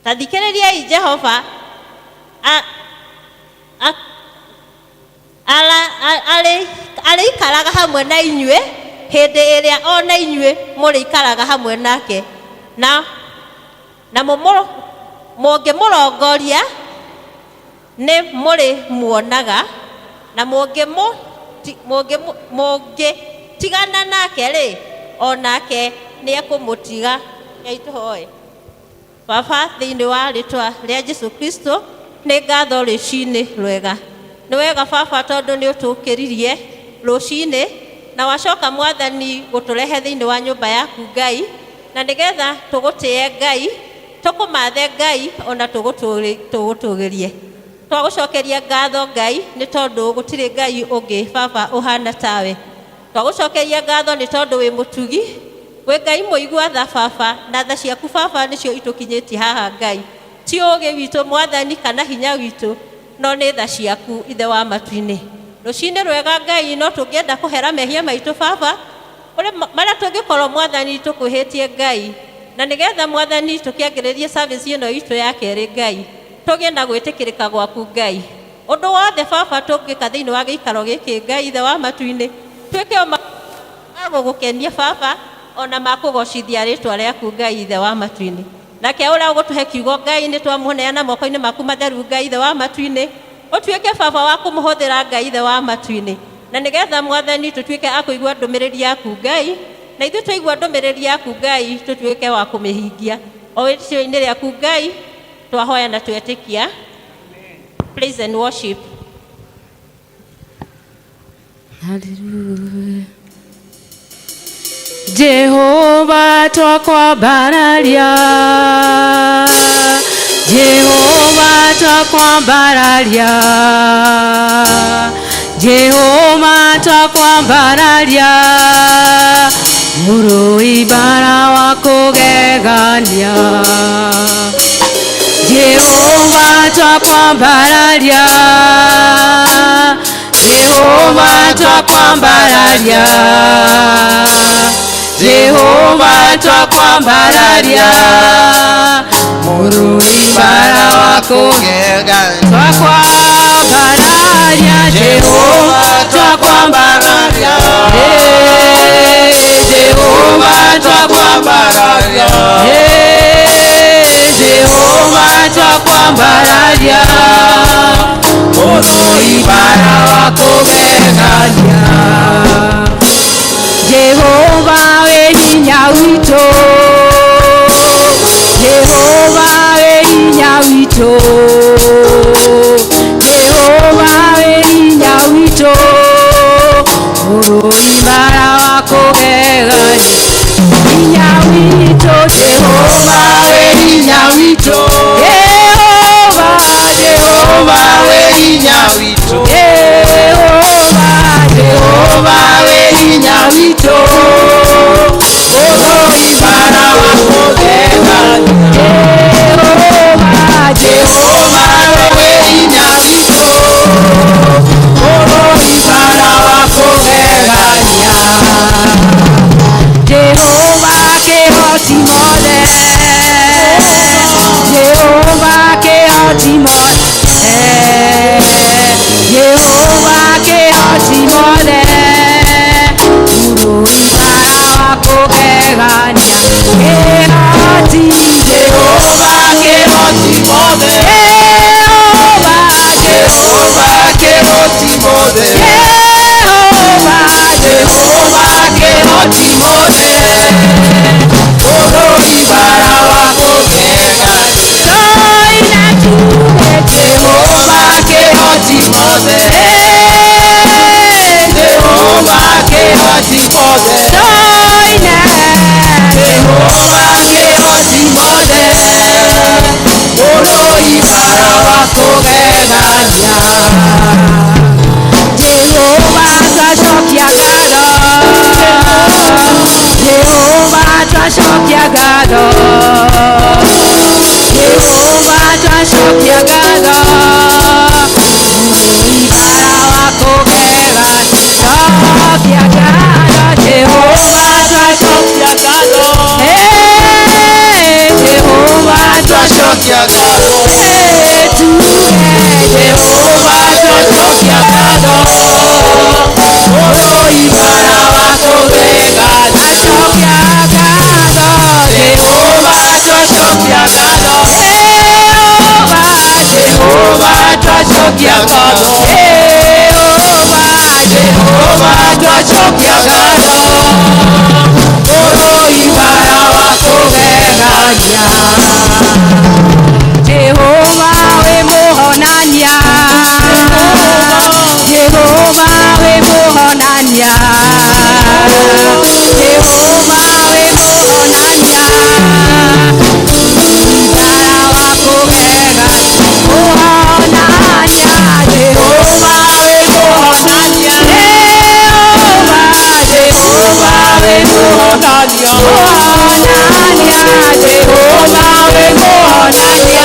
Ta thikĩrĩriai Jehova a- a- ara- a- arĩ- arĩikaraga hamwe na inyuĩ hĩndĩ ĩrĩa o na inyuĩ mũrĩikaraga hamwe nake na na mũmũ- mũngĩmũrongoria nĩ mũrĩmuonaga na mũngĩmũ- mũngĩmũ- mũngĩtigana nake rĩ o nake nĩ ekũmũtiga. Ngai tũhoe. Baba thĩinĩ wa rĩtwa rĩa Jesu Kristo nĩ ngatho rũcinĩ rwega. Nĩ wega baba tondũ nĩ ũtũkĩririe rũcinĩ na wacoka mwathani gũtũrehe thĩinĩ wa nyũmba yaku Ngai na nĩgetha tũgũtĩe Ngai tũkũmathe Ngai ona tũgũtũgĩrie. Twagũcokeria ngatho Ngai nĩ tondũ gũtirĩ Ngai ũngĩ baba ũhana tawe. Twagũcokeria ngatho nĩ tondũ wĩ mũtugi wĩ Ngai mũigua tha baba na tha ciaku baba nĩcio itũkinyĩtie haha Ngai. Ti ũũgĩ witũ mwathani kana hinya witũ no nĩ tha ciaku ithe wa matu-inĩ. Rũcinĩ rwega Ngai no tũngĩenda kũhera mehia maitũ baba ũrĩa marĩa tũngĩkorwo mwathani tũkwĩhĩtie Ngai na nĩgetha mwathani tũkĩambĩrĩrie service ĩno itũ ya kerĩ Ngai tũgĩe na gwĩtĩkĩrĩka gwaku Ngai. Ũndũ wothe baba tũngĩka thĩinĩ wa gĩikaro gĩkĩ Ngai ithe wa matu-inĩ twĩke o ma gũgũkenia baba ona makũgocithia rĩtwa rĩaku Ngai ithe wa matu-inĩ. Nake ũrĩa ũgũtũhe kiugo Ngai nĩ twamũneana moko-inĩ maku matheru Ngai ithe wa matu-inĩ ũtuĩke baba wa kũmũhũthĩra Ngai ithe wa matu-inĩ na nĩgetha mwathani tũtuĩke a kũigua ndũmĩrĩri yaku Ngai na ithuĩ twaigua ndũmĩrĩri yaku Ngai tũtuĩke wa kũmĩhingia o wĩtĩkio-inĩ rĩaku Ngai twahoya na twetĩkia. Praise and worship. Hallelujah. Jehova twakwambararia, Jehova twakwambararia, Jehova twakwambararia, mũrũi mbara wa kũgegania. Jehova twakwambararia, Jehova twakwambararia, Jehova twakwambararia, mũrũi mbara wa kũgegania. Twakwambararia, Jehova twakwambararia, Jehova twakwambararia, Jehova twakwambararia, mũrũi mbara wa kũgegania. Jehova wĩ hinya witũ, Jehova wĩ hinya witũ, Jehova wĩ hinya witũ, mũrũi mbara wa kũgegania. Hinya witũ, Jehova wĩ hinya witũ, Jehova, Jehova wĩ hinya witũ, Jehova, Jehova wĩ hinya witũ, mũrũi mbara wa kũgegania. Jehova, Jehova wĩ hinya witũ, mũrũi mbara wa kũgegania. Jehova kĩhoti mothe, Jehova kĩhoti mothe, Jehova kĩhoti mothe, mũrũi mbara wa kũgegania. Kĩhoti, Jehova kĩhoti mothe, Jehova, Jehova kĩhoti mothe, Jehova, Jehova kĩhoti mothe, mũrũi mbara wa kũgegania. Toina tuge Jehova kĩhoti mothe, Jehova kĩhoti mothe, Toina Jehova kĩhoti mothe, mũrũi mbara wa kũgegania. Jehova twacokia ngatho, Jehova twacokia ngatho, Jehova twacokia ngatho, mũrũi mbara wa kũgegania. Cokia ngatho, Jehova Twacokia ngatho, Jehova twacokia Twacokia ngatho Jehova, Jehova twacokia ngatho Ũroimara wa kũgegania. Jehova wĩ mũhonania, Jehova wĩ mũhonania, Jehova wĩ mũhonania, Mũikara wa kũgega mũhonania, Jehova wĩ mũhonania, Jehova, Jehova wĩ mũhonania, mũhonania, Jehova wĩ mũhonania,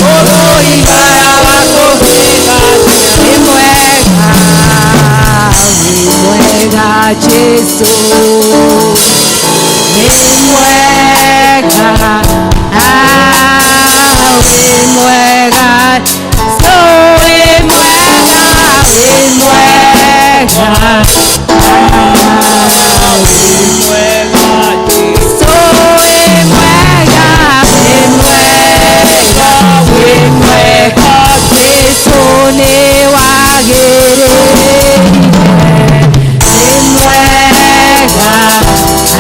Ũroimara wa kũgegania. Wĩ mwega, wĩ mwega Jesu, wĩ mwega, ah, wĩ mwega, so wĩ mwega, wĩ mwega, ah, so wĩ mwega, wĩ mwega, wĩ mwega, Jesu nĩ wagĩrĩire, wĩ mwega,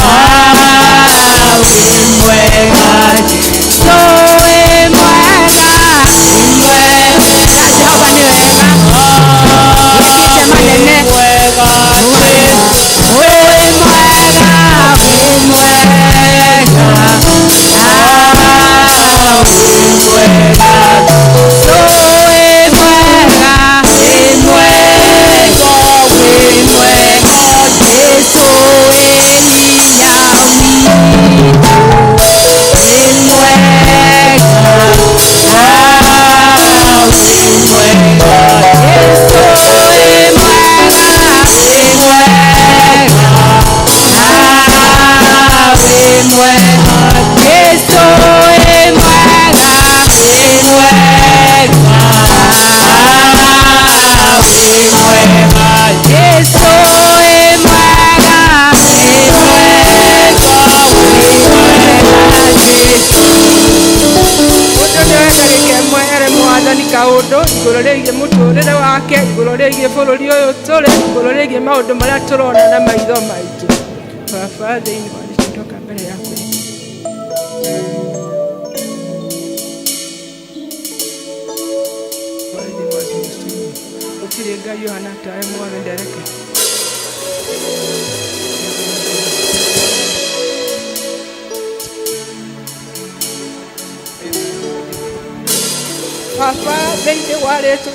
ah, wĩ mwega, so wĩ mwega, wĩ mwega, Jehova nĩ wega, wĩkĩte manene, wĩ mwega, wĩ mwega, ah, wĩ mwega, so wĩ mwega, wĩ mwega, wĩ mwega, Jesu wĩ hinya witũ, wĩ mwega, ah, wĩ mwega, Jesu wĩ mwega, wĩ mwega, ah, wĩ mwega, Jesu wĩ mwega, wĩ mwega, ah, wĩ mwega, Jesu wĩ mwega, wĩ mwega, wĩ mwega, Jesu. Mũndũ nĩoe ndagĩka ĩmwe ere mwathani kaũndũ igũrũ rĩgiĩ mũtũrĩre wake, igũrũ rĩgiĩ bũrũri ũyũ tũrĩ, igũrũ rĩgiĩ maũndũ marĩa tũrona na maitho maitũ. Baba, thĩinĩ wa Jesũ ndoka mbere yaku. Thĩinĩ wa Jesũ. Gũtirĩ Ngai ũhana tawe mwathani ndereke. Baba, thĩinĩ wa rĩtwa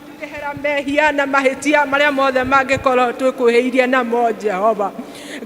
tukehera mehia na mahĩtia marĩa mothe mangĩkorwo twĩkwĩhĩirie namo Jehova.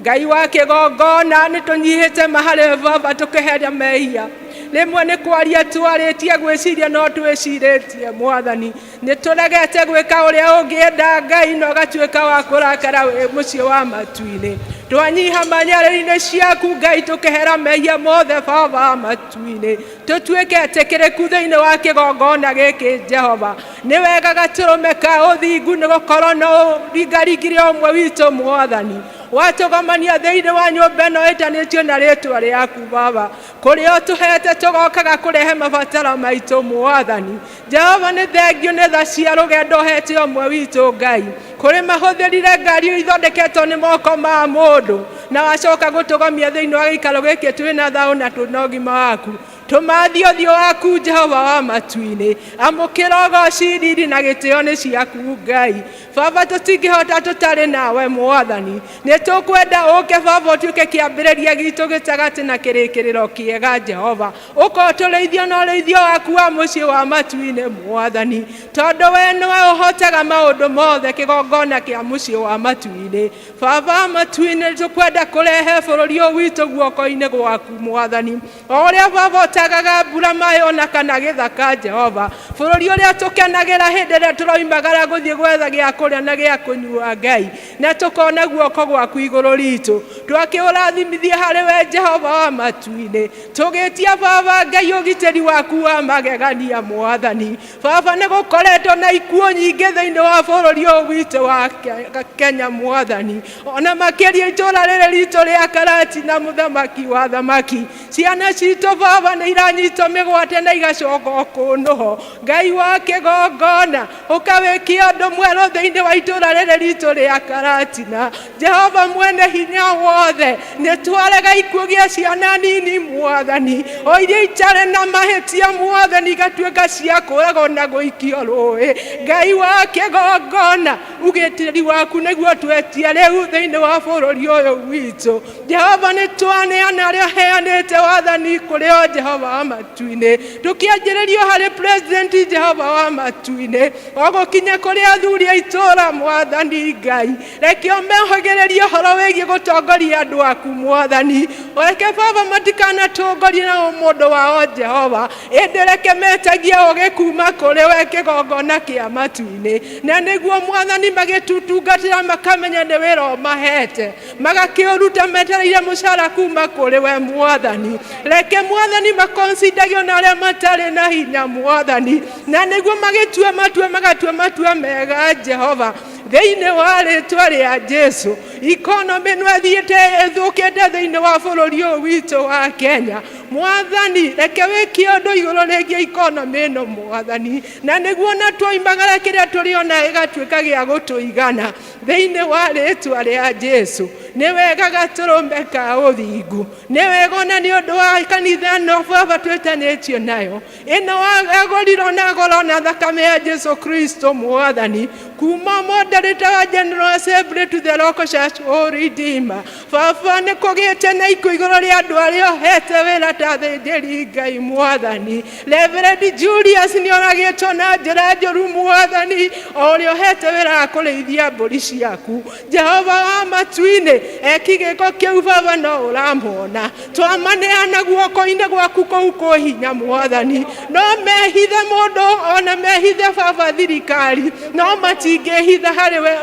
Ngai wa kĩgongona nĩ tũnyihĩte maharĩ Baba tũkeheria mehia. Rĩmwe nĩ kwaria twarĩtie gwĩciria no twĩcirĩtie mwathani. Nĩ tũregete gwĩka ũrĩa ũngĩenda Ngai na ũgatuĩka wa kũrakara wĩ mũciĩ wa matu-inĩ. Twanyiha manyarĩri-inĩ ciaku Ngai tũkehera mehia mothe Baba matu-inĩ. Tũtuĩke etĩkĩrĩku thĩinĩ wa kĩgongona gĩkĩ Jehova. Nĩ wega gatũrũme ka ũthingu nĩ gũkorwo no ũringaringire ũmwe witũ mwathani. Watũgomania thĩinĩ wa nyũmba ĩno ĩtanĩtio na rĩtwa rĩaku Baba. Kũrĩa ũtũhete tũgokaga kũrehe mabataro maitũ mwathani. Jehova nĩ thengio nĩ tha cia rũgendo ũhete ũmwe witũ Ngai. Kũrĩ mahũthĩrire ngari ithondeketwo nĩ moko ma mũndũ na wacoka gũtũgomia thĩinĩ wa gĩikaro gĩkĩ twĩna thayũ na twĩna ũgima waku. Tũmathi ũthiũ waku Jehova wa matu-inĩ. Amũkĩra ũgoci riri na gĩtĩo nĩ ciaku Ngai. Baba tũtingĩhota tũtarĩ nawe mwathani. Nĩ tũkwenda ũke Baba ũtuĩke kĩambĩrĩria gitũ gĩtagatĩ na kĩrĩkĩrĩro kĩega Jehova. Ũka ũtũrĩithio na ũrĩithio waku wa mũciĩ wa matu-inĩ mwathani. Tondũ we nĩwe ũhotaga maũndũ mothe kĩgongona kĩa mũciĩ wa matu-inĩ. Baba matu-inĩ tũkwenda kũrehe bũrũri ũyũ witũ guoko-inĩ gwaku mwathani. O ũrĩa Baba ũtagaga mbura maĩ ona kana gĩthaka Jehova. Bũrũri ũrĩa tũkenagĩra hĩndĩ ĩrĩa tũroimagara gũthiĩ gwetha gĩa kũrĩa na gĩa kũnyua Ngai. Na tũkona guoko gwaku igũrũ ritũ. Twakĩũrathimithie harĩ we Jehova wa matu-inĩ, tũgĩtia Baba Ngai ũgitĩri waku wa magegania. Mwathani Baba, nĩ gũkoretwo na ikuũ nyingĩ thĩinĩ wa bũrũri ũyũ witũ wa Kenya, Mwathani, ona makĩria itũũra rĩrĩ ritũ rĩa Karatina. Mũthamaki wa thamaki, ciana citũ Baba nĩ iranyitwo mĩgwate na igacoka kũnũho. Ngai wa kĩgongona, ũkawĩkia ũndũ mwerũ thĩinĩ wa itũũra rĩrĩ ritũ rĩa Karatina. Jehova mwene hinya wothe, nĩ twarega ikuũ gĩa ciana nini, Mwathani, o iria itarĩ na mahĩtia, Mwathani, igatuĩka cia kũragwo na gũikio rũĩ. Ngai wa kĩgongona, ũgitĩri waku nĩguo twetia rĩu thĩinĩ wa bũrũri ũyũ witũ. Jehova, nĩ twaneana arĩa heanĩte wathani kũrĩ o, Jehova wa matu-inĩ, tũkĩanjĩrĩrio harĩ president, Jehova wa matu-inĩ, o gũkinya kũrĩ athuri a itũũra. Mwathani Ngai, reke ũmehagĩrĩrie ũhoro wĩgiĩ gũtongoria andũ aku. Mwathani, reke Baba matikanatongorie na ũmũndũ wao, Jehova, ĩndĩ reke metagie ũgĩ kuma kũrĩ we, kĩgongona kĩa matu-inĩ, na nĩguo, Mwathani, magĩtutungatĩra makamenya nĩ wĩra ũmahete, magakĩũruta metereire mũcara kuma kũrĩ we. Mwathani, reke, Mwathani, makonsindagio na arĩa matarĩ na hinya, Mwathani, na nĩguo magĩtue matua, magatua matua mega, Jehova, thĩinĩ wa rĩtwa rĩa Jesu. Economy ĩno ĩthiĩte ĩthũkĩte thĩinĩ wa bũrũri ũyũ witũ wa Kenya. Mwathani, reke wĩkie ũndũ igũrũ rĩgiĩ economy ĩno, Mwathani, na nĩguo na twoimagara kĩrĩa tũrĩona gĩgatuĩka gĩa gũtũigana thĩinĩ wa rĩtwa rĩa Jesu. Nĩ wega gatũrũme ka ũthingu, nĩ wega ona nĩ ũndũ wa kanitha ĩno Baba twĩtanĩtio nayo, ĩno wagũrirwo na goro na thakame ya Jesu Kristo. Mwathani, kuma moderator wa General Assembly to the local church o Redeemer, Baba, nĩ kũgĩte na ikuũ igũrũ rĩa andũ arĩa ũhete wĩra ta athĩnjĩri Ngai. Mwathani, Reverend Julius nĩ oragĩtwo na njĩra njũru. Mwathani, o ũrĩa ũhete wĩra wa kũrĩithia mbũri ciaku, Jehova wa matu-inĩ, eki gĩko kĩu Baba no ũramona. Twamaneana guoko-inĩ gwaku kũu kwĩ hinya. Mwathani, no mehithe mũndũ ona mehithe Baba thirikari, no matingĩhitha harĩ we,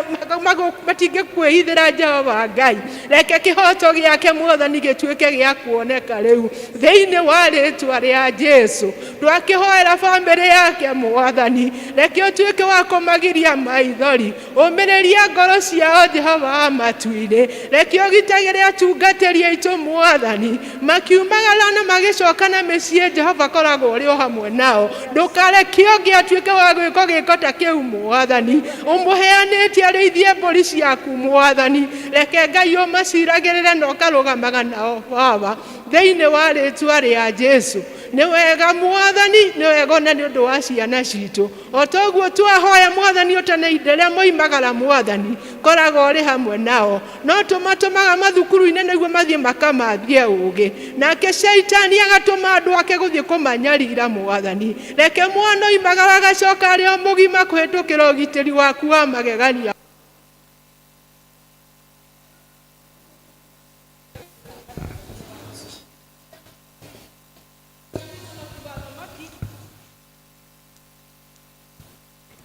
matingĩkwĩhithĩra. Jehova Ngai, reke kĩhoto gĩake, Mwathani, gĩtuĩke gĩa kuoneka rĩu thĩinĩ wa rĩtwa rĩa Jesu. Twakĩhoera bamĩrĩ yake. Mwathani, reke ũtuĩke wa kũmagiria maithori, ũmĩrĩria ngoro ciao. Jehova wa matu-inĩ, reke ũgitagĩre atungatĩri aitũ, Mwathani, makiumagara na magĩcoka na mĩciĩ. Jehova, koragwo ũrĩ o hamwe nao, ndũkareke ũngĩ atuĩke wa gwĩko gĩko ta kĩu. Mwathani, ũmũheanĩte arĩithie mbũri ciaku. Mwathani, reke Ngai ũmaciragĩrĩre na ũkarũgamaga nao, Baba, thĩinĩ wa rĩtwa rĩa Jesu. Nĩ wega, Mwathani, nĩ wega ona nĩ ũndũ wa ciana citũ. O toguo twahoya, Mwathani, ũtaneinde rĩa moimagara, Mwathani, koragwo ũrĩ hamwe nao. No tũmatũmaga mathukuru-inĩ nĩguo mathiĩ makamathie ũũgĩ, nake Shaitani agatũma andũ ake gũthiĩ kũmanyarira. Mwathani, reke mwana oimagara agacoka arĩ o mũgima kũhĩtũkĩra ũgitĩri waku wa magegania.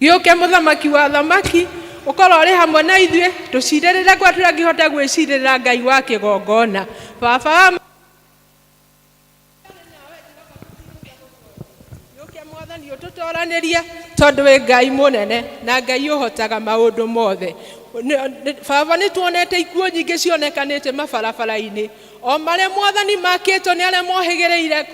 Gĩũke, mũthamaki wa thamaki, ũkorwo ũrĩ hamwe na ithuĩ, tũcirĩrĩre kwa tũrangĩhota gwĩcirĩrĩra. Ngai wa kĩgongona, Baba wa gĩũke, Mwathani, ũtũtoranĩrie, tondũ wĩ Ngai mũnene na Ngai ũhotaga maũndũ mothe. Baba, nĩ tuonete ikuũ nyingĩ cionekanĩte mabarabara-inĩ o marĩa, Mwathani, makĩtwo nĩ arĩa mohĩgĩrĩire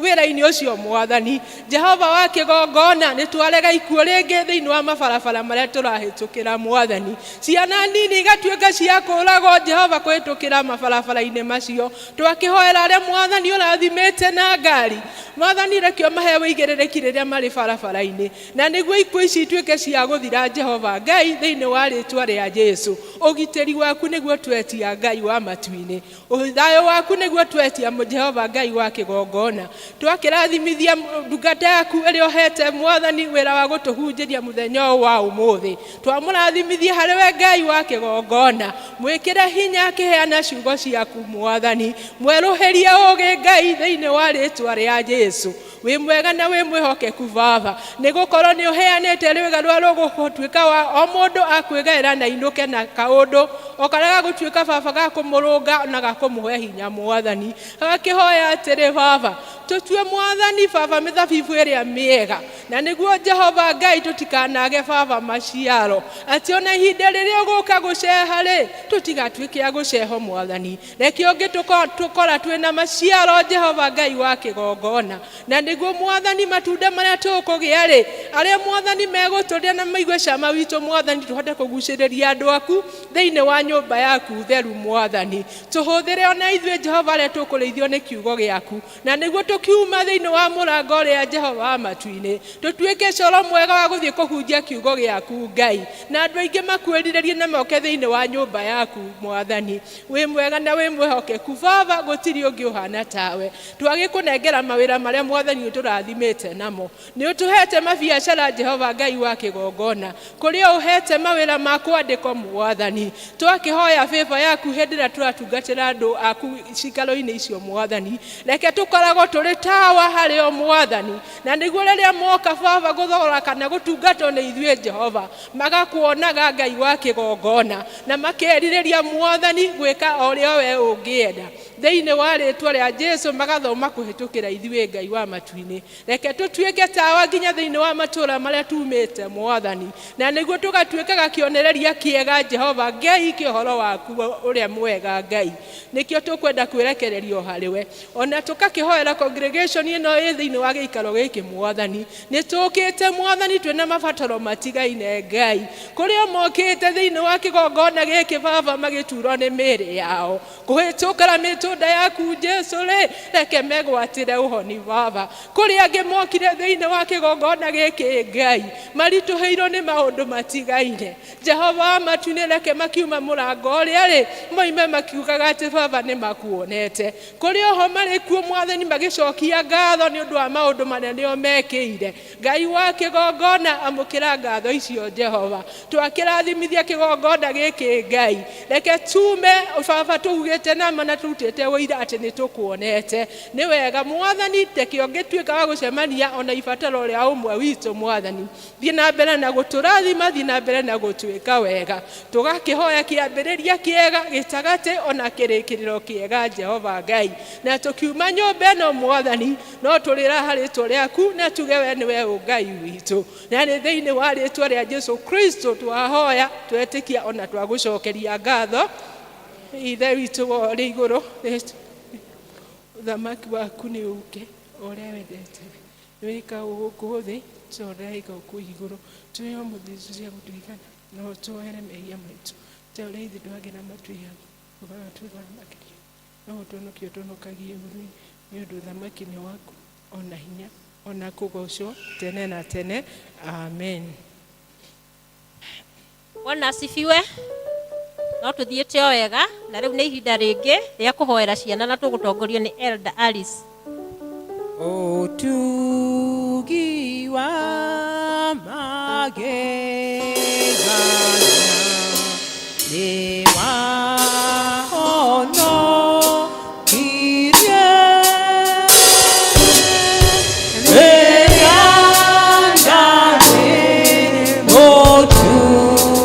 wĩra-inĩ ũcio. Mwathani Jehova wa kĩgongona, nĩ twarega ikuũ rĩngĩ thĩinĩ wa mabarabara marĩa tũrahĩtũkĩra. Mwathani, ciana nini igatuĩka cia kũragwo, Jehova, kũhĩtũkĩra mabarabara-inĩ macio. Twakĩhoera arĩa, Mwathani, ũrathimĩte na ngari. Mwathani, reke ũmahe wĩigĩrĩrĩki rĩrĩa marĩ barabara-inĩ, na nĩguo ikuũ ici ituĩke cia gũthira, Jehova Ngai, thĩinĩ wa rĩtwa rĩa Jesu. Ũgitĩri waku nĩguo twetia, Ngai wa matu-inĩ. Thayũ waku nĩguo twetia, Jehova Ngai wa kĩgongona. Twakĩrathimithia ndungata yaku ĩrĩa ũhete, Mwathani, wĩra wa gũtũhunjĩria mũthenya ũyũ wa ũmũthĩ. Twamũrathimithia harĩ we, Ngai wa kĩgongona. Mwĩkĩre hinya akĩheana ciugo ciaku. Mwathani, mwerũhĩrie ũũgĩ, Ngai, thĩinĩ wa rĩtwa rĩa Jesu. Wĩ mwega na wĩ mwĩhokeku, Baba, nĩ gũkorwo nĩ ũheanĩte rwĩga rwa rũgũtuĩka wa o mũndũ akwĩgaĩra na inũke na kaũndũ. O karĩa gagũtuĩka baba ga kũmũrũnga na ga kũmũhe hinya mwathani. Agakĩhoya atĩrĩ baba, tũtue mwathani baba mĩthabibu ĩrĩa mĩega, na nĩguo Jehova Ngai tũtikanage baba maciaro, atĩ ona ihinda rĩrĩa ũgũka gũceha rĩ, tũtigatuĩke a gũceho mwathani. Reke ũngĩ tũkora twĩna maciaro Jehova Ngai wa kĩgongona, na nĩguo mwathani matunda marĩa tũkũgĩa rĩ, arĩa mwathani megũtũrĩa na maigue cama witũ mwathani, tũhote kũgucĩrĩria andũ aku thĩinĩ wa nyũmba yaku theru mwathani. Tũhũthĩre ona ithuĩ Jehova arĩa tũkũrĩithio nĩ kiugo gĩaku, na nĩguo tũkiuma thĩinĩ wa mũrango ũrĩa Jehova wa matu-inĩ, tũtuĩke coro mwega wa gũthiĩ kũhunjia kiugo gĩaku Ngai, na andũ aingĩ makwĩrirĩrie na moke thĩinĩ wa nyũmba yaku mwathani. Wĩ mwega na wĩ mwĩhokeku baba, gũtirĩ ũngĩ ũhana tawe. Twagĩkũnengera mawĩra marĩa mwathani ũtũrathimĩte namo. Nĩ ũtũhete mabiacara Jehova Ngai wa kĩgongona, kũrĩa ũhete mawĩra ma kwandĩkwo mwathani. Twakĩhoya favor yaku hĩndĩ ĩrĩa tũratungatĩra andũ aku cikaro-inĩ icio mwathani. Reke tũkoragwo tũrĩ tawa harĩ o mwathani, na nĩguo rĩrĩa moka baba gũthogora kana gũtungatwo nĩ ithuĩ Jehova, magakuonaga Ngai wa kĩgongona, na makerirĩria mwathani gwĩka o ũrĩa we ũngĩenda. Thĩinĩ wa rĩtwa rĩa Jesu magathoma kũhĩtũkĩra ithuĩ Ngai wa matu-inĩ. Reke tũtuĩke tawa nginya thĩinĩ wa matũũra marĩa tumĩte mwathani, na nĩguo tũgatuĩkaga kĩonereria kĩega Jehova Ngai kĩa ũhoro waku ũrĩa mwega Ngai. Nĩkĩo tũkwenda kwĩrekererio harĩ we, ona tũkakĩhoera congregation ĩno ĩ thĩinĩ wa gĩikaro gĩkĩ mwathani. Nĩ tũkĩte mwathani twĩna mabataro matigaine Ngai, kũrĩa mokĩte thĩinĩ wa kĩgongona gĩkĩ baba magĩturwo nĩ mĩĩrĩ yao kũhĩtũkĩra mĩtũnda yaku Jesu rĩ, reke megwatĩre ũhoni baba. Kũrĩa angĩ mokire thĩinĩ wa kĩgongona gĩkĩ Ngai maritũhĩirwo nĩ maũndũ matigaine, Jehova wa matu-inĩ reke makiuma mũrango ũrĩa rĩ, moime makiugaga atĩ baba nĩ makuonete. Kũrĩ oho marĩ kuo mwathani magĩcokia ngatho nĩ ũndũ wa maũndũ manene o mekĩire. Ngai wa kĩgongona amũkĩra ngatho icio Jehova. Twakĩrathimithia kĩgongona gĩkĩ Ngai, reke tume baba tũugĩte nama na tũrutĩte ũira atĩ nĩ tũkuonete. Nĩ wega mwathani, reke ũngĩtuĩka wa gũcemania ona ibataro rĩa ũmwe witũ mwathani, thiĩ na mbere na gũtũrathima, thiĩ na mbere na gũtuĩka wega. Tũgakĩhoya kĩambĩrĩria kĩega, gĩtagatĩ ona kĩrĩkĩrĩro kĩega Jehova Ngai, na tũkiuma nyũmba ĩno mwathani no tũrĩra rĩtwa rĩaku na tuge we nĩwe Ngai witũ, na nĩ thĩinĩ wa rĩtwa rĩa Jesu Kristo twahoya twetĩkia ona twagũcokeria ngatho. Ithe witũ ũrĩ igũrũ, ũthamaki waku nĩ ũke, ũrĩa wendete wĩka gũkũ thĩ ta ũrĩa wĩka kũu igũrũ. Tũhe o mũthĩnji cia gũtũigana, na ũtuohere mehia maitũ ta ũrĩa ithuĩ twagĩra matuihaga, ndũkagatwĩkora makĩria, no ũtũhonokie ũtũhonokagie ũũru-inĩ, nĩ ũndũ ũthamaki nĩ waku, ona hinya, ona kũgocwo tene na tene. Amen. Bwana asifiwe. No tũthiĩte o wega, na rĩu nĩ ihinda rĩngĩ rĩa kũhoera ciana na tũgũtongorio nĩ Elder Alice. Ũtugi wa magegania nĩ wahonokirie rĩrĩa ndarĩ mũtumumu,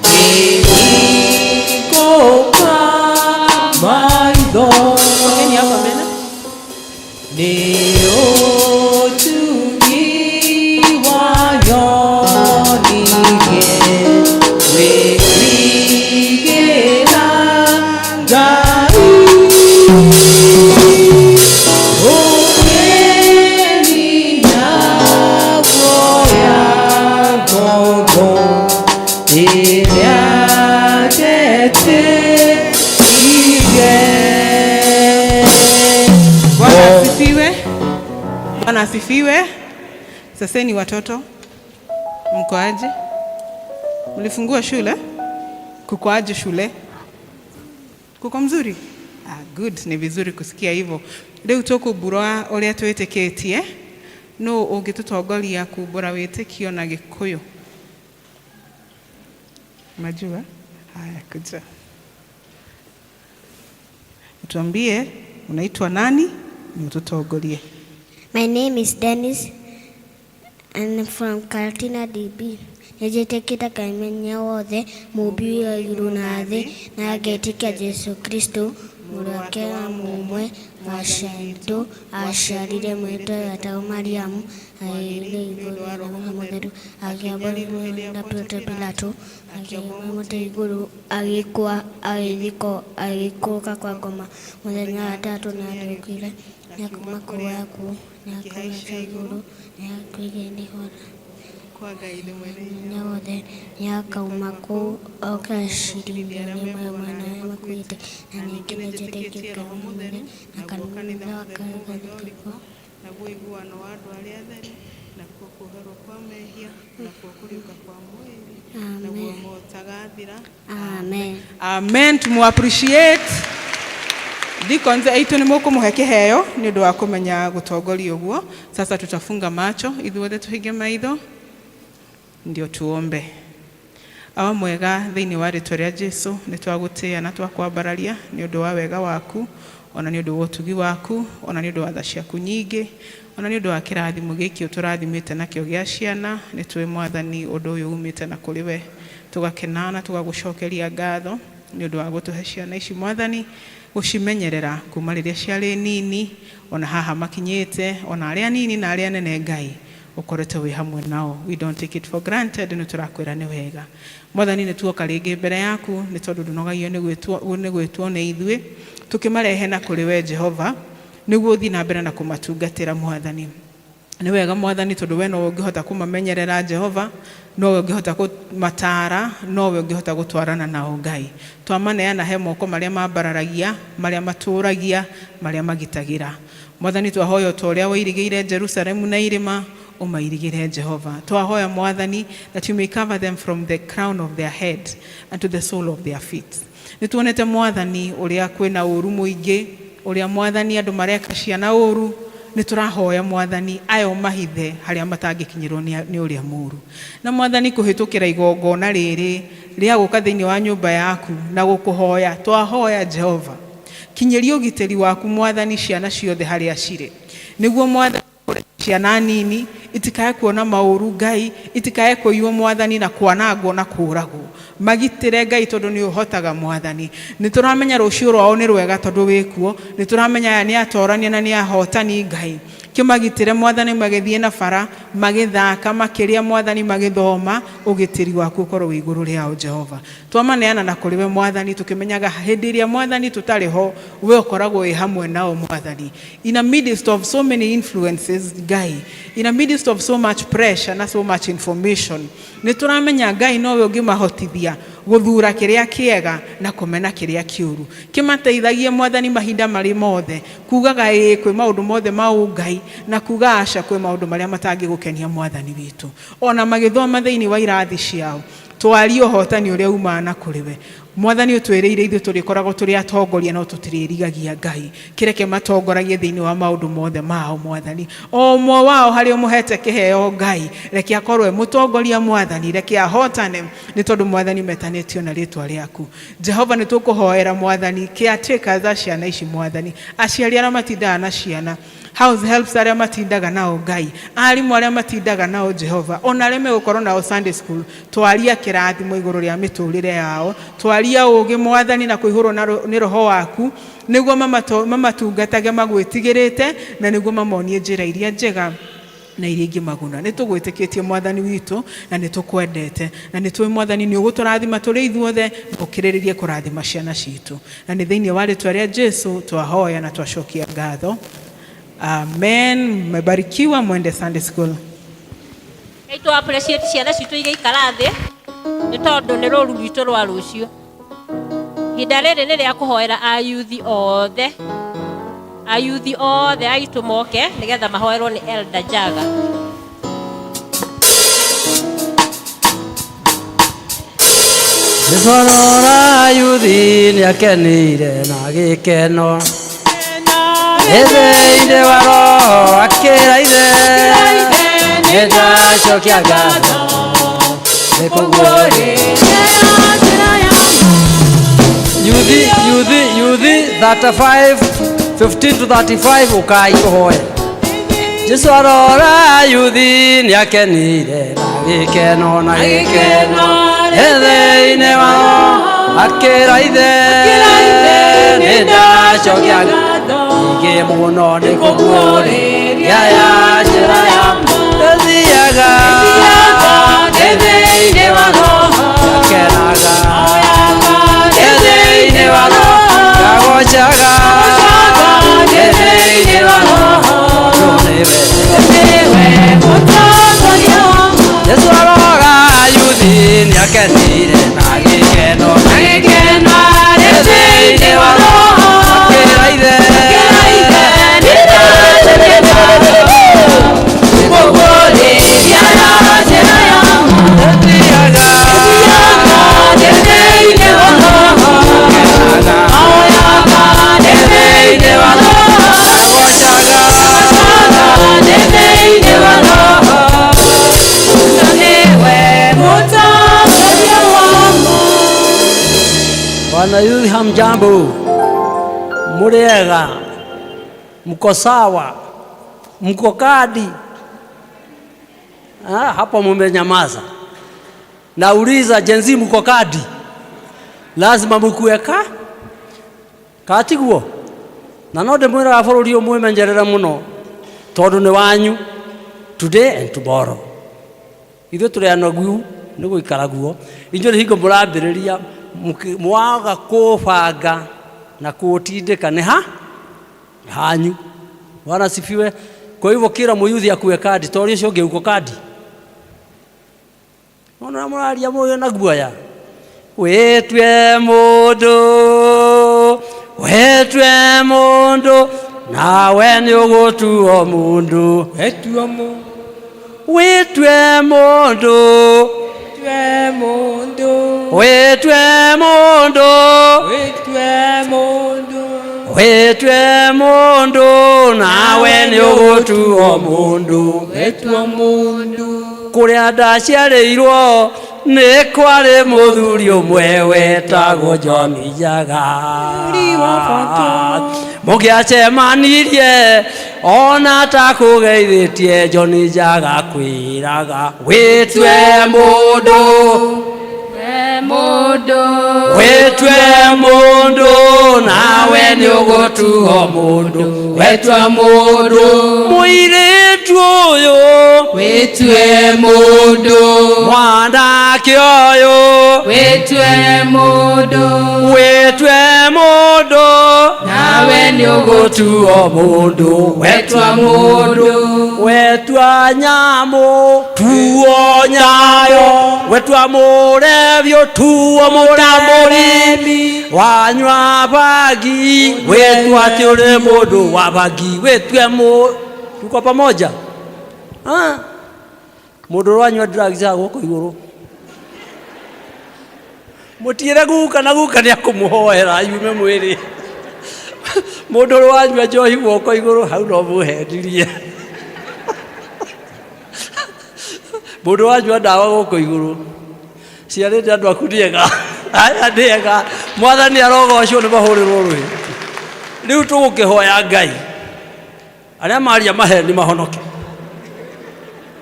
ngĩhingũka maitho. Pokeni hapo amena. Nĩ ũtugi wayonirie wĩtigĩra Ngai, ũkĩnina guoya ngoro ĩrĩa ndetĩkirie. Bwana asifiwe. Bwana asifiwe. Saseni watoto, mko aje? Mlifungua shule? Kuko aje shule? Kuko mzuri? Ah, good, ni vizuri kusikia hivyo. Rĩu tũkumbũra ũrĩa twĩtĩkĩtie, nũ ũngĩtũtongoria kumbũra wĩtĩkio na Gĩkũyũ? Unajua? Haya, kuja. Tuambie unaitwa nani na ututongorie. My name is Dennis and I'm from Karatina DB. Nĩnjĩtĩkĩtie Ngai Mwene wothe, Mũũmbi wa igũrũ na thĩ, na ngetĩkia Jesũ Kristo, Mũrũ wake wa mũmwe, waciarirwo aciarire mũirĩtu wetagwo Mariamu, agĩthĩnjwo igũrũ rĩa Roho Mũtheru, akĩambwo na Pontio Pilato, akĩambwo mũtĩ igũrũ, agĩkua, agĩthikwo, agĩikũrũka kwa ngoma, mũthenya wa gatatũ nĩariũkire na kuuma kũrĩ akuũ, na akĩhaica igũrũ, na akĩigĩrĩra Kwa Ngai nĩ mwene hinya wothe, nĩakauma kũu oke acirithie arĩa me muoyo na arĩa makuĩte. Na ningĩ nĩnjĩtĩkĩtie Roho Mũtheru, na naguo kanitha kanitha mũtheru Mũgathũrĩkwo, mũgathũrĩkwo, naguo ũiguano wa andũ arĩa atheru, nakuo kuoherwo kwa mehia, nakuo kũriũka kwa mwĩrĩ, naguo Amen. muoyo ũtagathira. Amen. Amen. Tumu appreciate deacons aitũ nĩ mũkũmũhe kĩheo nĩ ũndũ wa kũmenya gũtongoria ũguo. Sasa tutafunga macho ithuothe tũhinge maitho ndio tuombe. Awa mwega thĩinĩ wa rĩtwa rĩa Jesu nĩ twagũtĩĩa na twakwambararia nĩ ũndũ wa wega waku ona nĩ ũndũ wa ũtugi waku ona nĩ ũndũ wa tha ciaku nyingĩ ona nĩ ũndũ wa kĩrathimo gĩkĩ ũtũrathimĩte nakĩo gĩa ciana. Nĩ tũĩ Mwathani ũndũ ũyũ umĩte na kũrĩ we, tũgakena na tũgagũcokeria ngatho nĩ ũndũ wa gũtũhe ciana ici Mwathani, gũcimenyerera kuma rĩrĩa ciarĩ nini ona haha makinyĩte, ona arĩa nini na arĩa nene. Ngai ũkoretwo wĩ hamwe nao, we don't take it for granted. Nĩ tũrakwĩra nĩ wega Mwathani. Nĩ tuoka rĩngĩ mbere yaku nĩ tondũ ndũnogagio nĩ gwĩtwo nĩ ithuĩ, tũkĩmarehe na kũrĩ we Jehova nĩguo ũthiĩ na mbere na kũmatungatĩra. Mwathani, nĩ wega Mwathani, tondũ we nowe ũngĩhota kũmamenyerera. Jehova, nowe ũngĩhota kũmataara, nowe ũngĩhota gũtwarana nao. Ngai, twamaneana he moko marĩa mambararagia, marĩa matũragia, marĩa magitagĩra. Mwathani, twahoya ta ũrĩa wairigĩire Jerusalemu na irĩma, ũmairigĩre. Jehova, twahoya Mwathani that you may cover them from the crown of their head and to the sole of their feet. Nĩ tuonete Mwathani ũrĩa kwĩna ũru mũingĩ, ũrĩa Mwathani andũ mareka ciana ũru. Nĩ tũrahoya Mwathani aya ũmahithe harĩa matangĩkinyĩrwo nĩ ũrĩa mũru. Na Mwathani, kũhĩtũkĩra igongona rĩrĩ rĩa gũka thĩinĩ wa nyũmba yaku na gũkũhoya, twahoya Jehova kinyĩria ũgitĩri waku Mwathani ciana ciothe harĩa cirĩ, nĩguo Mwathani ciana nini itikae kuona maũru, Ngai, itikae kũiywo Mwathani na kwanangwo na kũragwo. Magitĩre Ngai, tondũ nĩ ũhotaga. Mwathani, nĩ tũramenya rũciũ rwao nĩ rwega tondũ wĩkuo. Nĩ tũramenya aya nĩ atorania na nĩ ahotani. Ngai, kĩmagitĩre Mwathani magĩthiĩ na bara, magĩthaka, makĩrĩa Mwathani, magĩthoma. Ũgitĩri waku ũkorwo wĩ igũrũ rĩao. Jehova, twamaneana na kũrĩ we Mwathani, tũkĩmenyaga hĩndĩ ĩrĩa Mwathani tũtarĩ ho, we ũkoragwo wĩ hamwe nao. Mwathani, in a midst of so many influences, Ngai, in a midst of so much pressure na so much information, nĩ tũramenya Ngai nowe ũngĩmahotithia gũthura kĩrĩa kĩega na kũmena kĩrĩa kĩũru. Kĩmateithagie Mwathani mahinda marĩ mothe kugaga ĩĩ kwĩ maũndũ mothe ma ũngai na kuga aca kwĩ maũndũ marĩa matangĩgũkenia. Mwathani witũ, ona magĩthoma thĩinĩ wa irathi ciao, twarie ũhotani ũrĩa umaga na kũrĩ we. Mwathani, ũtwĩrĩire ithuĩ tũrĩkoragwo tũrĩ atongoria no tũtirĩrigagia. Ngai, kĩreke matongoragie thĩinĩ wa maũndũ mothe mao. Mwathani, o ũmwe wao harĩa ũmũhete kĩheo, Ngai, reke akorwo e mũtongoria. Mwathani, reke ahotane, nĩ tondũ Mwathani metanĩtio na rĩtwa rĩaku. Jehova, nĩ tũkũhoera Mwathani caretakers a ciana ici. Mwathani, aciari arĩa matindaga na ciana, house helps arĩa matindaga nao, Ngai, arimũ arĩa matindaga nao, Jehova, ona arĩa megũkorwo nao Sunday school, twaria kĩrathimo igũrũ rĩa mĩtũrĩre yao. Twaria ũũgĩ Mwathani na kũihũrwo nĩ roho waku, nĩguo mamatungatage magwĩtigĩrĩte na nĩguo mamonie njĩra iria njega na iria ingĩ maguna. Nĩ tũgwĩtĩkĩtie Mwathani witũ na nĩ tũkwendete na nĩ tũĩ Mwathani nĩ ũgũtũrathima tũrĩ ithuothe na ũkĩrĩrĩrie kũrathima ciana citũ. Na nĩ thĩinĩ wa rĩtwa rĩa Jesu twahoya na twacokia ngatho. Amen. Mmebarikiwa, mwende Sunday school. Nĩ tũ appreciate ciana citũ igĩikara thĩ, nĩ tondũ nĩ rũru rwitũ rwa rũciũ. Ihinda rĩrĩ nĩ rĩa kũhoera ayuthi othe, ayuthi othe aitũ moke nĩgetha mahoerwo nĩ Elder Jaga. Jesũ arora yuthi nĩakenire na gĩkeno ĩthĩinĩ wa roho, akĩra ithe, nĩndacokia ngatho nĩ kũguũrĩria. Yuthi, yuthi, yuthi 35, 15 to 35, ũkai tũhoe. Jesũ arora yuthi nĩakenire na Gĩkeno na gĩkeno thĩinĩ wa roho akĩra ithe nĩ ndacokia nyingĩ mũno nĩ kũguũrĩria ya njĩra ya thiaga thĩinĩ wa roho ngakenaga thĩinĩ wa roho ngagocaga thĩinĩ wa roho tondũ nĩwe Yesu aroga yuthi nĩakenire na gĩkeno na gĩkeno arĩ thĩinĩ wa roho akĩra ithe thiaga thĩinĩ wa roho ngenaga thĩinĩ wa roho ngagocaga Bwana yuthi hamjambo, muriega, mko sawa, mko kadi? Ah, hapo mumenyamaza. Nauliza Gen Z, mko kadi? Lazima mukue ka katiguo na no ndĩmwĩraga bũrũri ũyũ mwĩmenyerere mũno tondũ nĩ wanyu today and tomorrow. Ithuĩ tũrĩ anogu nĩ gũikara guo, inyuĩ nĩ hingo mũrambĩrĩria mwaga kũbanga na kũũtindĩka nĩ ha nĩ hanyu. Bwana asifiwe. Kwa hivyo kila muyuthi akue kadi, tori ũcio ũngĩ uko kadi. Ona mũraria mũyo na guoya. Wĩtue mũndũ, wĩtue mũndũ, nawe nĩ ũgũtuo mũndũ. Wĩtue mũndũ, wĩtue mũndũ, wĩtue mũndũ, nawe nĩ ũgũtuo mũndũ. Kũrĩa ndaciarĩirwo nĩ kwarĩ mũthuri ũmwe wetagwo John Njaga. Mũngĩacemanirie ona takũgeithĩtie John Njaga kwĩraga wĩtue mũndũ, wĩtue mũndũ, nawe nĩ ũgũtuo mũndũ. Wetue mũndũ, mũirĩtu ũyũ, Wĩtue mũndũ, mwanake ũyũ, wĩtue mũndũ, wĩtue mũndũ, nawe nĩ ũgũtuo mũndũ. Wetua mũndũ, wetua nyamũ tuo nyayo, wetua mũrevyo tuo mũtamũri, wanyua bangi wĩtua atĩ ũrĩ mũndũ wa bangi, wĩtue mũ. Tuko pamoja? Ah, mũndũ ũranyua drugs haha gũkũ igũrũ mũtiĩre guka na guka nĩ akũmũhoera yume mwĩrĩ. Mũndũ ũrĩa wanyua njohi guoko igũrũ hau no mũhendirie. Mũndũ wanyua ndawa gũkũ igũrũ ciarĩte andũ aku nĩega, aya nĩega, mwathani arogocwo nĩ mahũrĩrwo rũĩ. Rĩu tũgũkĩhoya Ngai arĩa maria maheni mahonoke,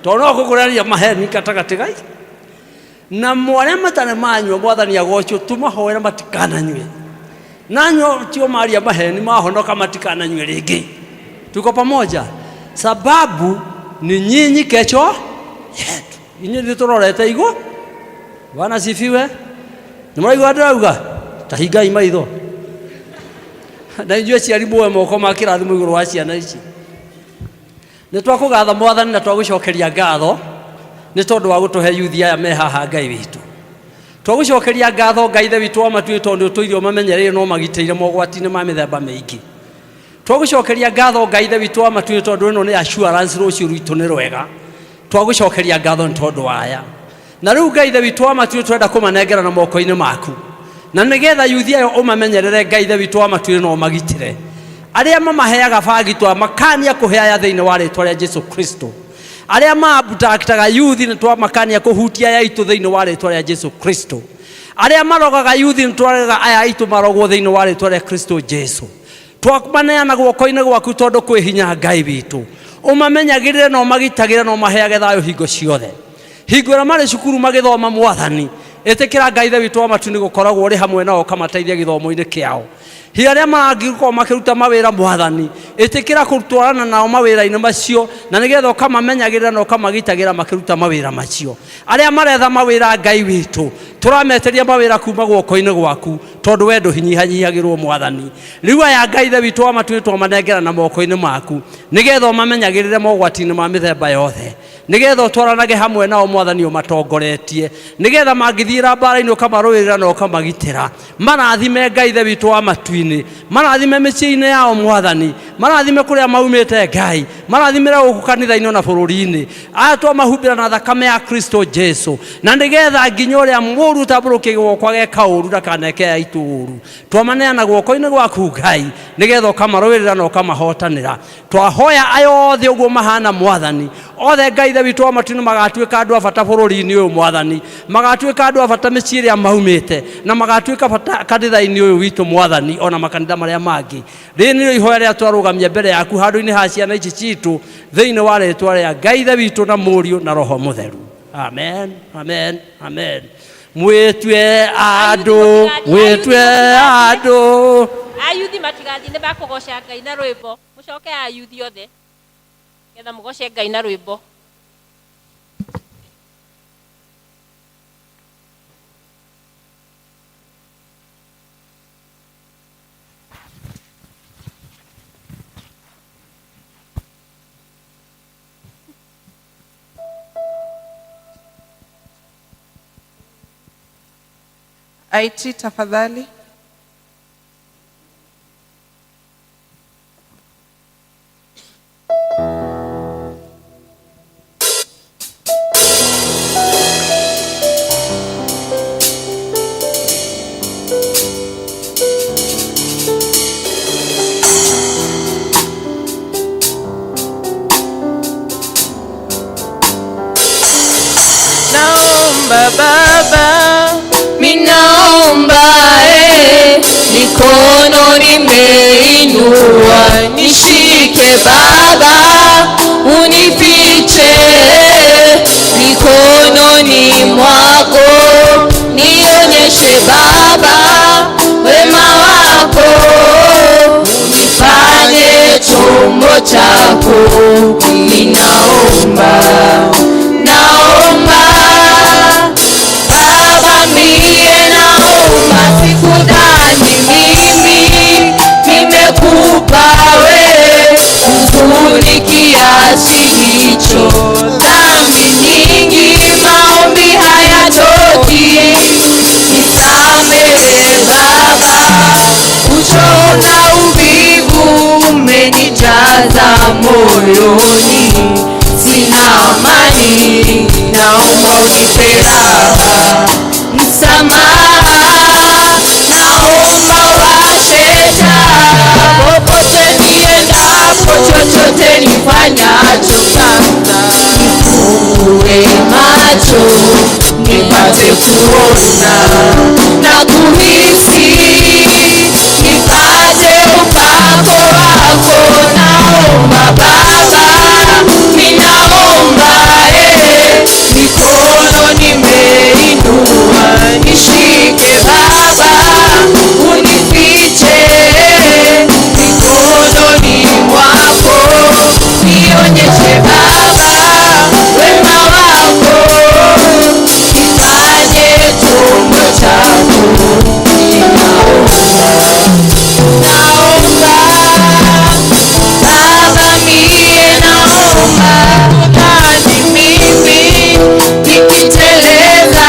tondũ no kũkũraria maheni gatagatĩ gai na arĩa matarĩ manyua mwathani agocwo tũmahoere matikananyue, nanyo tio maria maheni mahonoka matikananyue rĩngĩ. Tuko pamoja? Sababu ni nyinyi kesho yetu, inyuĩ nĩ tũrorete igũ. Bwana asifiwe. Nĩ mũraigua ndĩrauga? Ta hingai maitho na inyuĩ aciari muoe moko ma kĩrathimo igũrũ wa ciana ici. Nĩ twakũgatha mwathani na twagũcokeria ngatho nĩ tondũ wa gũtũhe yuthi aya me haha Ngai witũ. Twagũcokeria ngatho Ngai ithe witũ wa matu tondũ ũtũire ũmamenyereire na ũmagitĩire mogwati-inĩ ma mĩthemba mĩingĩ. Twagũcokeria ngatho Ngai ithe witũ wa matu tondũ ĩno nĩ assurance rũciũ rwitũ nĩ rwega. Twagũcokeria ngatho nĩ tondũ wa aya. Na rĩu Ngai ithe witũ wa matu twenda kũmanengera na moko-inĩ maku, na nĩgetha yuthi ayo ũmamenyerere Ngai ithe witũ wa matu na ũmagitĩre. Arĩa mamaheaga bangi twamakania kũhe aya thĩinĩ wa rĩtwa rĩa Jesu Kristo. Arĩa maabutagtaga yuthi nĩ twamakania kũhutia aya aitũ thĩinĩ wa rĩtwa rĩa Jesu Kristo. Arĩa marogaga yuthi nĩ twaregaga aya aitũ marogwo thĩinĩ wa rĩtwa rĩa Kristo Jesu. Twamaneana guoko-inĩ gwaku tondũ kwĩ hinya Ngai witũ. Ũmamenyagĩrĩre na ũmagitagĩre na ũmaheage thayũ hingo ciothe. Hingo ĩrĩa marĩ cukuru magĩthoma Mwathani, ĩtĩkĩra Ngai Ithe witũ wa matu-inĩ gũkoragwo ũrĩ hamwe nao ũkamateithia gĩthomo-inĩ kĩao. Hihi arĩa marangĩkorwo makĩruta mawĩra Mwathani, ĩtĩkĩra kũtwarana nao mawĩra-inĩ macio, na nĩgetha ũkamamenyagĩrĩra na ũkamagitagĩra makĩruta mawĩra macio. Arĩa maretha mawĩra Ngai witũ, tũrameteria mawĩra kuma guoko-inĩ gwaku, tondũ we ndũhinyihanyihagĩrwo Mwathani. Rĩu aya Ngai Ithe witũ wa matu-inĩ twamanengera na moko-inĩ maku, nĩgetha ũmamenyagĩrĩre mogwati-inĩ ma mĩthemba yothe, nĩgetha ũtwaranage hamwe nao Mwathani ũmatongoretie, nĩgetha mangĩthiĩra mbara-inĩ ũkamarũĩrĩra na ũkamagitĩra. Marathime Ngai Ithe witũ wa matu-inĩ, marathime mĩciĩ-inĩ yao Mwathani, marathime kũrĩa maumĩte Ngai, marathimĩre gũkũ kanitha-inĩ ona bũrũri-inĩ. Aya twamahumbĩra na thakame ya Kristo Jesu, na nĩgetha nginya ũrĩa mũũru ũtambũrũkĩtie guoko ageka ũũru ndakaneke aya aitũ ũũru. Twamaneana guoko-inĩ gwaku Ngai, nĩgetha ũkamarũĩrĩra na ũkamahotanĩra. Twahoya aya othe ũguo mahana Mwathani, othe Ngai Ithe witũ wa matu-inĩ magatuĩka andũ a bata bũrũri-inĩ ũyũ Mwathani, magatuĩka andũ a bata mĩciĩ ĩrĩa maumĩte, na magatuĩka bata kanitha-inĩ ũyũ witũ Mwathani, ona makanitha marĩa mangĩ. Rĩrĩ nĩrĩo ihoya rĩrĩa twarũgamia mbere yaku handũ-inĩ ha ciana ici citũ, thĩinĩ wa rĩtwa rĩa Ngai Ithe witũ na Mũriũ na Roho Mũtheru. Amen, amen, amen. Mwĩtue andũ, mwĩtue andũ. Ayuthi matigathiĩ nĩ makũgoca Ngai na rwĩmbo. Mũcoke ayuthi othe getha mũgoce Ngai na rwĩmbo. IT tafadhali. Naomba Baba, minaomba mikono nimeinua, nishike Baba, unifiche mikononi mwako, nionyeshe Baba wema wako, unifanye chombo chako. Ninaomba, naomba Baba, mie naomba, sikudhani mimi nimekupa we huzuni kiasi hicho, dhambi nyingi, maombi hayatoki, nisamehe Baba, uchovu na uvivu umenijaza moyoni, sina amani, naomba unipe raha, msamaha, naomba washe taa, popote niendapo, chochote nifanyacho, sasa nifungue macho, nipate kuona na kuhisi, nipate upako wako. Naomba Baba, ninaomba mikono nimeinua, nishike Baba, unifiche mikononi mwako, nionyeshe Baba wema wako, nifanye chombo chako. Ninaomba, naomba Baba, mie naomba, nani mimi nikiteleza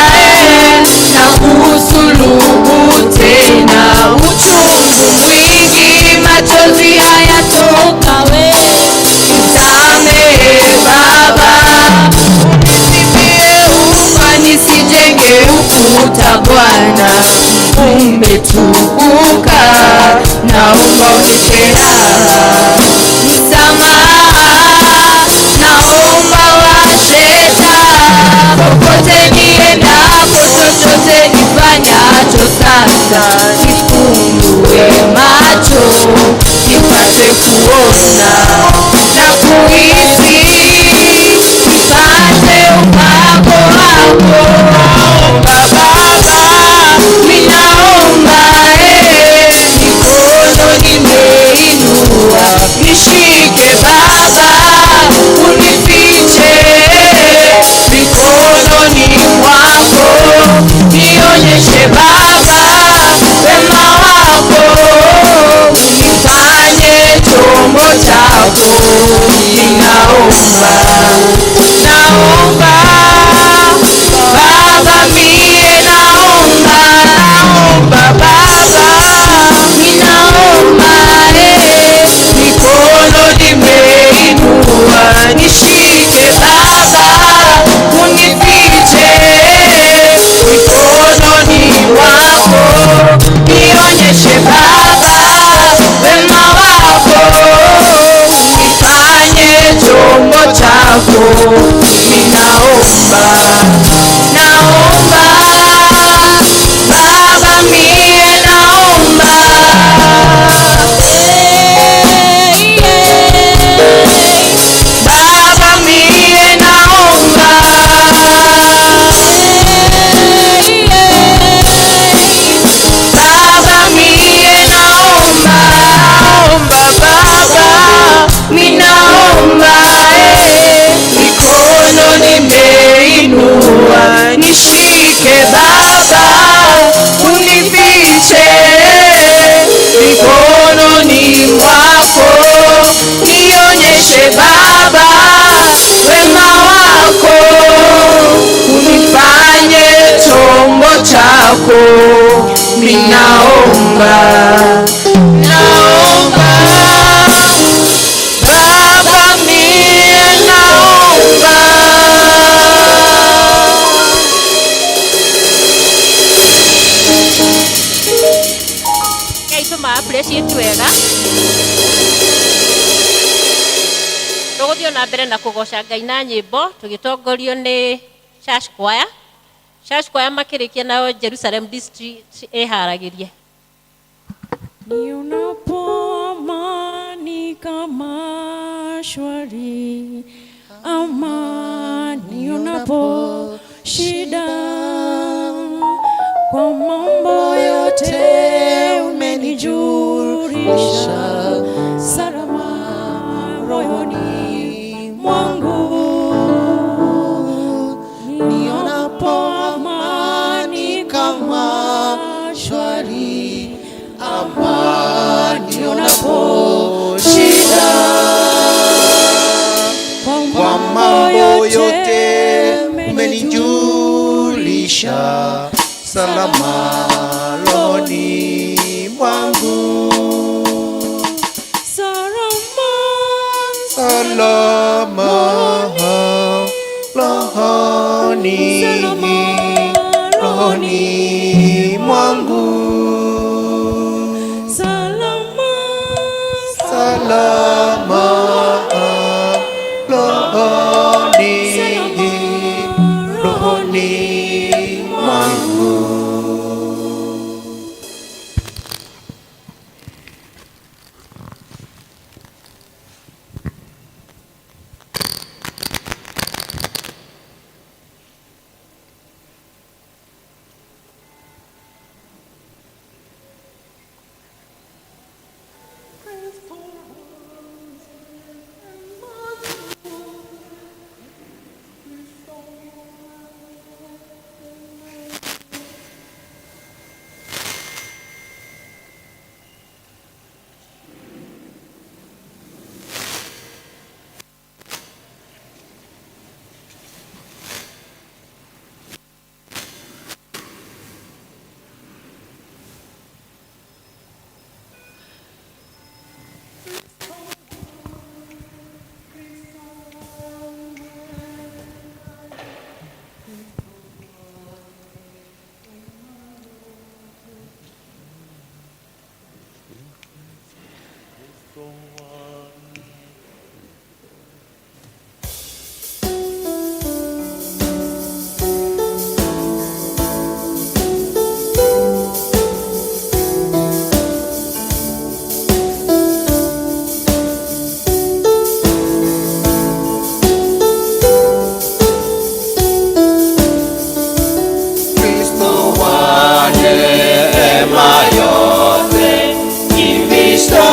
na kusulubu tena, uchungu mwingi, machozi hayatoka, we nisamehe Baba, unisifie ufa, nisijenge ukuta Bwana, umetukuka, naomba unipe raha, msamaha, naomba washe taa, popote niendapo, chochote nifanyacho, sasa nifungue macho, nipate kuona na kuhisi, nipate upako. Ninaomba, naomba Baba, mie naomba. Baba, mie naomba. Baba, mie naomba. Naomba Baba, ninaomba mikono nimeinua, nishike Baba, unifiche mikononi mwako, nionyeshe Baba wema wako, unifanye chombo chako. Ninaomba, naomba Baba, mie naomba. Ngai tũma appreciate wega. Tũgũthiĩ na mbere na kũgoca Ngai na nyĩmbo tũgĩtongorio nĩ Church Choir. Church Choir makĩrĩkia nao Jerusalem District ĩharagĩrie. Nionapo amani kama shwari, ama nionapo shida, kwa mambo yote umenijulisha, salama rohoni mwangu. Nionapo amani kama shwari, ama nionapo shida, kwa mambo yote umenijulisha, salama rohoni mwangu. Salama, salama rohoni, rohoni mwangu. Salama, salama rohoni, rohoni mwangu. Kristo wa neema yote, Kristo.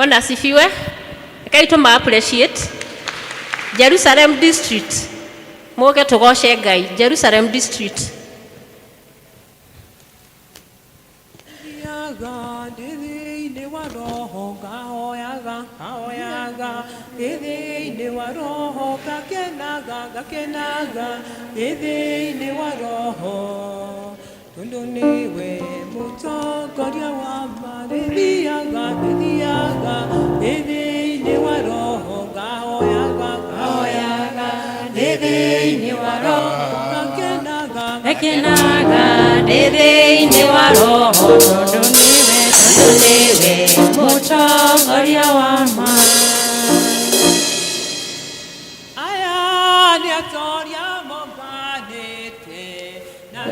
Bwana asifiwe. Rekei tũma appreciate Jerusalem District. Mũke tũgoce Ngai. Jerusalem District. Thiaga ndĩ thĩinĩ wa roho ngahoyaga ngahoyaga ndĩ thĩinĩ wa roho ngakenaga ngakenaga ndĩ thĩinĩ wa roho tondũ nĩwe mũtongoria wa ma ndĩthiaga ndĩthiaga ndĩ thĩinĩ wa roho ngahoyaga ngahoyaga ndĩ thĩinĩ wa roho ngakenaga Ngekenaga ndĩ thĩinĩ wa roho tondũ nĩwe tondũ nĩwe mũtongoria wa ma. Aya nĩ atoria monganĩte na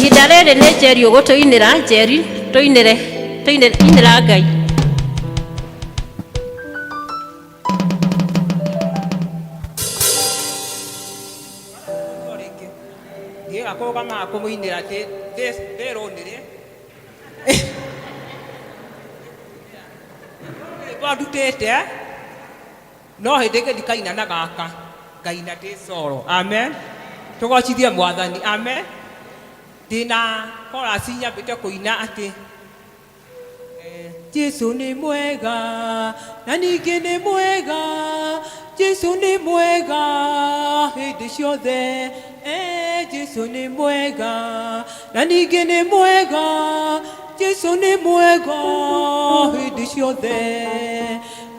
Ihinda rĩrĩ nĩ Njeri ũgũtũinĩra. Njeri, tũinĩre, tũinĩre, inĩra Ngai. Ndiĩga kũrũgamaga kũmũinĩra ndĩrũnĩrĩ rwĩmbo ndutĩte no hĩndĩ ĩngĩ ndikaina na gaka ngaina ndĩ solo. Amen, tũgocithie Mwathani. Amen. Ndĩna chorus nyambĩte kũina atĩ Jesu nĩ mwega na ningĩ nĩ mwega, Jesu nĩ mwega hĩndĩ ciothe. Jesu nĩ mwega na ningĩ nĩ mwega, Jesu nĩ mwega hĩndĩ ciothe.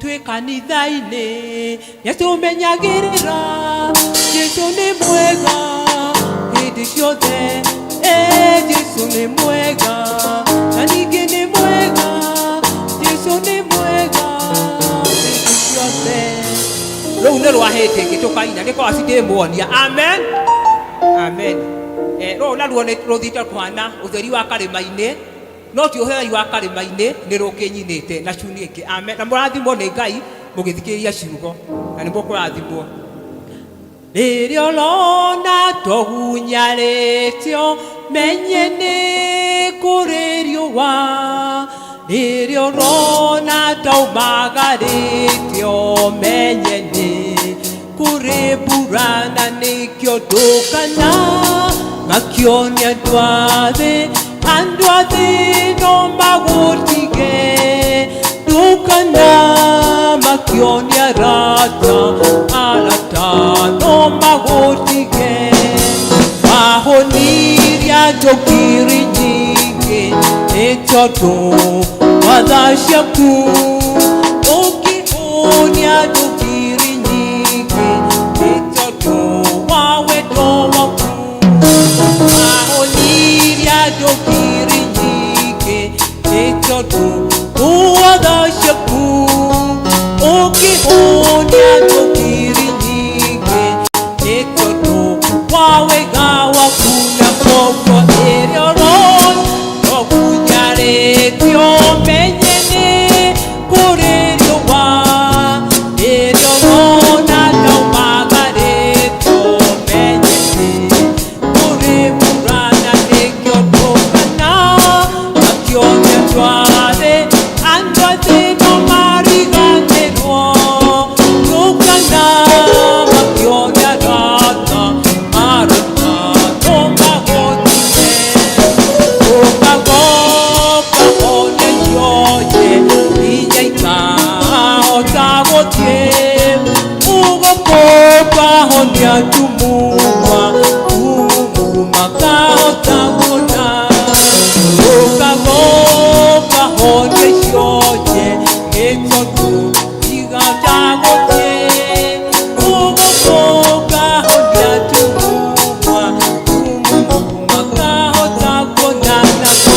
Twĩ kanitha-inĩ nĩatũmenyagĩrĩra, Jesu nĩ mwega hĩndĩ ciothe. Jesu nĩ mwega na ningĩ nĩ mwega, Jesu nĩ mwega hĩndĩ ciothe. Rũu nĩ rwa hĩndĩ ĩngĩ tũkaina nĩ koraci ndĩmuonia. Amen, amen. Rũrũ naruo nĩ rũthiĩte kũhana ũtheri wa karĩma-inĩ, no ti ũtheri wa karĩma-inĩ, nĩ rũkĩnyinĩte na cuni ĩngĩ. Amen. Na mũrathimwo nĩ Ngai mũgĩthikĩrĩria ciugo, na nĩ mũkũrathimwo. Rĩrĩa ũrona tũgunyarĩtio, menye nĩ kũrĩ riũa. Rĩrĩa ũrona taumagarĩtio, menye nĩ kũrĩ mbura, na nĩkĩo ndũkana makĩonia andũ a thĩ, andũ a thĩ no magũtige. Ndũkana makĩonia arata, arata no magũtige. Wahonirie andũ ngiri nyingĩ nĩ tondũ wa tha ciaku. Ũkĩhũnia andũ ngiri nyingĩ nĩ tondũ wa wendo waku. Wahonirie andũ ngiri nyingĩ nĩ tondũ wa tha ciaku. Ũkĩhũnia andũ ngiri nyingĩ nĩ tondũ wa wega waku. Na koguo ĩrĩa ũrona tũgunyarĩtio, menye nĩ kũrĩ riũa. Rĩrĩa ũrona taumagarĩtio, menye nĩ kũrĩ mbura, na nĩkĩo ndũkana makĩonia andũ a thĩ, andũ a thĩ no mariganĩrwo. Ndũkana makĩonia arata, arata no magũtige. Ũkagoka one cionye inya ikahota gũthiĩ. Ũgũkũka honia tumuma, tumumu makahota kuona. Ũkagoka honia cionye nĩ tondũ igahota gũthiĩ. Ũgũkũka honia tumuma, tumumu makahota kuona. Nako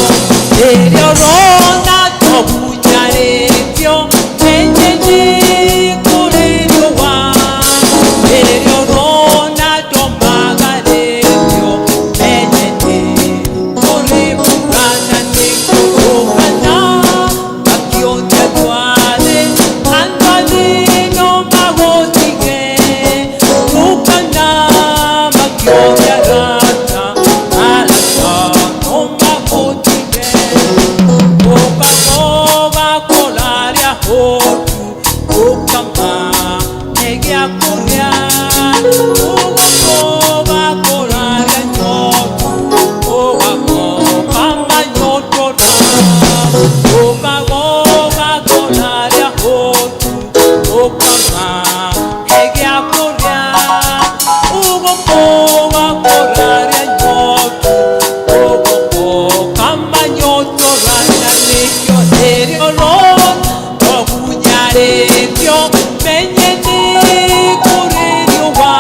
rĩrĩa ũrona tũgunyarĩtio, menye nĩ kũrĩ riũa. Rĩrĩa ũrona tũmagarĩtio, menye nĩ kũrĩ mbura, na nĩkĩo ndũkana makĩonia andũ a thĩ, andũ a thĩ no magũtige. Ndũkana makĩonia arata, arata no magũtige. Ũkagoga kũraria hũtu, ũkamahe gĩa kũrĩa. Ũgakoga kũraria nyotu, ũgakoga manyotora. Ũkagoga kũraria hũtu, ũkamahe gĩa kũrĩa. Ũgakoga kũraria nyotu, ũgakoga manyotora. Na nĩkĩo rĩrĩa ũrona tũgunyarĩtio, menye nĩ kũrĩ riũa.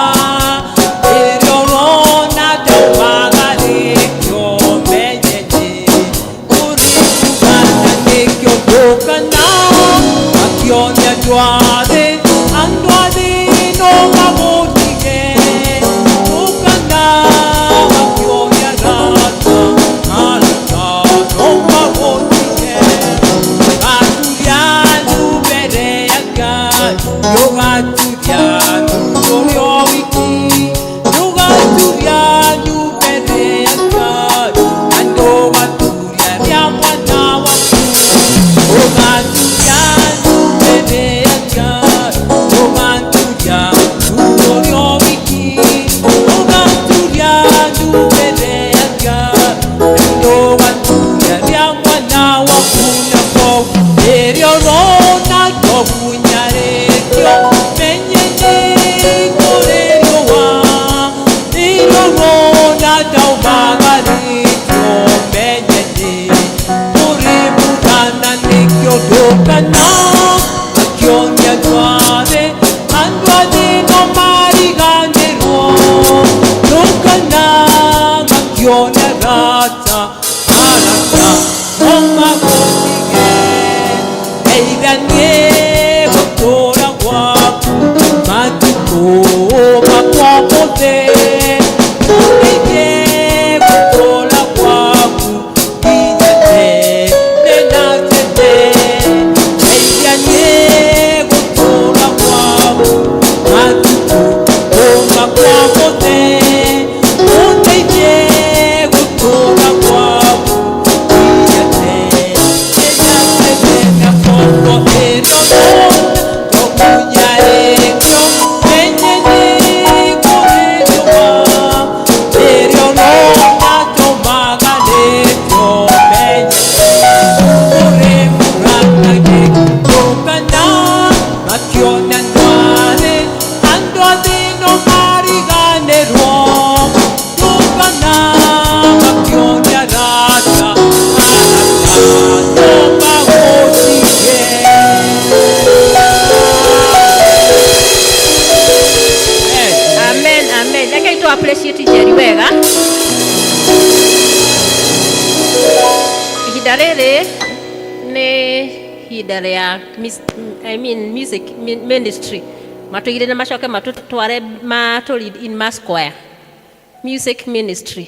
Rĩrĩa ũrona taumagarĩtio, menye nĩ kũrĩ mbura, na nĩkĩo ndũkana makĩonia andũ a thĩ, andũ a thĩ no magũtige. Ndũkana makĩonia arata, arata no magũtige. Gaturia ndu mbere ya Ngai, ndũgaturia ndu ũrĩ o wiki. Ndũgaturia ndu mbere ya Ngai, na ndũgaturia rĩa mwana waku. Ndũgaturia ndu mbere ya Ngai, ndũgaturia ndu ũrĩ o wiki. Ndũgaturia ndu mbere ya Ngai, na ndũgaturia rĩa mwana waku. Na koguo rĩrĩa ũrona tũgunyarĩtio, menye nĩ kũrĩ riũa. Rĩrĩa ũrona taumagarĩtio, menye nĩ kũrĩ mbura, na nĩkĩo ndũkana makĩonia andũ a mbere ya I mean music ministry matũigĩrĩre macoke matũtware matũ lead in mass choir music ministry.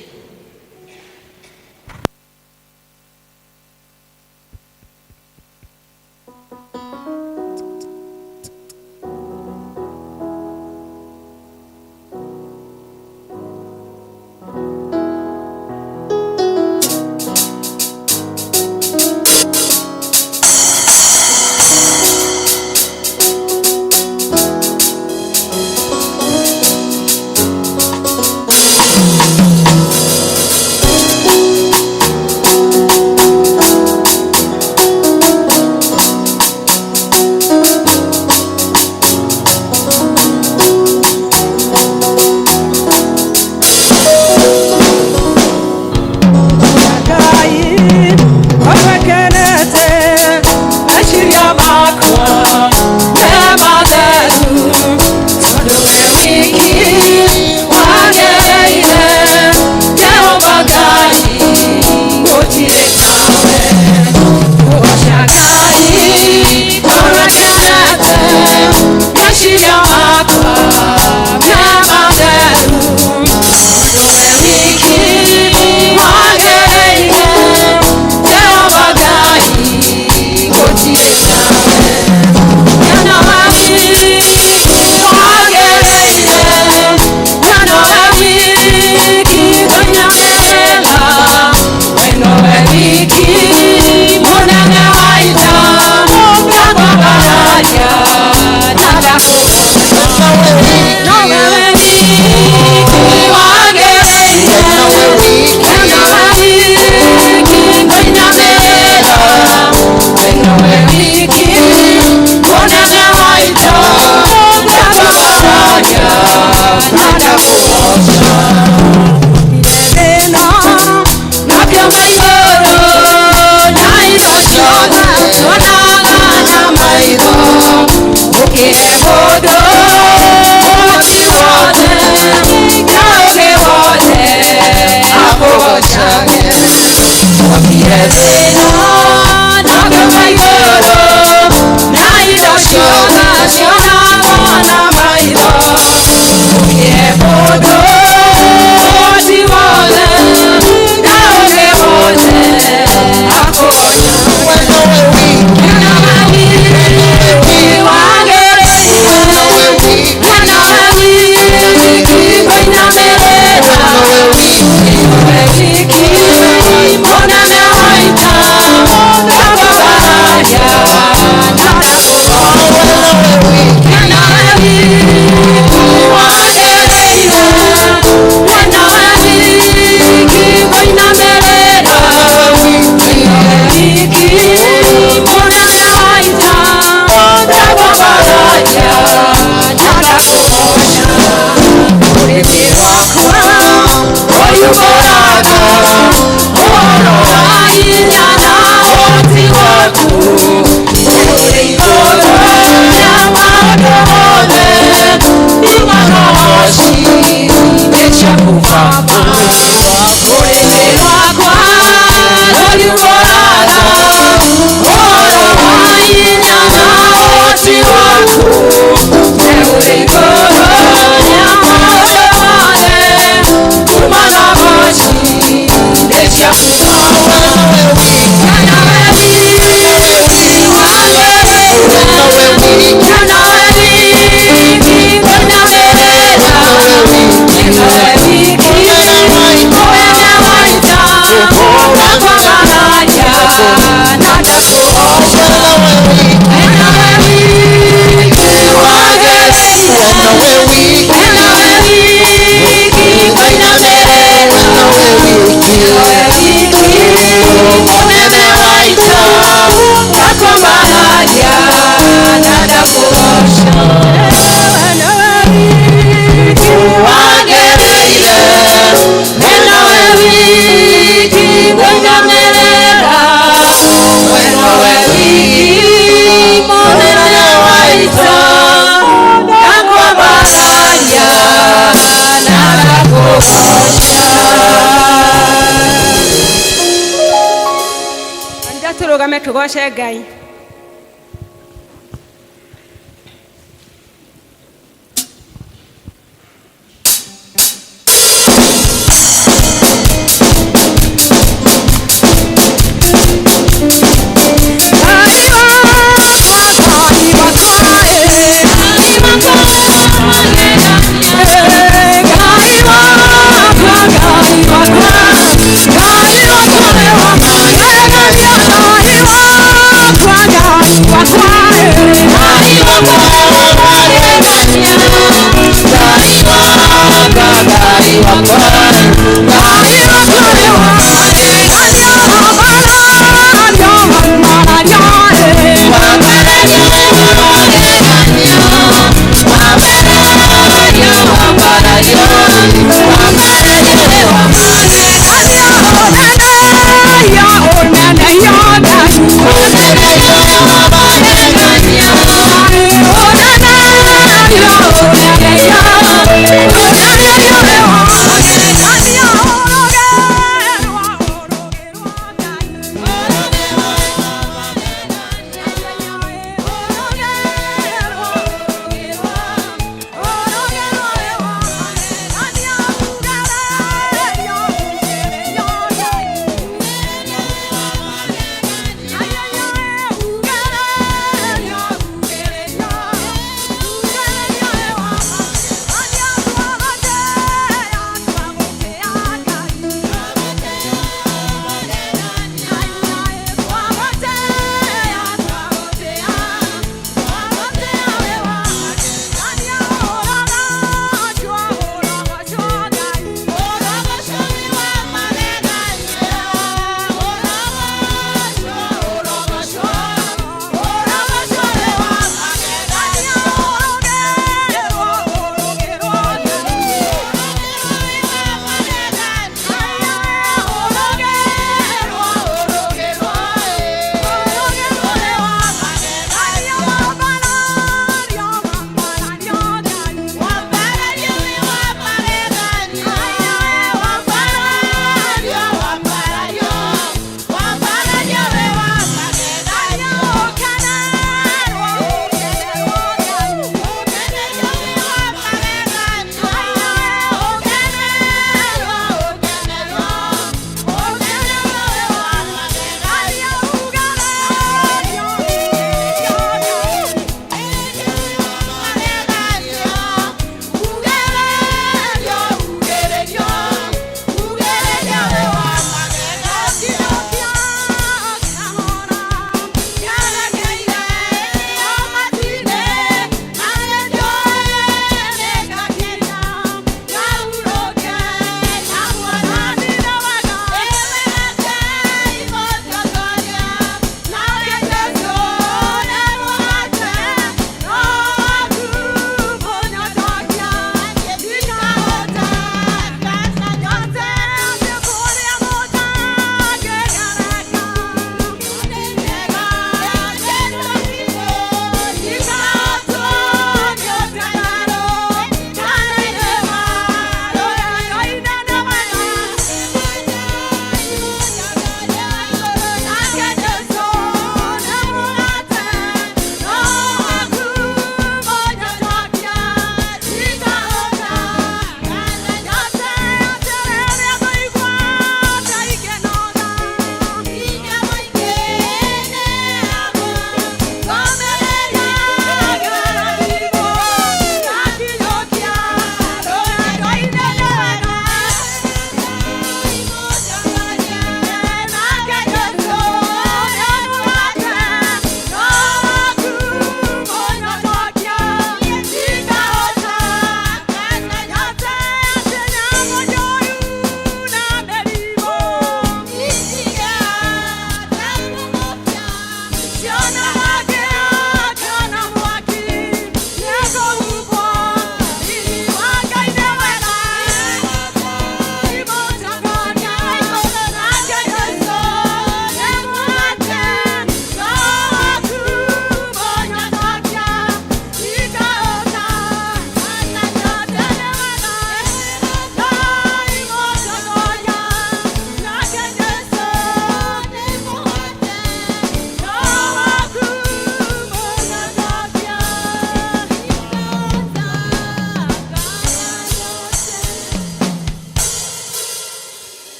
Tũrũgame tũgoce Ngai.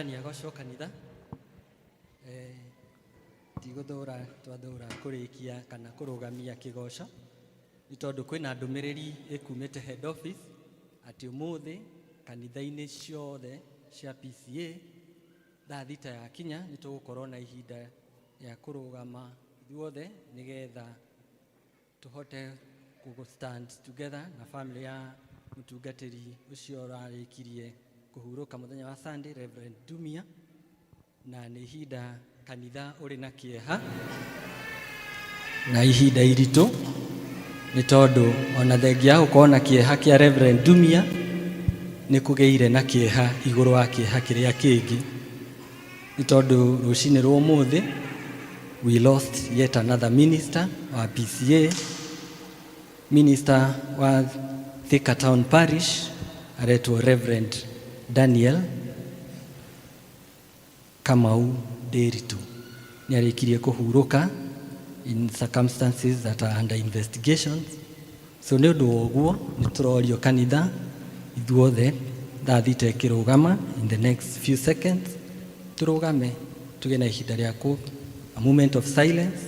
Mwathani agocwo kanitha. Eh, tigũthũra twathũra kũrĩkia kana kũrũgamia kĩgoco nĩ tondũ kwĩna ndũmĩrĩri ĩkumĩte head office atĩ ũmũthĩ kanitha-inĩ ciothe cia PCA thaa thita yakinya nĩ tũgũkorwo na ihinda rĩa kũrũgama ithuothe nĩgetha tũhote kũ stand together na family ya mũtungatĩri ũcio ũrarĩkirie kũhurũka mũthenya wa Sunday, Reverend Dumia, na nĩ ihinda kanitha ũrĩ na kĩeha na ihinda iritũ nĩ tondũ ona thengia ya gũkorwo na kĩeha kĩa Reverend Dumia nĩ kũgĩire na kĩeha igũrũ wa kĩeha kĩrĩa kĩngĩ nĩ tondũ rũcinĩ rwa ũmũthĩ we lost yet another minister wa PCA, minister wa Thika Town Parish aretwo Reverend Daniel Kamau Nderitu nĩ arĩkirie kũhurũka in circumstances that are under investigations. So nĩ ũndũ wa ũguo nĩ tũrorio kanitha ithuothe thaa thita ĩkĩrũgama in the next few seconds tũrũgame tũgĩe na ihinda rĩa kũ a moment of silence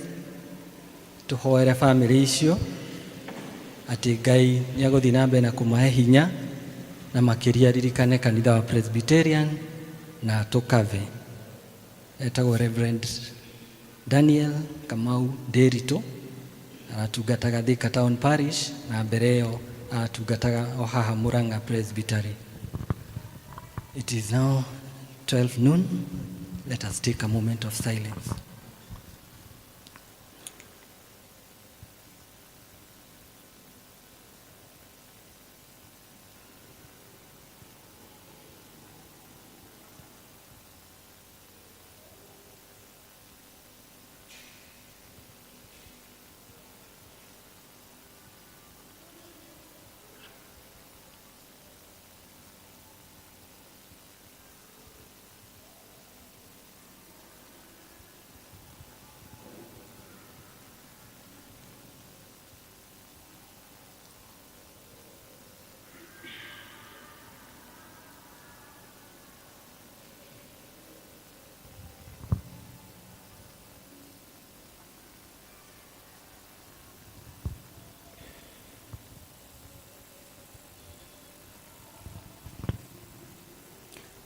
tũhoere family icio atĩ Ngai nĩ agũthiĩ na mbere na kũmahe hinya na makĩria ririkane kanitha wa Presbyterian na tũkave. Etagwo Reverend Daniel Kamau Nderitu aratungataga Thika Town Parish na mbere ĩyo aratungataga o haha Murang'a Presbytery. It is now 12 noon. Let us take a moment of silence.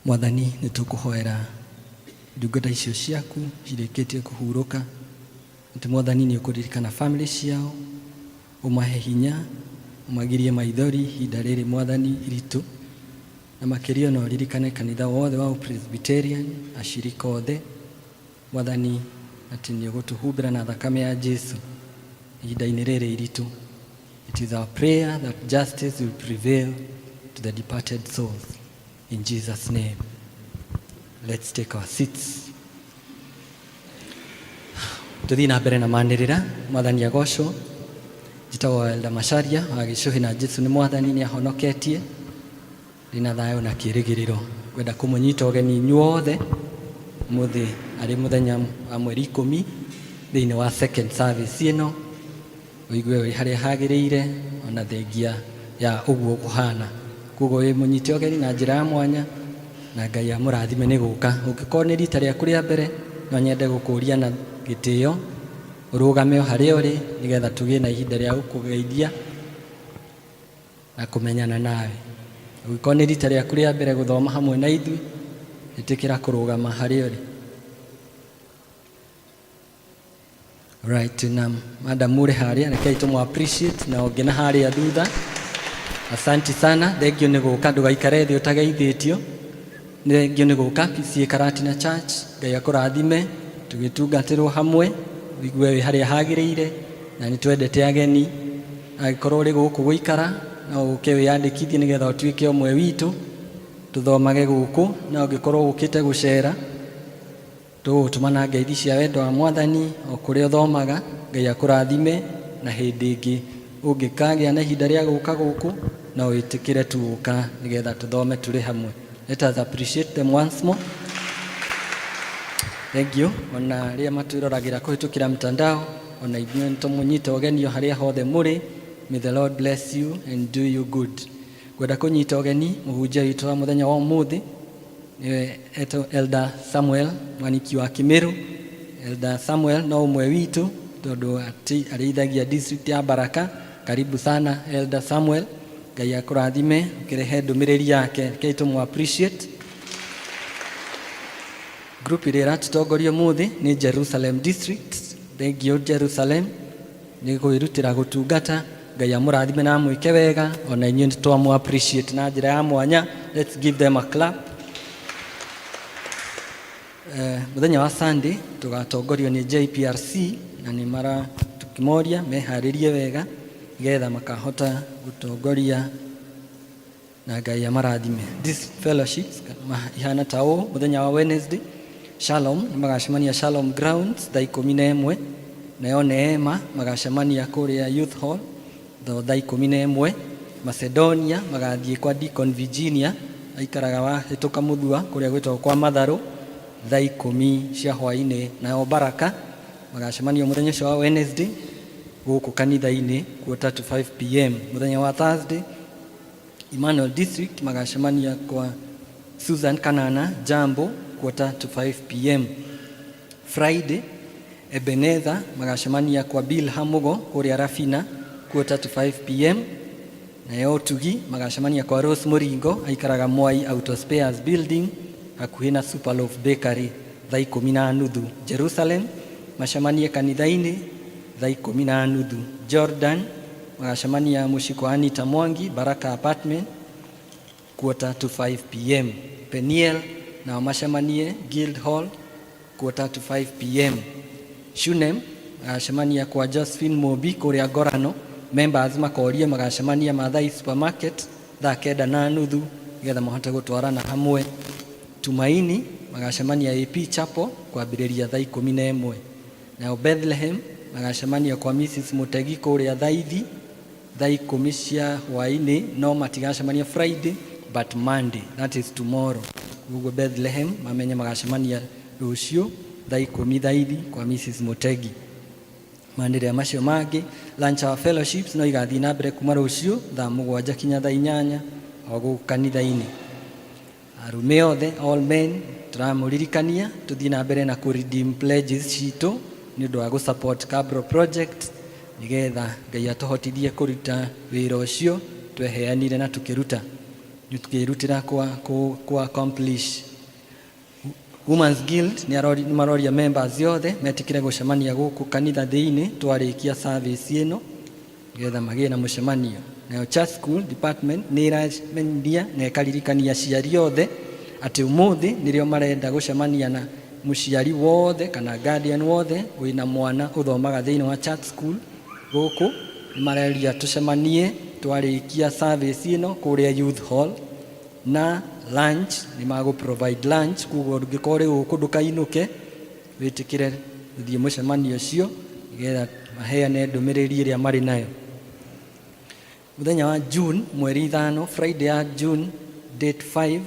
Mwathani nĩ tũkũhoera ndungata icio ciaku cirĩkĩtie kũhurũka atĩ Mwathani nĩ ũkũririkana family ciao ũmahe hinya ũmagirie maithori ihinda rĩrĩ Mwathani iritũ na makĩria ona ũririkane kanitha wothe wa Presbyterian acirika othe Mwathani atĩ nĩ ũgũtũhumbĩra na thakame ya Jesu ihinda-inĩ rĩrĩ iritũ. It is our prayer that justice will prevail to the departed souls. In Jesus' name. Let's take our seats. Tuthiĩ na mbere na manĩrĩra Mwathani agocwo. Njĩtagwo Elder Macharia wa Gĩcũhĩ na Jesu nĩ Mwathani nĩ ahonoketie. Ndĩna thayũ na kĩĩrĩgĩrĩro. Ngwenda kũmũnyita ũgeni inyuothe ũmũthĩ arĩ mũthenya wa mweri ikũmi thĩinĩ wa second service ĩno ũigue wĩ harĩa hagĩrĩire ona thengia ya ũguo kũhana. Koguo wĩ mũnyite ũgeni na njĩra ya mwanya na Ngai amũrathime nĩ gũka. Ũngĩkorwo nĩ rita rĩaku rĩa mbere no nyende gũkũria na gĩtĩo ũrũgame o harĩa ũrĩ nĩgetha tũgĩe na ihinda rĩa gũkũgeithia na kũmenyana nawe. Ũngĩkorwo nĩ rita rĩaku rĩa mbere gũthoma hamwe na ithuĩ, ĩtĩkĩra kũrũgama harĩa ũrĩ. Right, na madam ũrĩ harĩa, rekei tũmũ appreciate na ũngĩ na harĩa thutha. Asanti sana, thank you nĩ gũka, ndũgaikare thĩ ũtageithĩtio. Thank you nĩ gũka PCA Karatina Church, Ngai akũrathime, tũgĩtungatĩrwo hamwe, ũigue wĩ harĩa hagĩrĩire, na nĩ twendete ageni. Angĩkorwo ũrĩ gũkũ gũikara, no ũke wĩyandĩkithie nĩgetha ũtuĩke ũmwe witũ, tũthomage gũkũ, na ũngĩkorwo ũkĩte gũcera, tũgũtũmana ngeithi cia wendo wa Mwathani o kũrĩa ũthomaga, Ngai akũrathime, na hĩndĩ ĩngĩ ũngĩkagĩa na ihinda rĩa gũka gũkũ, no wĩtĩkĩre tu gũka nĩgetha tũthome tũrĩ hamwe. Let us appreciate them once more. Thank you. Ona arĩa matwĩroragĩra kũhĩtũkĩra mtandao, ona inyuĩ nĩ tũmũnyite ũgeni o harĩa hothe mũrĩ. May the Lord bless you and do you good. Ngwenda kũnyita ũgeni mũhunjia witũ wa mũthenya wa ũmũthĩ. Nĩwe etwo Elder Samuel Mwaniki wa Kĩmĩrũ. Elder Samuel no ũmwe witũ tondũ arĩithagia district ya Baraka. Karibu sana, Elder Samuel. Ngai akũrathime ũkĩrehe ndũmĩrĩri yake. Rekei tũmũ appreciate. Group ĩrĩa ĩratũtongoria ũmũthĩ nĩ Jerusalem District. Thank you, Jerusalem, nĩ kwĩrutĩra gũtungata. Ngai amũrathime na amwĩke wega. Ona inyuĩ nĩ twamũ appreciate na njĩra ya mwanya. Let's give them a clap. Mũthenya wa Sunday tũgatongorio nĩ JPRC na nĩ mara tũkĩmoria meharĩrie wega nĩgetha makahota gũtongoria na Ngai amarathime. These fellowships ihana ta ũũ: mũthenya wa Wednesday, Shalom nĩ magacemania Shalom Grounds thaa 11, nayo Neema magacemania kũrĩa Youth Hall thaa 11. Macedonia magathiĩ kwa Deacon Virginia, aikaraga wahĩtũka Mũthua kũrĩa gwĩtagwo kwa Matharũ, thaa 10 cia hwaĩ-inĩ. Nayo Baraka magacemania mũthenya ũcio wa Wednesday gũkũ kanitha-inĩ 4:45 p.m. Mũthenya wa Thursday, Emmanuel District magacemania kwa Susan Kanana Jambo 4:45 p.m. Friday, Ebenetha magacemania kwa Bill Hamugo kũrĩa Rafina 4:45 p.m. Nayo Tugi magacemania kwa Rose Muringo, aikaraga Mwai Auto Spares Building hakuhĩ na Superloaf Bakery, thaa 10:30. Jerusalem macemanie kanitha-inĩ thaa 10:30. Jordan magacemania mũciĩ kwa Anita Mwangi, Baraka Apartment, 4:45 p.m. Peniel nao macemanie Guild Hall 4:45 p.m. Shunem magacemania kwa Josephine Mobi kũrĩa Ngorano. Members makorie magacemania Mathai Supermarket thaa 9:30 nĩgetha mahote gũtwarana hamwe. Tumaini magacemania AP Chapel kwambĩrĩria thaa 11. Nayo Bethlehem magacemania kwa Mrs Mutegi kũrĩa Thaithi thaa 10 cia hwaĩ-inĩ, no matigacemania Friday but Monday, that is tomorrow. Koguo Bethlehem mamenye magacemania rũciũ thaa 10 thaithi kwa Mrs Mutegi. Manĩrĩra macio mangĩ, lunch hour fellowships no igathiĩ na mbere kuma rũciũ thaa 7 kinya thaa 8 o gũkũ kanitha-inĩ. Arũme othe, all men, tũramũririkania tũthiĩ na mbere na kũ redeem pledges citũ nĩ ũndũ wa gũ support Cabro project nĩgetha Ngai atũhotithie kũruta wĩra ũcio tweheanire na tũkĩruta nĩ tũkĩrutĩra kwa accomplish. Women's Guild nĩ maroria members othe metĩkĩre gũcemania gũkũ kanitha thĩinĩ twarĩkia service ĩno nĩgetha magĩe na mũcemanio. Nayo Church School Department nĩ ĩramenyithia na ĩkaririkania aciari othe atĩ ũmũthĩ nĩrĩo marenda gũcemania na mũciari wothe kana guardian wothe wĩna mwana ũthomaga thĩinĩ wa church school gũkũ. Nĩ mareria tũcemanie twarĩkia service ĩno kũrĩa Youth Hall, na lunch nĩ magũ provide lunch. Koguo ndũngĩkorwo rĩ gũkũ ndũkainũke, wĩtĩkĩre gũthiĩ mũcemanio ũcio nĩgetha maheane ndũmĩrĩri ĩrĩa marĩ nayo. Mũthenya wa June mweri 5, Friday ya June date 5,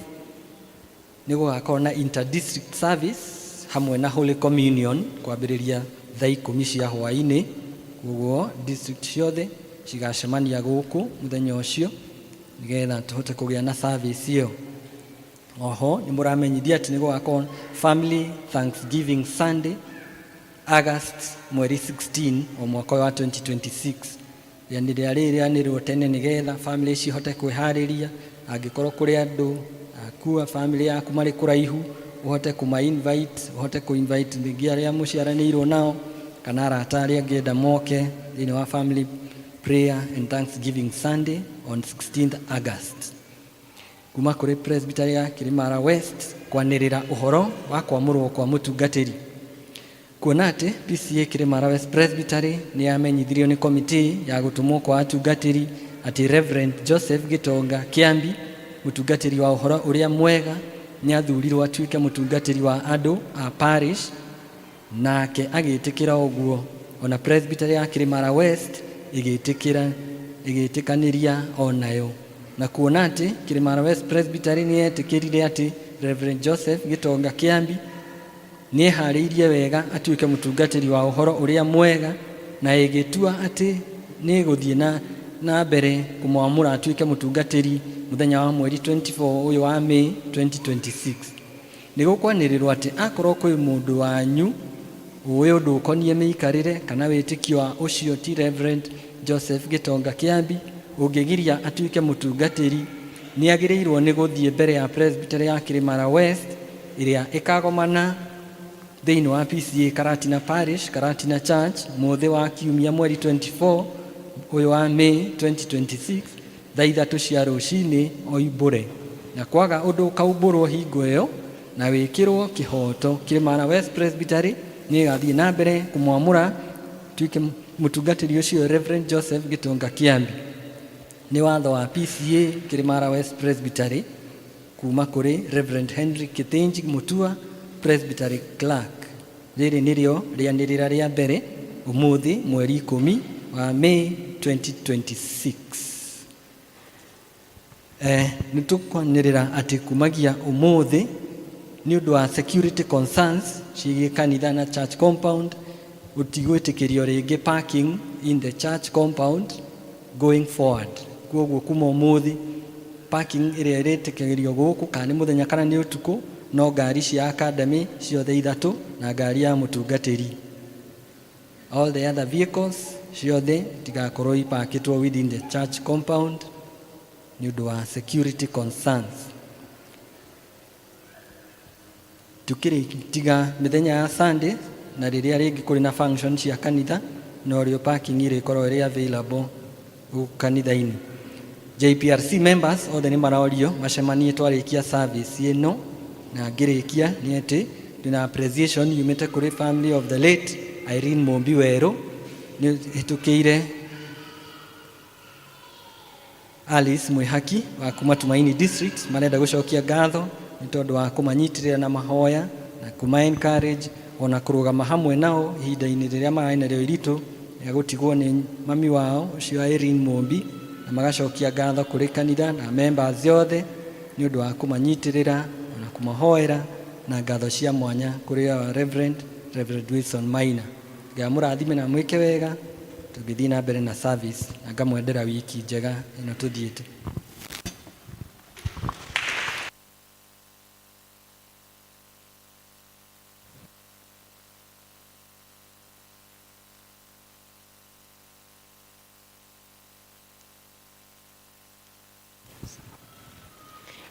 nĩ gũgakorwo na interdistrict service hamwe na Holy Communion kwambĩrĩria thaa 10 cia hwaĩ-inĩ. Koguo district ciothe cigacemania gũkũ mũthenya ũcio nĩgetha tũhote kũgĩa na service ĩyo. Oho nĩ mũramenyithia atĩ nĩ gũgakorwo family Thanksgiving Sunday, August mweri 16 o mwaka ũyũ wa 2026. Rĩanĩrĩra rĩrĩ rĩanĩrĩrwo tene nĩgetha family cihote kwĩharĩria. Angĩkorwo kũrĩ andũ akua family yaku marĩ kũraihu, ũhote kũma invite, ũhote kũ invite ningĩ arĩa mũciaranĩirwo nao kana arata arĩa angĩenda moke thĩinĩ wa family prayer and Thanksgiving Sunday on 16th August. Kuma kũrĩ Presbytery ya Kĩrĩmara West, kwanĩrĩra ũhoro wa kwamũrwo kwa mũtungatĩri. Kuona atĩ PCEA Kĩrĩmara West Presbytery nĩ yamenyithirio nĩ komiti ya gũtũmwo kwa atungatĩri atĩ Reverend Joseph Gitonga Kĩambi, mũtungatĩri wa ũhoro ũrĩa mwega, nĩ athurirwo atuĩke mũtungatĩri wa andũ a parish, nake agĩtĩkĩra ũguo. Ona Presbytery ya Kĩrĩmara West ĩgĩtĩkĩra, ĩgĩtĩkanĩria onayo. Na kuona atĩ Kĩrĩmara West Presbytery nĩ yetĩkĩrire atĩ Reverend Joseph Gitonga Kĩambi nĩ eharĩirie wega atuĩke mũtungatĩri wa ũhoro ũrĩa mwega, na ĩgĩtua atĩ nĩ ĩgũthiĩ na mbere kũmwamũra atuĩke mũtungatĩri mũthenya wa mweri 24 ũyũ wa May 2026. Nĩ gũkwanĩrĩrwo atĩ akorwo kwĩ mũndũ wanyu ũĩ ũndũ ũkoniĩ mĩikarĩre kana wĩtĩkio wa ũcio ti Reverend Joseph Gitonga Kĩambi ũngĩgiria atuĩke mũtungatĩri, nĩ agĩrĩirwo nĩ gũthiĩ mbere ya Presbytery ya Kĩrĩmara West ĩrĩa ĩkagomana thĩinĩ wa PCEA Karatina Parish, Karatina Church, mũthĩ wa Kiumia mweri 24 ũyũ wa May 2026 thaa ithatũ cia rũcinĩ oimbũre, na kwaga ũndũ ũkaumbũrwo hingo ĩyo na wĩkĩrwo kĩhooto. Kĩrĩmara West Presbytery nĩ ĩgathiĩ na mbere kũmwamũra tuĩke mũtungatĩri ũcio Reverend Joseph Gitonga Kĩambi. Nĩ watho wa PCEA Kĩrĩmara West Presbytery kuma kũrĩ Reverend Henry Kĩthĩnji Mutua, Presbytery Clerk. Rĩrĩ nĩrĩo rĩanĩrĩra rĩa mbere ũmũthĩ mweri ikũmi wa May 2026. Eh, nĩ tũkwanĩrĩra atĩ kumagia ũmũthĩ nĩ ũndũ wa security concerns ciĩgiĩ kanitha na church compound gũtigwĩtĩkĩrio rĩngĩ parking in the church compound going forward. Kwoguo kuma ũmũthĩ parking ĩrĩa ĩrĩtĩkagĩrio gũkũ kana nĩ mũthenya kana nĩ ũtukũ no ngari cia academy ciothe ithatũ na ngari ya mũtungatĩri. All the other vehicles ciothe itigakorwo ipakĩtwo within the church compound nĩ ũndũ wa security concerns. Tukĩrĩ tiga mĩthenya ya Sunday na rĩrĩa rĩngĩ kũrĩ na function cia kanitha norĩo parking ĩrĩkorwo ĩrĩ available gũkũ kanitha-inĩ. JPRC members othe nĩ marorio macemanie twarĩkia service ĩno, na ngĩrĩkia nĩ atĩ ndĩna appreciation yumĩte kũrĩ family of the late Irene Mũmbi Werũ nĩ hĩtũkĩire Alice Mwihaki wa kuma Tumaini District marenda gũcokia ngatho nĩ tondũ wa kũmanyitĩrĩra na mahoya na kũma encourage ona kũrũgama hamwe nao ihinda-inĩ rĩrĩa mararĩ narĩo iritũ rĩa gũtigwo nĩ mami wao ũcio Irene Mũmbi, na magacokia ngatho kũrĩ kanitha na members othe nĩ ũndũ wa kũmanyitĩrĩra ona kũmahoera, na ngatho cia mwanya kũrĩ our Reverend, Reverend Wilson Maina. Ngai amũrathime na amwĩke wega tũgĩthiĩ na mbere na service, na ngamwendera wiki njega ĩno tũthiĩte.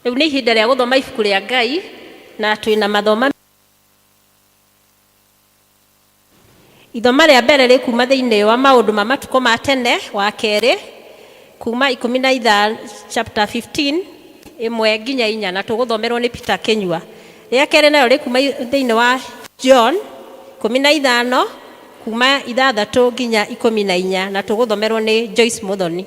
Rĩu nĩ ihinda rĩa gũthoma ibuku rĩa Ngai na twĩna mathoma. Ithoma rĩa mbere rĩ kuma thĩinĩ wa maũndũ ma matukũ ma tene wa kerĩ kuma ikũmi na ithano chapter 15 ĩmwe nginya inya na tũgũthomerwo nĩ Peter Kĩnyua. Rĩa kerĩ nayo rĩ kuma thĩinĩ wa John 15 kuma ithathatũ nginya 14 na tũgũthomerwo nĩ Joyce Muthoni.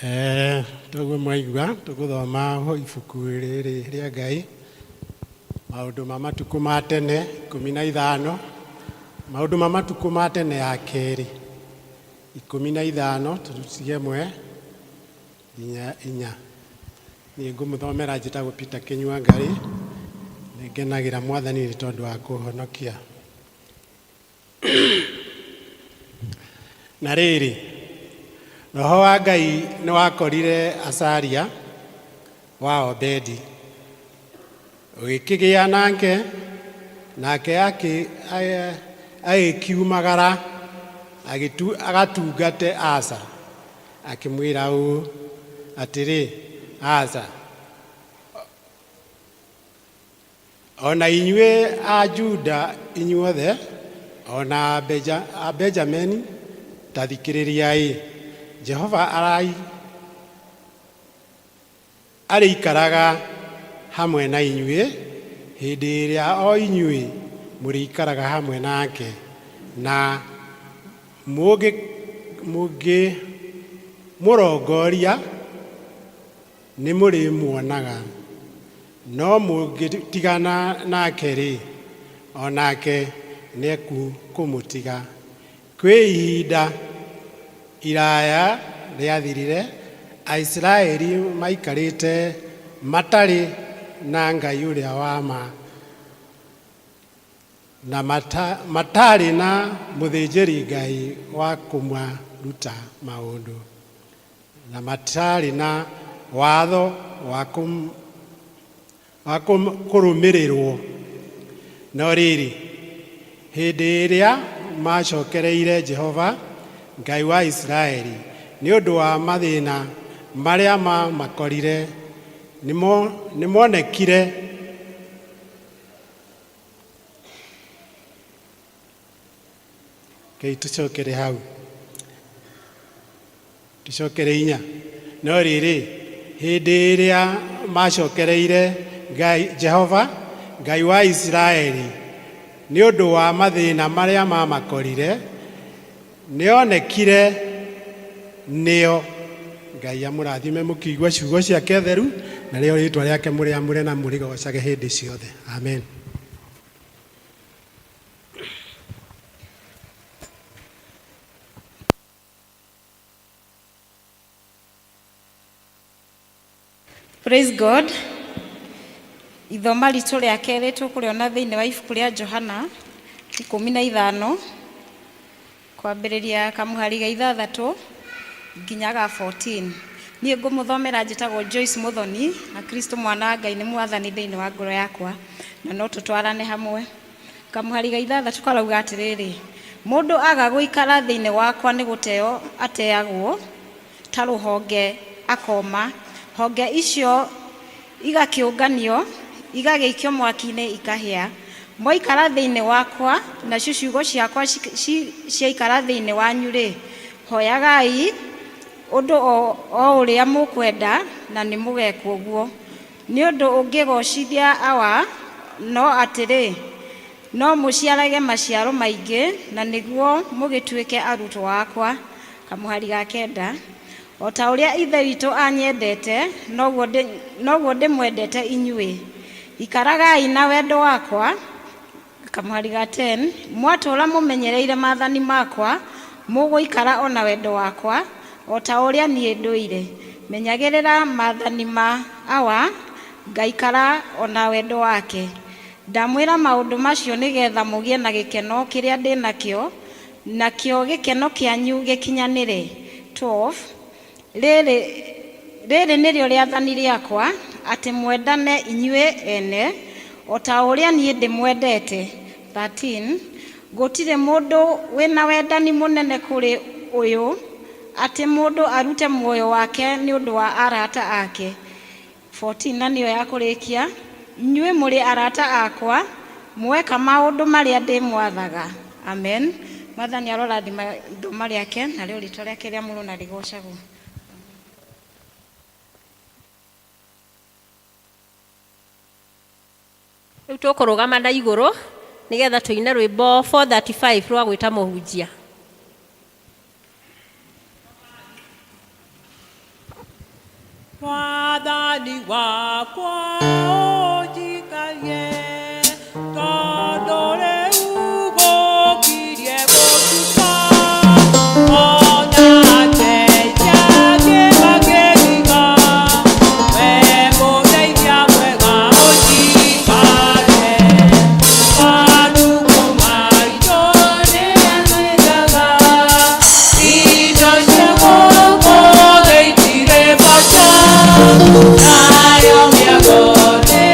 Eh, toguo mwaigua tũgũthoma ibuku rĩrĩ rĩa Ngai maũndũ ma matukũ ma tene 15 maũndũ ma matukũ ma tene ya kerĩ 15 tũrutie ĩmwe nginya inya. Niĩ ngũmũthomera njĩtagwo Peter Kĩnyua Ngarĩ, nĩ ngenagĩra Mwathani nĩ tondũ wa kũhonokia. Na rĩrĩ, Roho wa Ngai nĩ wakorire Azaria wa Obedi, ũgĩkĩgĩa nake, nake agĩkiumagara agatungate Asa, akĩmwĩra ũũ, Atĩrĩ, Asa, O na inyuĩ a Juda inyuothe, o na a Benjamini, ta thikĩrĩriai! Jehova arĩikaraga hamwe na inyuĩ hĩndĩ ĩrĩa o inyuĩ mũrĩikaraga hamwe nake, na mũngĩmũrongoria, Nĩmũrĩmuonaga, no mũngĩtigana nake-rĩ, o nake nĩekũmũtiga. Kwĩ ihinda iraya rĩathirire Aisiraeli maikarĩte matarĩ na Ngai ũrĩa wa ma. Na matarĩ na mũthĩnjĩri-Ngai wa kũmaruta maũndũ, na matarĩ na watho wa kũrũmĩrĩrwo. No rĩrĩ, hĩndĩ ĩrĩa maacokereire Jehova Ngai wa Isiraeli nĩ ũndũ wa mathĩna marĩa maamakorire, nĩmonekire Kei tucokere hau, tucokere inya. No rĩrĩ, hĩndĩ ĩrĩa macokereire Ngai, Jehova Ngai wa Isiraeli nĩ ũndũ wa mathĩna marĩa mamakorire, nĩonekire nĩo. Ngai amũrathime mũkĩigua ciugo ciake theru, narĩo rĩtwa rĩake mũrĩamũre na mũrĩgocage hĩndĩ ciothe. Amen. Praise God. Ithoma ritũ rĩa kerĩ tũkũrĩona thĩinĩ wa ibuku rĩa Johana 15 kwambĩrĩria kamũhari ga 6 nginya ga 14. Niĩ ngũmũthomera njĩtagwo Joyce Muthoni na Kristo mwana wa Ngai nĩ mwathani thĩinĩ wa ngoro yakwa na no tũtwarane hamwe. Kamũhari ga 6 karauga atĩrĩrĩ, mũndũ aga gũikara thĩinĩ wakwa nĩ gũteo ateagwo ta rũhonge akoma, honge icio igakĩũnganio igagĩikio mwaki-inĩ ikahĩa. Mwaikara thĩinĩ wakwa nacio ciugo ciakwa ciaikara thĩinĩ wanyu-rĩ, hoyagai ũndũ o ũrĩa mũkwenda na nĩmũgekwo guo. Nĩ ũndũ ũngĩgocithia Awa no atĩrĩ, no mũciarage maciaro maingĩ na nĩguo mũgĩtuĩke arutwo akwa. Kamũhari ga 9. O ta ũrĩa Ithe witũ anyendete, noguo ndĩmwendete inyuĩ. Ikaragai na wendo wakwa. Kamũhari ga 10. Mwatũũra mũmenyereire maathani makwa, mũgũikara o na wendo wakwa, o ta ũrĩa niĩ ndũire menyagĩrĩra maathani ma Awa, ngaikara o na wendo wake. Ndamwĩra maũndũ macio nĩgeetha mũgĩe na gĩkeno kĩrĩa ndĩ nakĩo, nakĩo gĩkeno kĩanyu gĩkinyanĩre. 12 Rĩrĩ rĩrĩ nĩrĩo rĩathani rĩakwa, atĩ mwendane inyuĩ ene, o ta ũrĩa niĩ ndĩmwendete. 13 Gũtirĩ mũndũ wĩna wendani mũnene kũrĩ ũyũ, atĩ mũndũ arute muoyo wake nĩ ũndũ wa arata ake. 14 na nĩyo ya kũrĩkia, inyuĩ mũrĩ arata akwa mweka maũndũ marĩa ndĩmwathaga. Amen. Mwathani arorathima ithoma rĩake narĩo rĩtwa rĩake rĩamũrwo na rĩgocagwo. Rĩu tũkũrũgama na igũrũ nĩgetha tũine rwĩmbo 435 rwa gwĩta mũhunjia. Mwathani wakwa ũnjikarie tondũ rĩu gũkirie gũtuka ona ndeithia ngĩmagĩriga we mũndeithia mwega ũnjikarie matukũ maitũ nĩatwĩkaga indo cia gũkũ thĩ itirĩ bata nayo mĩago nĩ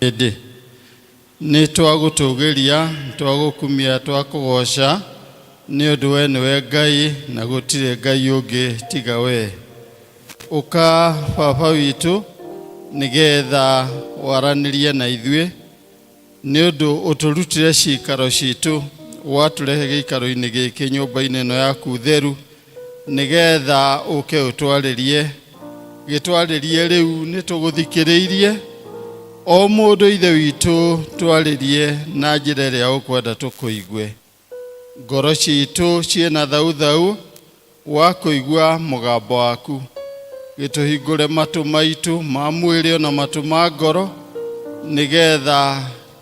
Hĩndĩ nĩ twagũtũgĩria, twagũkumia, twakũgoca nĩ ũndũ we nĩwe Ngai na gũtirĩ Ngai ũngĩ tiga we. Ũka baba witũ nĩgetha waranĩrie na ithuĩ nĩ ũndũ ũtũrutire ciikaro citũ watũrehe gĩikaro-inĩ gĩkĩ nyũmba-inĩ ĩno yaku theru nĩgetha ũke ũtwarĩrie gĩtwarĩrie rĩu nĩ tũgũthikĩrĩirie o mũndũ ithe witũ twarĩrie na njĩra ĩrĩa ũkwenda tũkũigue ngoro citũ ciĩna thauthau wa kũigua mũgambo waku gĩtũhingũre matũ maitũ ma mwĩrĩ ona matũ ma ngoro nĩgetha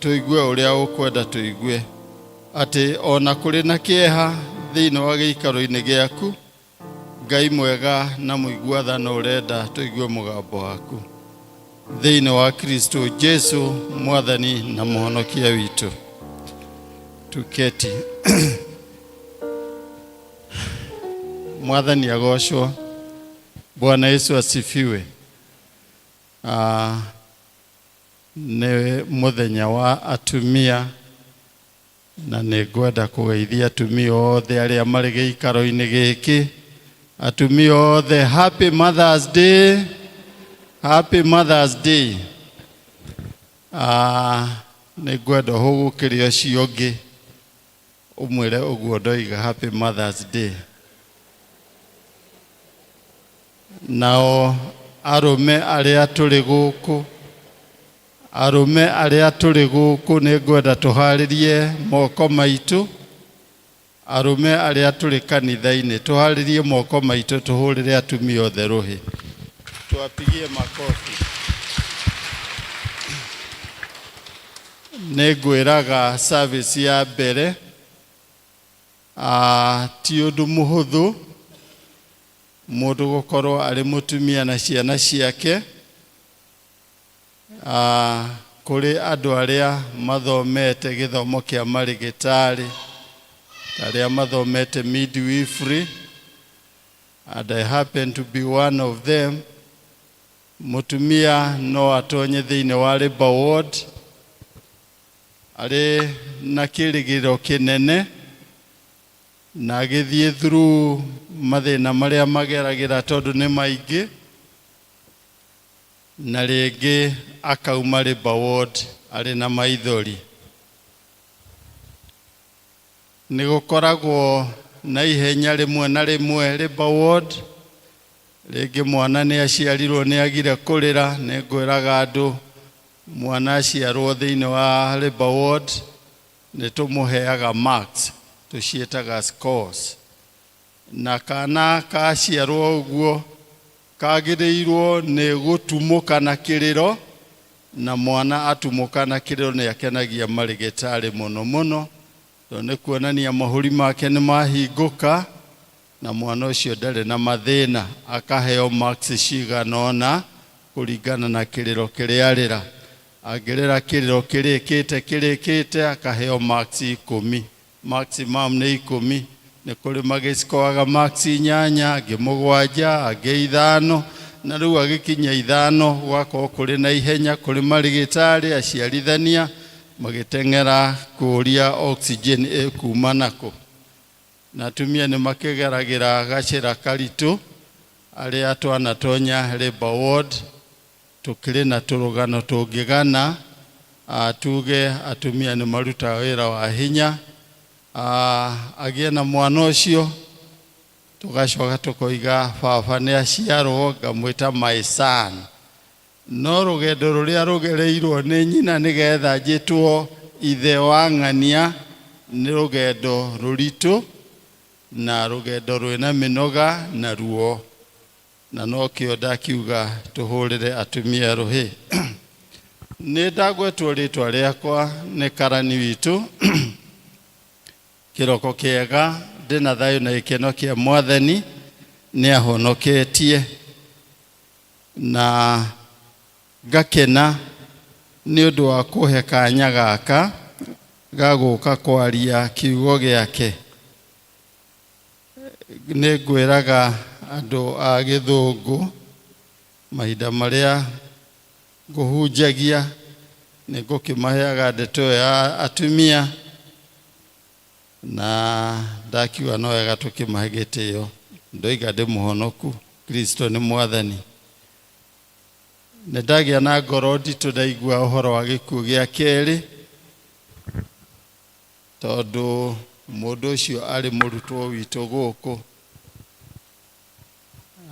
tũigue ũrĩa ũkwenda tũigue atĩ ona kũrĩ na kĩeha thĩinĩ wa gĩikaro-inĩ gĩaku Ngai mwega na mũigua tha no ũrenda tũigue mũgambo waku thĩinĩ wa Kristo Jesu mwathani na mũhonokia witũ. Tuketi. Mwathani agocwo. Bwana Yesu asifiwe. Ah, nĩ mũthenya wa atumia na nĩ ngwenda kũgeithia atumia othe arĩa marĩ gĩikaro-inĩ gĩkĩ atumia othe happy mothers day happy mothers day ah, nĩ ngwenda ũhũgũkĩre ũcio ũngĩ ũmwĩre ũguo ndoiga happy mothers day nao arũme arĩa tũrĩ gũkũ Arũme arĩa tũrĩ gũkũ nĩ ngwenda tũharĩrie moko maitũ. Arũme arĩa tũrĩ kanitha-inĩ tũharĩrie moko maitũ tũhũrĩre atumia othe rũhĩ. Tuwapigie makofi. Nĩ ngwĩraga service ya mbere ah, ti ũndũ mũhũthũ mũndũ gũkorwo arĩ mũtumia na ciana ciake. Ah, kũrĩ andũ arĩa mathomete gĩthomo kĩa marĩgĩtarĩ ta arĩa mathomete midwifery and I happen to be one of them mũtumia no atonye thĩinĩ wa labor ward arĩ na kĩrĩgĩrĩro kĩnene na agĩthiĩ through mathĩna marĩa mageragĩra tondũ nĩ maingĩ Na rĩngĩ akauma labour ward arĩ na maithori. Nĩ gũkoragwo na ihenya rĩmwe na rĩmwe labour ward, rĩngĩ mwana nĩ aciarirwo nĩ agire kũrĩra, nĩ ngwĩraga andũ mwana aciarwo thĩinĩ wa labour ward nĩ tũmũheaga marks, tũciĩtaga scores. Na kana kaciarwo ũguo Kagĩrĩirwo nĩ gũtumũka na kĩrĩro, na mwana atumũka na kĩrĩro nĩ akenagia marĩgĩtarĩ mũno mũno, tondũ nĩ kuonania mahũri make nĩ mahingũka, na mwana ũcio ndarĩ na mathĩna, akaheo marks cigana ũna kũringana na kĩrĩro kĩrĩa arĩra. Angĩrĩra kĩrĩro kĩrĩkĩte kĩrĩkĩte, akaheo marks ikũmi. Maximum nĩ ikũmi. Nĩ kũrĩ magĩcikoaga max inyanya, angĩ mũgwanja, angĩ ithano, na rĩu agĩkinya ithano gũgakorwo kũrĩ na ihenya kũrĩ marĩgĩtarĩ, aciarithania magĩteng'era kũũria oxygen ĩkuma nakũ. Na atumia nĩ makĩgeragĩra gacĩra karitũ arĩa twanatonya labour ward Tũkĩrĩ na tũrũgano tũngĩgana, tuge atumia nĩ marutaga wĩra wa hinya, agĩe na mwana ũcio, tũgacoka tũkoiga baba nĩ aciarwo, ngamwĩta my son. No rũgendo rũrĩa rũgereirwo nĩ nyina nĩgetha njĩtwo ithe wa ng'ania nĩ rũgendo rũritũ na rũgendo rwĩna mĩnoga na ruo. Na nokĩo ndakiuga tũhũrĩre atumia rũhĩ. Nĩ ndagwetwo rĩtwa rĩakwa nĩ karani witũ. Kĩroko kĩega, ndĩna thayũ na gĩkeno kĩa Mwathani, nĩ ahonoketie. Na ngakena nĩ ũndũ wa kũhe kanya gaka ga gũka kwaria kiugo gĩake. Nĩ ngwĩraga andũ a gĩthũngũ mahinda marĩa ngũhunjagia Nĩ ngũkĩmaheaga ndeto ĩyo ya atumia na ndakiuga no wega tũkĩmahe gĩtĩo. Ndoiga ndĩ mũhonoku, Kristo nĩ mwathani. Nĩ ndagĩa na ngoro nditũ ndaigua ũhoro wa gĩkuũ gĩa kerĩ, tondũ mũndũ ũcio arĩ mũrutwo witũ gũkũ.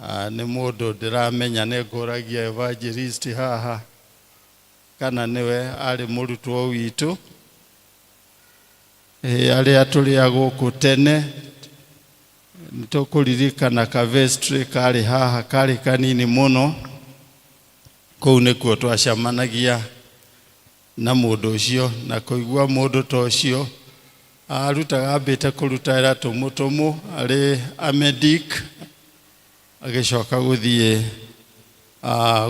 Ah, nĩ mũndũ ndĩramenya nĩ ngũragia evangelist haha kana nĩwe arĩ mũrutwo witũ. Ĩ, arĩa tũrĩ a gũkũ tene nĩ tũkũririkana ka vestry karĩ haha karĩ kanini mũno. Kũu nĩkuo twacemanagia na mũndũ ũcio, na kũigua mũndũ ta ũcio arutaga ambĩte kũruta wĩra tũmũ tũmũ arĩ amedik, agĩcoka gũthiĩ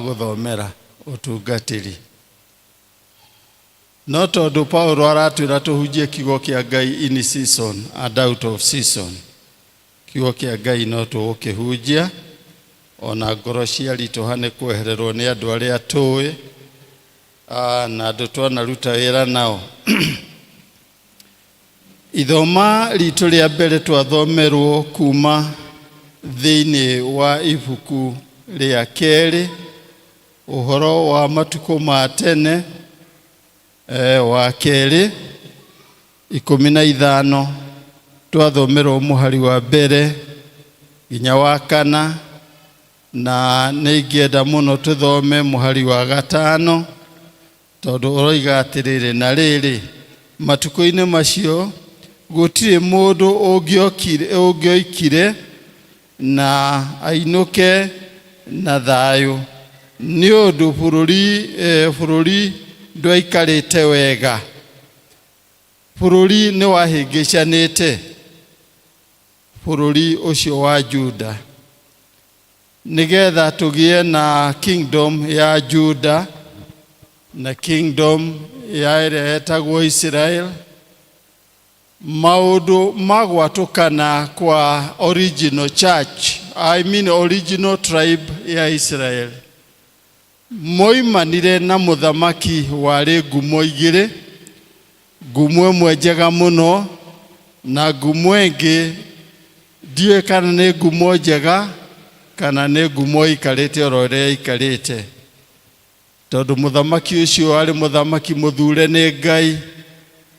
gũthomera ũtungatĩri. No tondũ Paulo aratwĩra tũhunjie kiugo kĩa Ngai in season and out of season, kiugo kĩa Ngai no tũgũkĩhunjia ona ngoro ciaritũha nĩ kwehererwo nĩ andũ arĩa tũĩ na andũ twanaruta wĩra nao. Ithoma ritũ rĩa mbere twathomerwo kuma thĩinĩ wa ibuku rĩa kerĩ, ũhoro wa matukũ ma tene, wa kerĩ 15, twathomerwo mũhari wa mbere nginya wa kana, na nĩ ingĩenda mũno tũthome mũhari wa gatano, tondũ ũroiga atĩrĩrĩ, na rĩrĩ, matukũ-inĩ macio gũtirĩ mũndũ ũngĩoikire na ainũke na thayũ, nĩ ũndũ bũrũri ndwaikarĩte wega, bũrũri nĩ wahĩngĩcanĩte, bũrũri ũcio wa Juda, nĩgetha tũgĩe na kingdom ya Juda na kingdom ya ĩrĩa yetagwo Israel. Maũndũ magwatũkana kwa original church, I mean original tribe ya Israel, moimanire na mũthamaki warĩ ngumo igĩrĩ, ngumo ĩmwe njega mũno na ngumo ĩngĩ ndiũĩ kana nĩ ngumo njega kana nĩ ngumo ĩikarĩte oro ũrĩa ĩikarĩte, tondũ mũthamaki ũcio arĩ mũthamaki mũthure nĩ Ngai,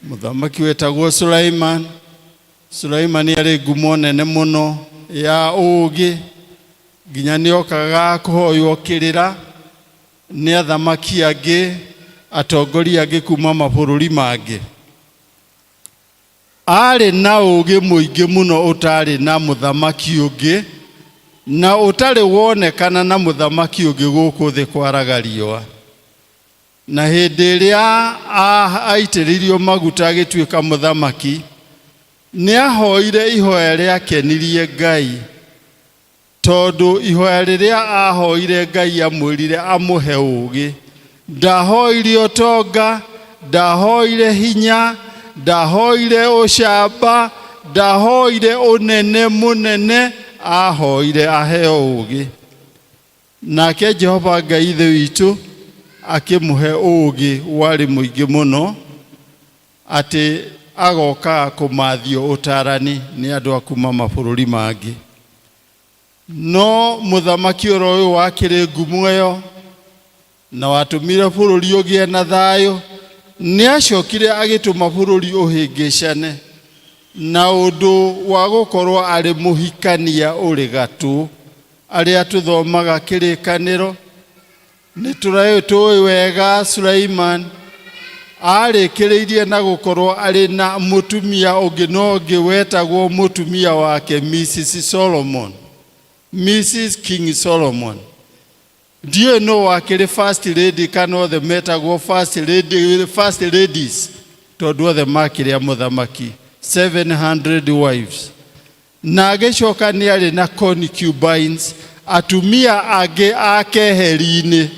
mũthamaki wetagwo Sulaiman. Sulaiman arĩ ngumo nene mũno ya ũũgĩ, nginya nĩokaga kũhoywo kĩrĩra nĩ athamaki angĩ, atongoria angĩ kuma mabũrũri mangĩ. Arĩ na ũũgĩ mũingĩ mũno ũtarĩ na mũthamaki ũngĩ, na ũtarĩ wonekana na mũthamaki ũngĩ gũkũ thĩ kwaraga riũa. Na hĩndĩ ĩrĩa aitĩrĩirio maguta agĩtuĩka mũthamaki, nĩahoire ihoya rĩakenirie Ngai, tondũ ihoya rĩrĩa ahoire Ngai amwĩrire amũhe ũũgĩ. Ndahoire ũtonga, ndahoire hinya, ndahoire ũcamba, ndahoire ũnene mũnene, ahoire aheo ũũgĩ. Nake Jehova Ngai Ithe witũ akĩmũhe ũũgĩ warĩ mũingĩ mũno, atĩ agokaga kũmathio ũtarani nĩ andũ a kuma mabũrũri mangĩ. No mũthamaki oro ũyũ wakĩrĩ ngumo ĩyo na watũmire bũrũri ũgĩe na thayũ, nĩacokire agĩtũma bũrũri ũhĩngĩcane na ũndũ wa gũkorwo arĩ mũhikania ũrĩ gatũ. Arĩa tũthomaga kĩrĩkanĩro nĩ tũĩ wega Sulaiman arĩkĩrĩirie na gũkorwo arĩ na mũtumia ũngĩ no ũngĩ wetagwo mũtumia wake Mrs. Solomon, Mrs. King Solomon. Ndiũĩ nũ wakĩrĩ first lady kana othe metagwo first lady, first ladies, tondũ othe makĩrĩ a mũthamaki, 700 wives. Na agĩcoka nĩ arĩ na concubines, atumia angĩ a keheri-inĩ.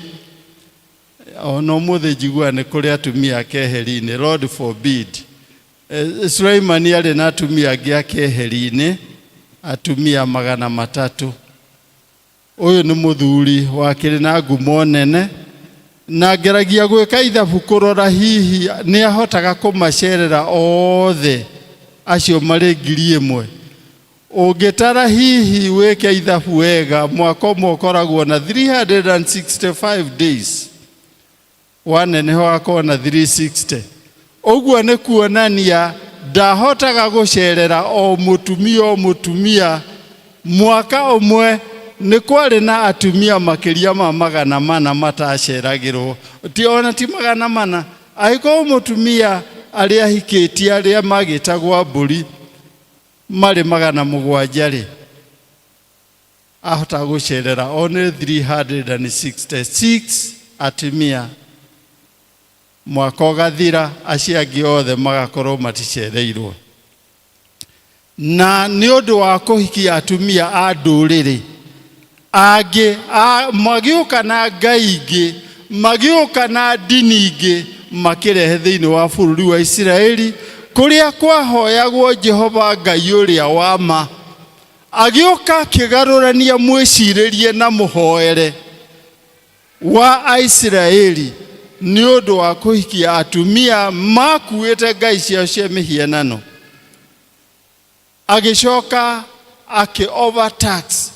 Ona ũmũthĩ njiguaga nĩ kũrĩ atumia a keheri-inĩ, Lord forbid. Sulaiman arĩ na atumia angĩ a keheri-inĩ, atumia 300. Ũyũ nĩ mũthuri wakĩrĩ na ngumo nene, Na ngeragia gwĩka ithabu kũrora hihi nĩ ahotaga kũmacerera othe acio marĩ 1,000. Ũngĩtara hihi wĩke ithabu wega, mwaka ũmwe ũkoragwo na 365 days, waneneha ũgakorwo na 360. Ũguo nĩ kuonania ndahotaga gũcerera o mũtumia o mũtumia mwaka ũmwe. Nĩ kwarĩ na atumia makĩria ma 400 mataceragĩrwo, ti ona ti 400. Angĩkorwo mũtumia arĩa ahikĩtie arĩa magĩtagwo mbũri marĩ 700 rĩ, ahota gũcerera only 366 atumia, mwaka ũgathira acio angĩ othe magakorwo maticereirwo. Na nĩ ũndũ wa kũhikia atumia a ndũrĩrĩ angĩ, magĩũka na ngai ingĩ, magĩũka na ndini ingĩ, makĩrehe thĩinĩ wa bũrũri wa Isiraeli kũrĩa kwahoyagwo Jehova Ngai ũrĩa wa ma. Agĩũka akĩgarũrania mwĩcirĩrie na mũhoere wa Aisiraeli nĩ ũndũ wa kũhikia atumia makuĩte ngai ciao cia mĩhianano. Agĩcoka akĩ overtax,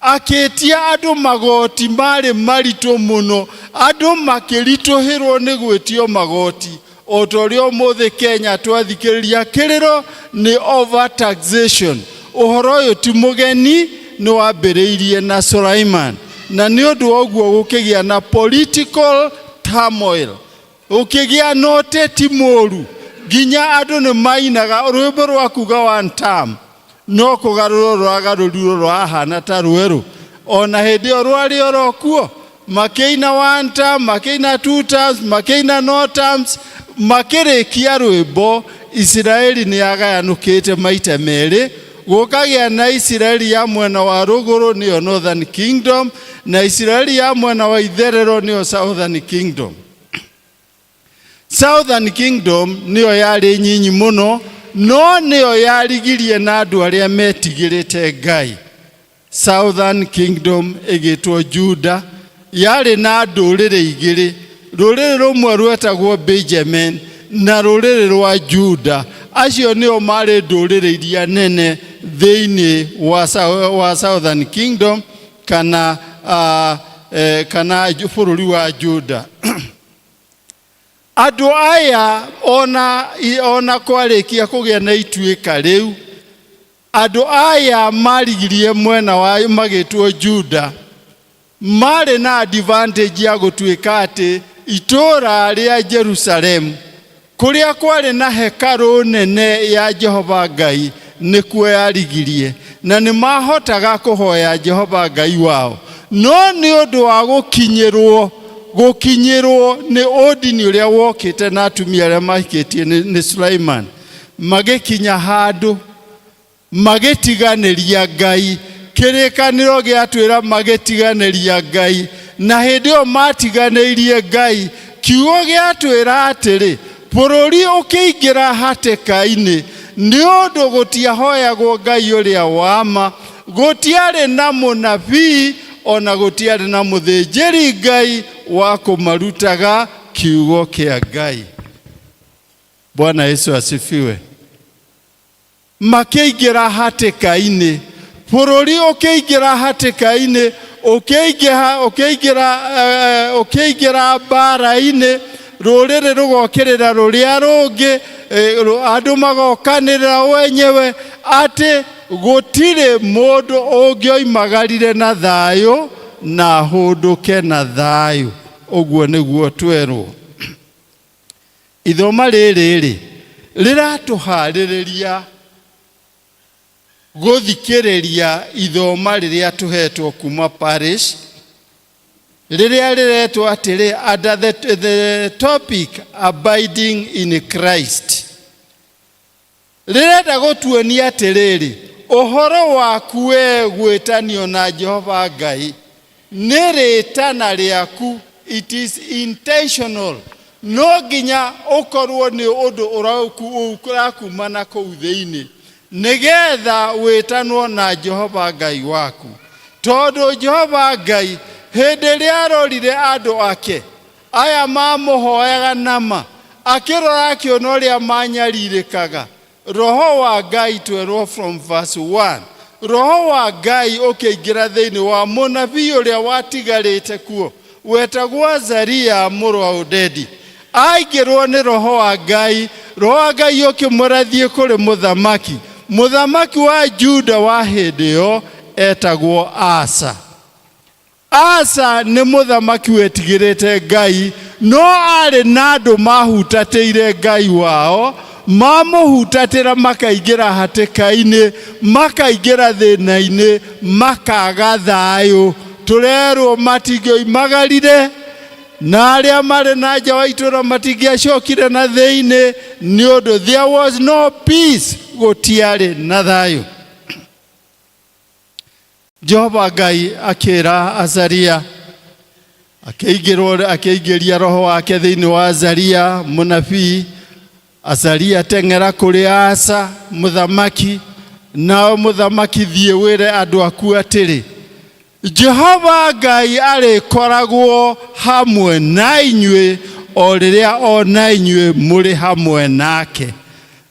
akĩtia andũ magoti marĩ maritũ mũno, andũ makĩritũhĩrwo nĩ gwĩtio magoti, o ta ũrĩa ũmũthĩ Kenya twathikĩrĩria kĩrĩro nĩ overtaxation. Ũhoro ũyũ ti mũgeni, nĩ wambĩrĩirie na Sulaiman, na nĩ ũndũ wa ũguo gũkĩgĩa na political turmoil, gũkĩgĩa na ũteti mũru, nginya andũ nĩ mainaga rwĩmbo rwa kuga one term, no kũgarũrwo rwagarũrirwo rwahana ta rwerũ, ona hĩndĩ ĩyo rwarĩ oro kuo. Makĩina one term, makĩina two terms, makĩina no terms, makĩrĩkia rwĩmbo. Isiraeli nĩ yagayanũkĩte maita merĩ, gũkagĩa na Isiraeli ya mwena wa rũgũrũ, nĩyo Northern Kingdom, na Isiraeli ya mwena wa itherero, nĩyo Southern Kingdom. Southern Kingdom nĩyo yarĩ nyinyi mũno, no nĩyo yarigirie na andũ arĩa metigĩrĩte Ngai. Southern Kingdom ĩgĩtwo Juda, yarĩ na ndũrĩrĩ igĩrĩ, rũrĩrĩ rũmwe rwetagwo Benjamin na rũrĩrĩ rwa Juda. Acio nĩo marĩ ndũrĩrĩ iria nene thĩinĩ wa Southern Kingdom kana bũrũri wa Juda. Andũ aya ona kwarĩkia kũgĩa na ituĩka rĩu, andũ aya marigirie mwena wa magĩtwo Juda marĩ na advantage ya gũtuĩka atĩ itũũra rĩa Jerusalemu kũrĩa kwarĩ na hekarũ nene ya Jehova Ngai nĩkuo yarigirie, na nĩ mahotaga kũhoya Jehova Ngai wao. No nĩ ũndũ wa gũkinyĩrwo nĩ ũndini ũrĩa wokĩte na atumia arĩa mahikĩtie nĩ Sulaiman, magĩkinya handũ magĩtiganĩria Ngai. Kĩrĩkanĩro gĩatwĩra magĩtiganĩria Ngai, na hĩndĩ ĩyo matiganĩirie Ngai, kiugo gĩatwĩra atĩrĩ, bũrũri ũkĩingĩra hatĩka-inĩ nĩ ũndũ gũtiahoyagwo Ngai ũrĩa wa ma, gũtiarĩ na mũnabii ona gũtiarĩ na mũthĩnjĩri Ngai wa kũmarutaga kiugo kĩa Ngai. Bwana Yesu asifiwe. Makĩingĩra hatĩka-inĩ, bũrũri ũkĩingĩra hatĩka-inĩ, ũkĩingĩra mbara-inĩ, rũrĩrĩ rũgokĩrĩra rũrĩa rũngĩ, andũ magokanĩrĩra wenyewe atĩ gũtirĩ mũndũ ũngĩoimagarire na thayũ na ahũndũke na thayũ. Ũguo nĩguo twerwo. Ithoma rĩrĩ rĩ rĩratũharĩrĩria gũthikĩrĩria ithoma rĩrĩa tũhetwo kuma parish, rĩrĩa rĩretwo atĩrĩ under the topic abiding in Christ. Rĩrenda gũtuonia atĩrĩrĩ, ũhoro waku we gwĩtanio na Jehova Ngai nĩ rĩtana rĩaku, it is intentional, no nginya ũkorwo nĩ ũndũ ũrakuma na kũu thĩinĩ nĩgetha wĩtanwo na Jehova Ngai waku, tondũ Jehova Ngai hĩndĩ ĩrĩa arorire andũ ake. Aya mamũhoyaga nama. Akĩrora akĩona ũrĩa manyarirĩkaga. Roho wa Ngai twerwo from verse 1. Roho wa Ngai ũkĩingĩra thĩinĩ wa mũnabii ũrĩa watigarĩte kuo wetagwo Azaria mũrũ wa Odedi. Aingĩrwo nĩ Roho wa Ngai, Roho wa Ngai ũkĩmwĩra thiĩ kũrĩ mũthamaki. Mũthamaki wa Juda wa hĩndĩ ĩyo etagwo Asa. Asa nĩ mũthamaki wetigĩrĩte Ngai, no aarĩ na andũ maahutatĩire Ngai wao, mamũhutatĩra makaingĩra hatĩka-inĩ, makaingĩra thĩna-inĩ, makaga thayũ. Tũrerwo matingĩoimagarire, na arĩa marĩ na nja wa itũũra matingĩacokire na thĩinĩ, nĩ ũndũ there was no peace, gũtiarĩ na thayũ. Jehova Ngai akĩra Azaria akĩingĩrwo akĩingĩria roho wake thĩinĩ wa Azaria mũnabii. Azaria teng'era kũrĩ Asa mũthamaki, nawe mũthamaki thiĩ wĩre andũ aku atĩrĩ, Jehova Ngai arĩkoragwo hamwe na inyuĩ o rĩrĩa o na inyuĩ mũrĩ hamwe nake.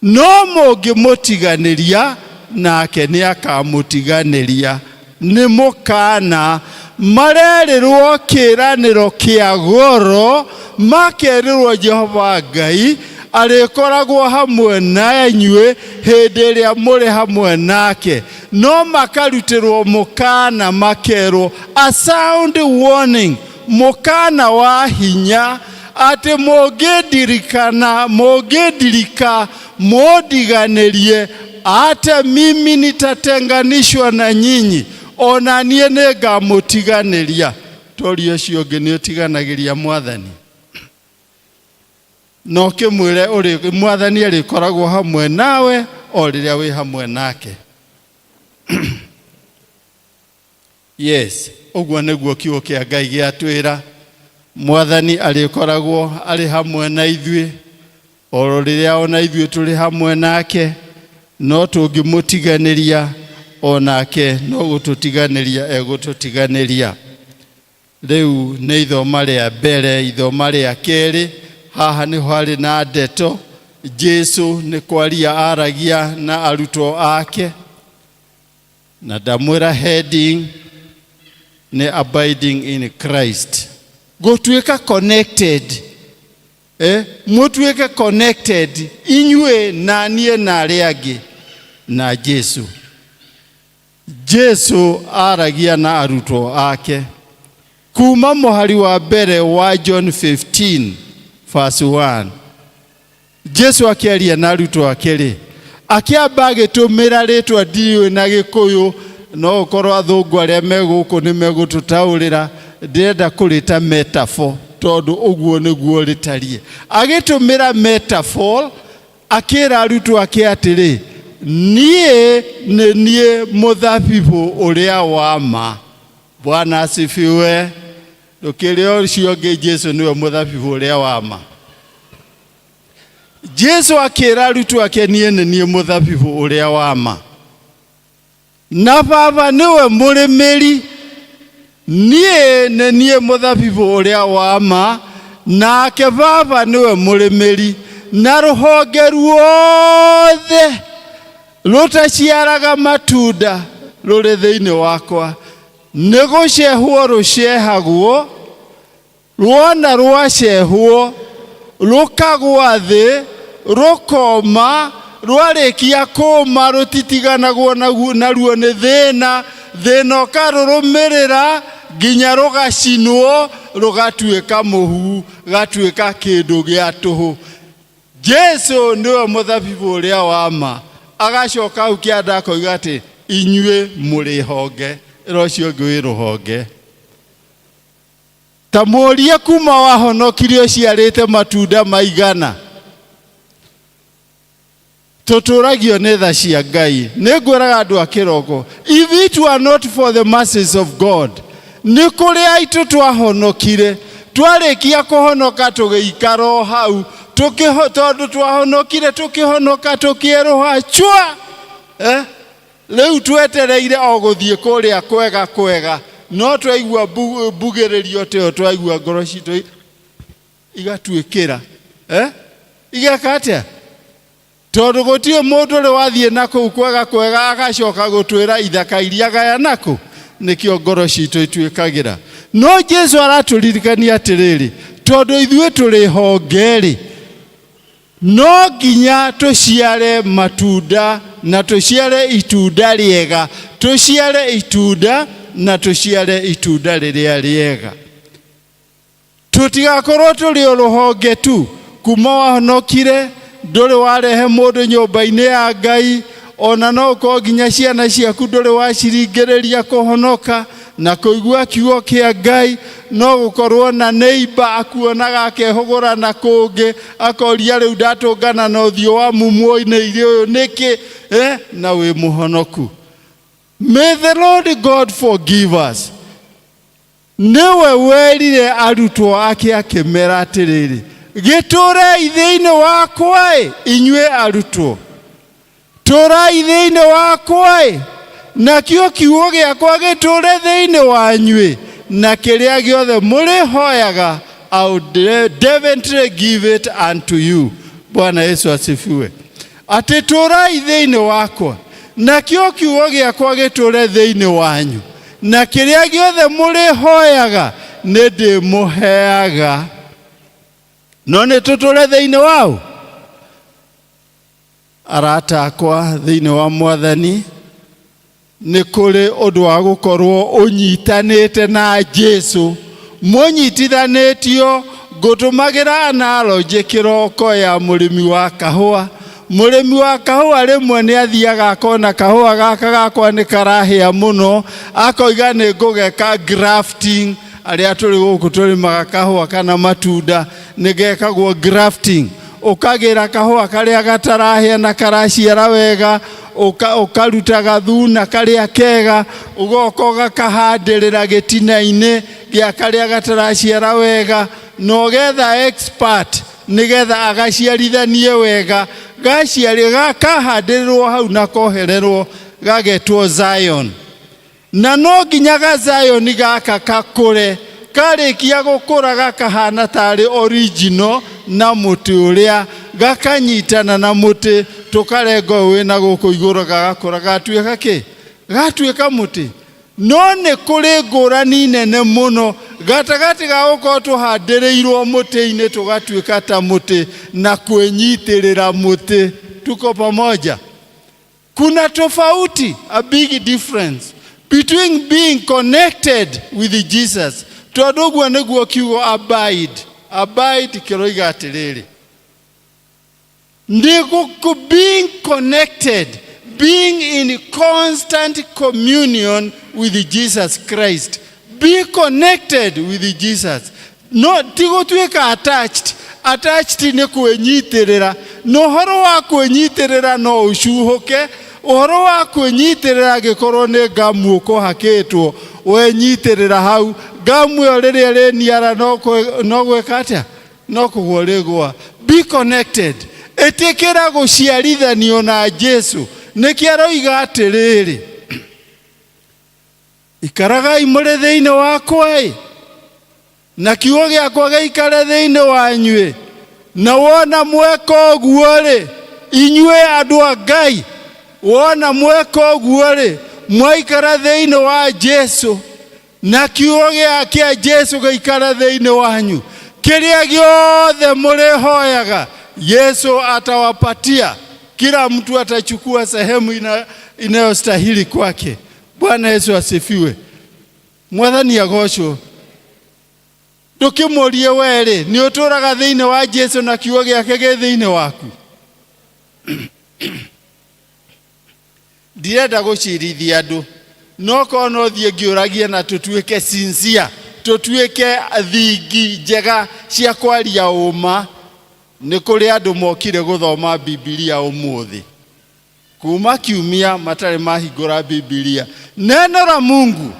No mũngĩmũtiganĩria, nake nĩakamũtiganĩria. Nĩ mũkaana. Marerĩrwo kĩĩranĩro kĩa goro, makerĩrwo Jehova Ngai arĩkoragwo hamwe na inyuĩ hĩndĩ ĩrĩa mũrĩ hamwe nake. No makarutĩrwo mũkaana makerwo a sound warning, mũkaana wa hinya atĩ mũngĩndirikana, mũngĩndirika, mũndiganĩrie, ate mimi nitatenganishwa na nyinyi, o na niĩ nĩngamũtiganĩria. Tori ũcio ũngĩ nĩ ũtiganagĩria mwathani na ũkĩmwĩre ũrĩ mwathani arĩkoragwo hamwe nawe o rĩrĩa wĩ hamwe nake. Yes, ũguo nĩguo kiugo kĩa Ngai gĩatwĩra. Mwathani arĩkoragwo arĩ hamwe na ithuĩ oro rĩrĩa ona ithuĩ tũrĩ hamwe nake, no tũngĩmũtiganĩria o nake no gũtũtiganĩria egũtũtiganĩria. Rĩu nĩ ithoma rĩa mbere. Ithoma rĩa kerĩ, haha nĩho harĩ na ndeto Jesu nĩ kwaria aragia na arutwo ake, na ndamwĩra heading nĩ abiding in Christ, gũtuĩka connected, mũtuĩke connected inyuĩ na niĩ na arĩa angĩ na Jesu. Jesu aragia na arutwo ake kuma mũhari wa mbere wa John 15 verse 1. Jesu akĩaria na arutwo ake rĩ, akĩamba agĩtũmĩra rĩtwa ndiũĩ na Gĩkũyũ, no ũkorwo athũngũ arĩa me gũkũ nĩ megũtũtaũrĩra, ndĩrenda kũrĩta metaphor tondũ ũguo nĩguo rĩtariĩ. Agĩtũmĩra metaphor akĩra arutwo ake atĩrĩ, niĩ nĩ niĩ mũthabibũ ũrĩa wa ma. Bwana asifiwe. Ndũkĩrĩ ũcio ũngĩ, Jesu nĩwe mũthabibũ ũrĩa wa ma. Jesu akĩra arutwo ake, niĩ nĩ niĩ mũthabibũ ũrĩa wa ma, na Baba nĩwe mũrĩmĩri. Niĩ nĩ niĩ mũthabibũ ũrĩa wa ma, nake Baba nĩwe mũrĩmĩri, na rũhonge ruothe rũtaciaraga matunda rũrĩ thĩinĩ wakwa nĩ gũcehwo rũcehagwo, Ruona rwacehwo, rũkagwa thĩ, rũkoma, rwarĩkia kũma rũtitiganagwo naruo nĩ thĩna, thĩna ũkarũrũmĩrĩra nginya rũgacinwo, rũgatuĩka mũhu, gatuĩka kĩndũ gĩa tũhũ. Jesu nĩwe mũthabibũ ũrĩa wa ma. Agacoka hau kĩanda akoiga atĩ inyuĩ mũrĩ honge, ĩra ũcio ũngĩ wĩ rũhonge. Ta mũrie kuma wahonokirie ũciarĩte matunda maigana. Tũtũragio nĩ tha cia Ngai. Nĩ ngwĩraga andũ a kĩroko, if it were not for the mercies of God, nĩ kũrĩ aitũ twahonokire, twarĩkia kũhonoka tũgĩikara o hau, tondũ twahonokire tũkĩhonoka tũkĩerũha chua, eh? Rĩu twetereire o gũthiĩ kũrĩa kwega kwega, no twaigua mbugĩrĩrio ta ĩyo, twaigua ngoro citũ. Igatuĩkĩra. Eh? Igeka atĩa? Tondũ gũtirĩ mũndũ ũrĩ wathiĩ na kũu kwega kwega agacoka gũtwĩra ithaka iria gaya nakũ nĩkĩo ngoro citũ ituĩkagĩra. No Jesu aratũririkania atĩrĩrĩ, tondũ ithuĩ tũrĩ honge-rĩ, no nginya tũciare matunda na tũciare itunda rĩega, tũciare itunda na tũciare itunda rĩrĩa rĩega. Tũtigakorwo tũrĩ o rũhonge tu. Kuma wahonokire ndũrĩ warehe mũndũ nyũmba-inĩ ya Ngai, ona no ũkorwo nginya ciana ciaku ndũrĩ waciringĩrĩria kũhonoka na kũigua kiugo kĩa Ngai. No gũkorwo na neighbor akuonaga akehũgũra na kũngĩ akoria rĩu ndatũngana na ũthiũ wa mumuoinĩ ũyũ nĩkĩ? Na wĩ mũhonoku. May the Lord God forgive us. Nĩwe werire arutwo ake akĩmera atĩrĩrĩ, gĩtũrei thĩinĩ wakwa-ĩ, inyuĩ arutwo, tũrai thĩinĩ wakwa-ĩ, nakĩo kiugo gĩakwa gĩtũre thĩinĩ wanyuĩ, na kĩrĩa gĩothe mũrĩhoyaga, I will definitely give it unto you. Bwana Yesu asifiwe. Atĩ tũrai thĩinĩ wakwa, nakĩo kiugo gĩakwa gĩtũre thĩinĩ wanyu, na kĩrĩa gĩothe mũrĩhoyaga nĩ ndĩmũheaga. No nĩ tũtũre thĩinĩ wao. Arata akwa thĩinĩ wa Mwathani, nĩ kũrĩ ũndũ wa gũkorwo ũnyitanĩte na Jesu, mũnyitithanĩtio. Ngũtũmagĩra analogy kĩroko ya mũrĩmi wa kahũa. Mũrĩmi wa kahũa rĩmwe nĩ athiaga akona kahũa gaka gakwa nĩ karahĩa mũno, akoiga nĩ ngũgeka grafting. Arĩa tũrĩ gũkũ tũrĩmaga kahũa kana matunda, nĩ gekagwo grafting. Ũkagĩra kahũa karĩa gatarahĩa na karaciara wega, ũkaruta gathuna karĩa kega, ũgoka ũgakahandĩrĩra gĩtina-inĩ gĩa karĩa gataraciara wega, na ũgetha expert nĩgetha agaciarithanie wega. Gaciari kahandĩrĩrwo hau na kohererwo gagetwo Zion. Na no nginya ga Zion gaka kakũre, karĩkia gũkũra gakahana tarĩ original na mũtĩ ũrĩa, gakanyitana na mũtĩ, tũkarenga ũyũ wĩna gũkũ igũrũ, gagakũra gatuĩka kĩ? Gatuĩka mũtĩ. No nĩ kũrĩ ngũrani nene mũno gatagatĩ ga gũkorwo tũhandĩrĩirwo mũtĩ-inĩ tũgatuĩka ta mũtĩ na kwĩnyitĩrĩra mũtĩ. Tuko pamoja? Kuna tofauti, a big difference between being connected with Jesus. Tondũ ũguo nĩguo kiugo abide, abide kĩroiga atĩrĩrĩ, nĩ being connected, being in constant communion with Jesus Christ. Be connected with Jesus. No ti gũtuĩka attached. Attached nĩ kwĩnyitĩrĩra, na ũhoro wa kwĩnyitĩrĩra no ũcuhũke. Ũhoro wa kwĩnyitĩrĩra angĩkorwo nĩ ngamu ũkũhakĩtwo, wenyitĩrĩra hau ngamu ĩyo rĩrĩa ĩrĩniara no gwĩka atĩa? No kũgwa rĩgwa. Be connected. Ĩtĩkĩra gũciarithanio na Jesu. Nĩkĩo aroiga atĩrĩrĩ, ikaragai mũrĩ thĩinĩ wakwa-ĩ, na kiugo gĩakwa gĩikare thĩinĩ wanyuĩ. Na wona mweka ũguo-rĩ, inyuĩ andũ a Ngai, wona mweka ũguo-rĩ, mwaikara thĩinĩ wa Jesu, na kiugo kĩa Jesu gĩikare thĩinĩ wanyu, kĩrĩa gĩothe mũrĩhoyaga Yesu atawapatia. Kila mtu atachukua sehemu inayostahili kwake. Bwana Yesu asifiwe. Mwathani agocwo. Ndũkĩmũrie werĩ, nĩ ũtũraga thĩinĩ wa Jesu na kiugo gĩake gĩ thĩinĩ waku? Ndirenda gũcirithia andũ, no korwo no thiĩ ngĩũragia na tũtuĩke sincere, tũtuĩke thingi njega cia kwaria ũma. Nĩ kũrĩ andũ mokire gũthoma Bibilia ũmũthĩ kuma kiumia matarĩ mahingũra Bibilia. Neno la Mungu,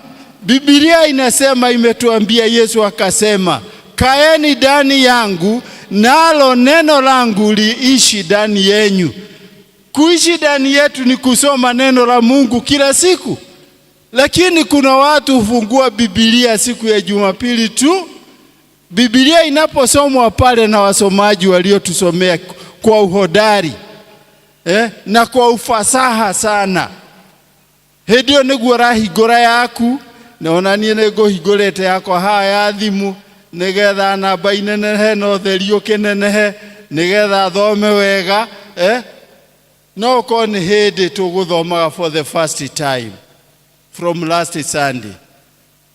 Bibilia inasema, imetuambia, Yesu akasema, kaeni ndani yangu nalo neno langu liishi ndani yenyu. Kuishi ndani yetu ni kusoma neno la Mungu kila siku. Lakini kuna watu hufungua Bibilia siku ya Jumapili tu. Biblia inaposomwa pale na wasomaji waliotusomea kwa uhodari na kwa ufasaha sana, hĩndĩ ĩyo nĩguo ũrahingũra yaku, na ona niĩ nĩ ngũhingũrĩte yakwa haha ya thimũ nĩgetha namba inenehe na ũtheri ũkĩnenehe nĩgetha thome wega. No ũkorwo nĩ hĩndĩ tũgũthomaga for the first time from last Sunday,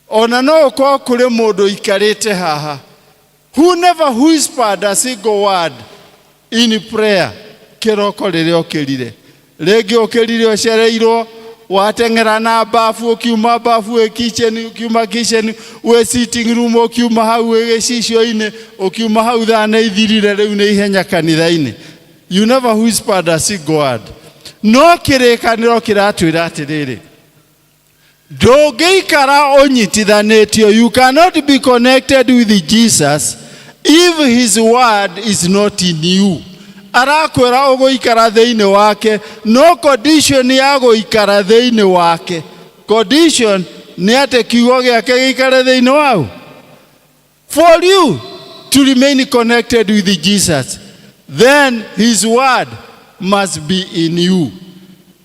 ona no ũkorwo kũrĩ mũndũ ũikarĩte haha who never whispered a single word in prayer kĩroko rĩrĩa ũkĩrire. Rĩngĩ ũkĩrire ũcereirwo, wateng'era na bafu, ũkiuma bafu wĩ kitchen, ũkiuma kitchen wĩ sitting room, ũkiuma hau wĩ gĩcicio-inĩ, ũkiuma hau thaa nĩ ithirire, rĩu nĩ ihenya kanitha-inĩ. You never whispered a single word. No kĩrĩkanĩro kĩratwĩra atĩrĩrĩ, ndũngĩikara ũnyitithanĩtio, you cannot be connected with Jesus if his word is not in you. Arakwĩra ũgũikara thĩinĩ wake, no condition ya gũikara thĩinĩ wake, condition nĩ atĩ kiugo gĩake gĩikare thĩinĩ wau. For you to remain connected with Jesus, then his word must be in you.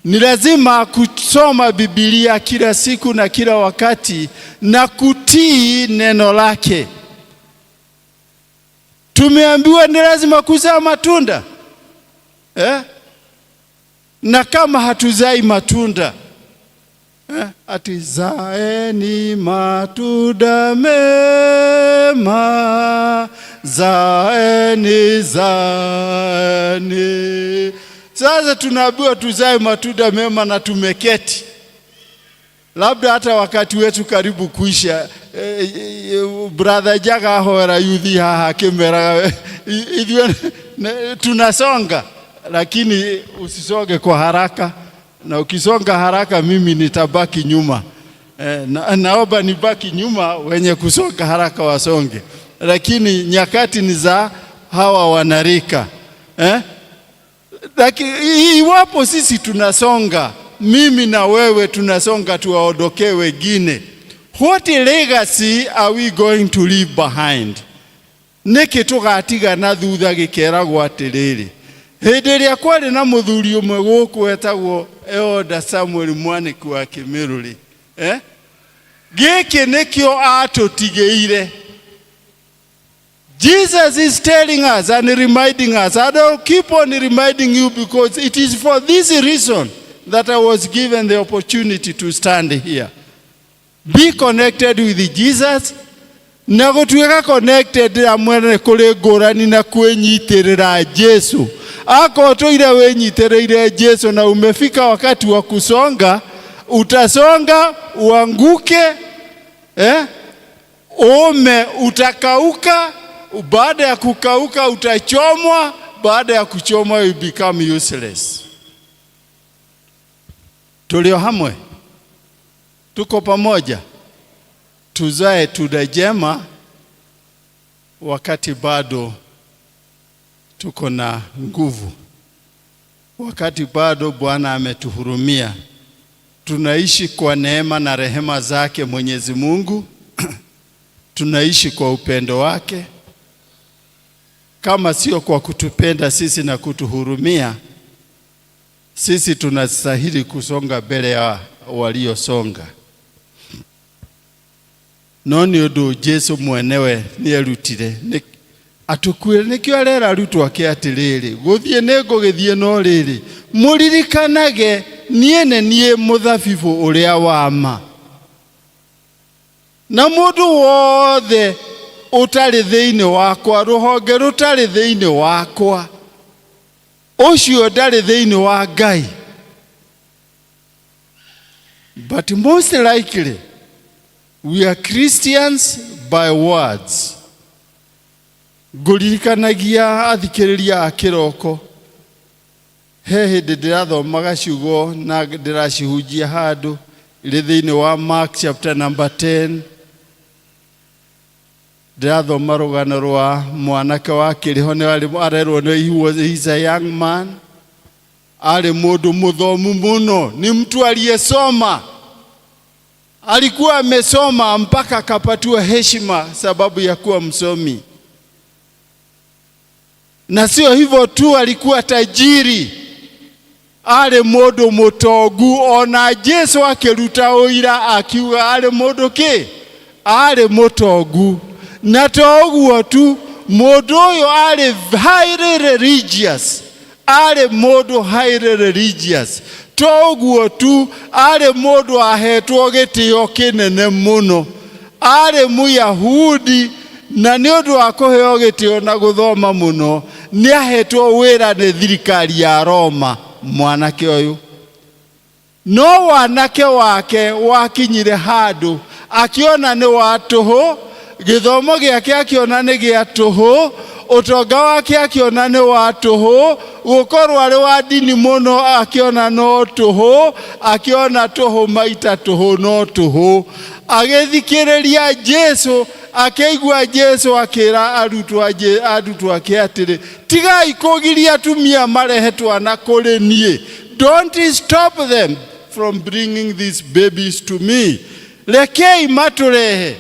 Ni lazima kusoma Biblia kila siku na kila wakati na kutii neno lake. Tumeambiwa ni lazima kuzaa matunda? Na kama hatuzai matunda? Ati zaeni matunda mema, zaeni, zaeni. Sasa tunaambiwa tuzae matunda mema na tumeketi, labda hata wakati wetu karibu kuisha. Brother Jaga ahoera yuthi haha akĩmeraga ithuĩ tunasonga, lakini usisonge kwa haraka, na ukisonga haraka mimi nitabaki nyuma. Naomba nibaki nyuma, wenye kusonga haraka wasonge, lakini nyakati ni za hawa wanarika? Lakini iwapo sisi tunasonga, mimi na wewe tunasonga, tuwaondokee wengine, what legacy are we going to leave behind? Nĩkĩ tũgatiga na thutha gĩkeragwo atĩrĩrĩ, hĩndĩ ĩrĩa kwarĩ na mũthuri ũmwe gũkũ wetagwo Elder Samuel Mwanĩki wa Kĩmĩrũ-rĩ, Gĩkĩ nĩkĩo atũtigĩire. Jesus is telling us and reminding us. I don't keep on reminding you because it is for this reason that I was given the opportunity to stand here. Be connected with Jesus. Na gũtuĩka connected hamwe nĩ kũrĩ ngũrani na kwĩnyitĩrĩra Jesu. Akorwo tũire wĩnyitĩrĩire Jesu na umefika wakati wa kusonga, utasonga uanguke, Ume utakauka, baada ya kukauka utachomwa, baada ya kuchomwa you become useless. Tulio hamwe, tuko pamoja, tuzae tunda jema wakati bado tuko na nguvu, wakati bado Bwana ametuhurumia. Tunaishi kwa neema na rehema zake Mwenyezi Mungu, tunaishi kwa upendo wake. Kama sio kwa kutupenda sisi na kutuhurumia, sisi tunastahili kusonga mbele ya waliosonga. No nĩ ũndũ Jesu mwenewe nĩ erutire atukuire, nĩkĩo arera arutwo ake atĩrĩrĩ, gũthiĩ nĩ ngũgĩthiĩ, no rĩrĩ, mũririkanage niĩ nĩ niĩ mũthabibũ ũrĩa wa ma, na mũndũ wothe ũtarĩ thĩinĩ wakwa, rũhonge rũtarĩ thĩinĩ wakwa, ũcio ndarĩ thĩinĩ wa Ngai. But most likely we are Christians by words. Ngũririkanagia athikĩrĩria a kĩroko, he hĩndĩ ndĩrathomaga ciugo na ndĩracihunjia handũ irĩ thĩinĩ wa Mark chapter number 10. Ndĩrathoma rũgano rwa mwanake wa kĩrĩho, nĩ arerwo nĩ he is a young man, arĩ mũndũ mũthomu mũno, ni mtu aliyesoma. Alikuwa amesoma mpaka akapatiwa heshima sababu ya kuwa msomi. Na sio hivyo tu, alikuwa tajiri, arĩ mũndũ mũtongu. Ona Jesu akĩruta ũira akiuga arĩ mũndũ kĩ, arĩ mũtongu. Na to ũguo tu, mũndũ ũyũ arĩ highly religious, arĩ mũndũ highly religious. To ũguo tu, arĩ mũndũ ahetwo gĩtĩo kĩnene mũno, arĩ Mũyahudi, na nĩ ũndũ wa kũheo gĩtĩo na gũthoma mũno, nĩ ahetwo wĩra nĩ thirikari ya Roma. Mwanake ũyũ, no wanake wake wakinyire handũ akĩona nĩ wa tũhũ, gĩthomo gĩake akĩona nĩ gĩa tũhũ, ũtonga wake akĩona nĩ wa tũhũ, gũkorwo arĩ wa ndini mũno akĩona no tũhũ, akĩona tũhũ maita tũhũ no tũhũ. Agĩthikĩrĩria Jesu, akĩigua Jesu akĩra arutwo ake atĩrĩ, "Tigai kũgiria atumia marehe twana kũrĩ niĩ. Don't stop them from bringing these babies to me. Rekei matũrehe."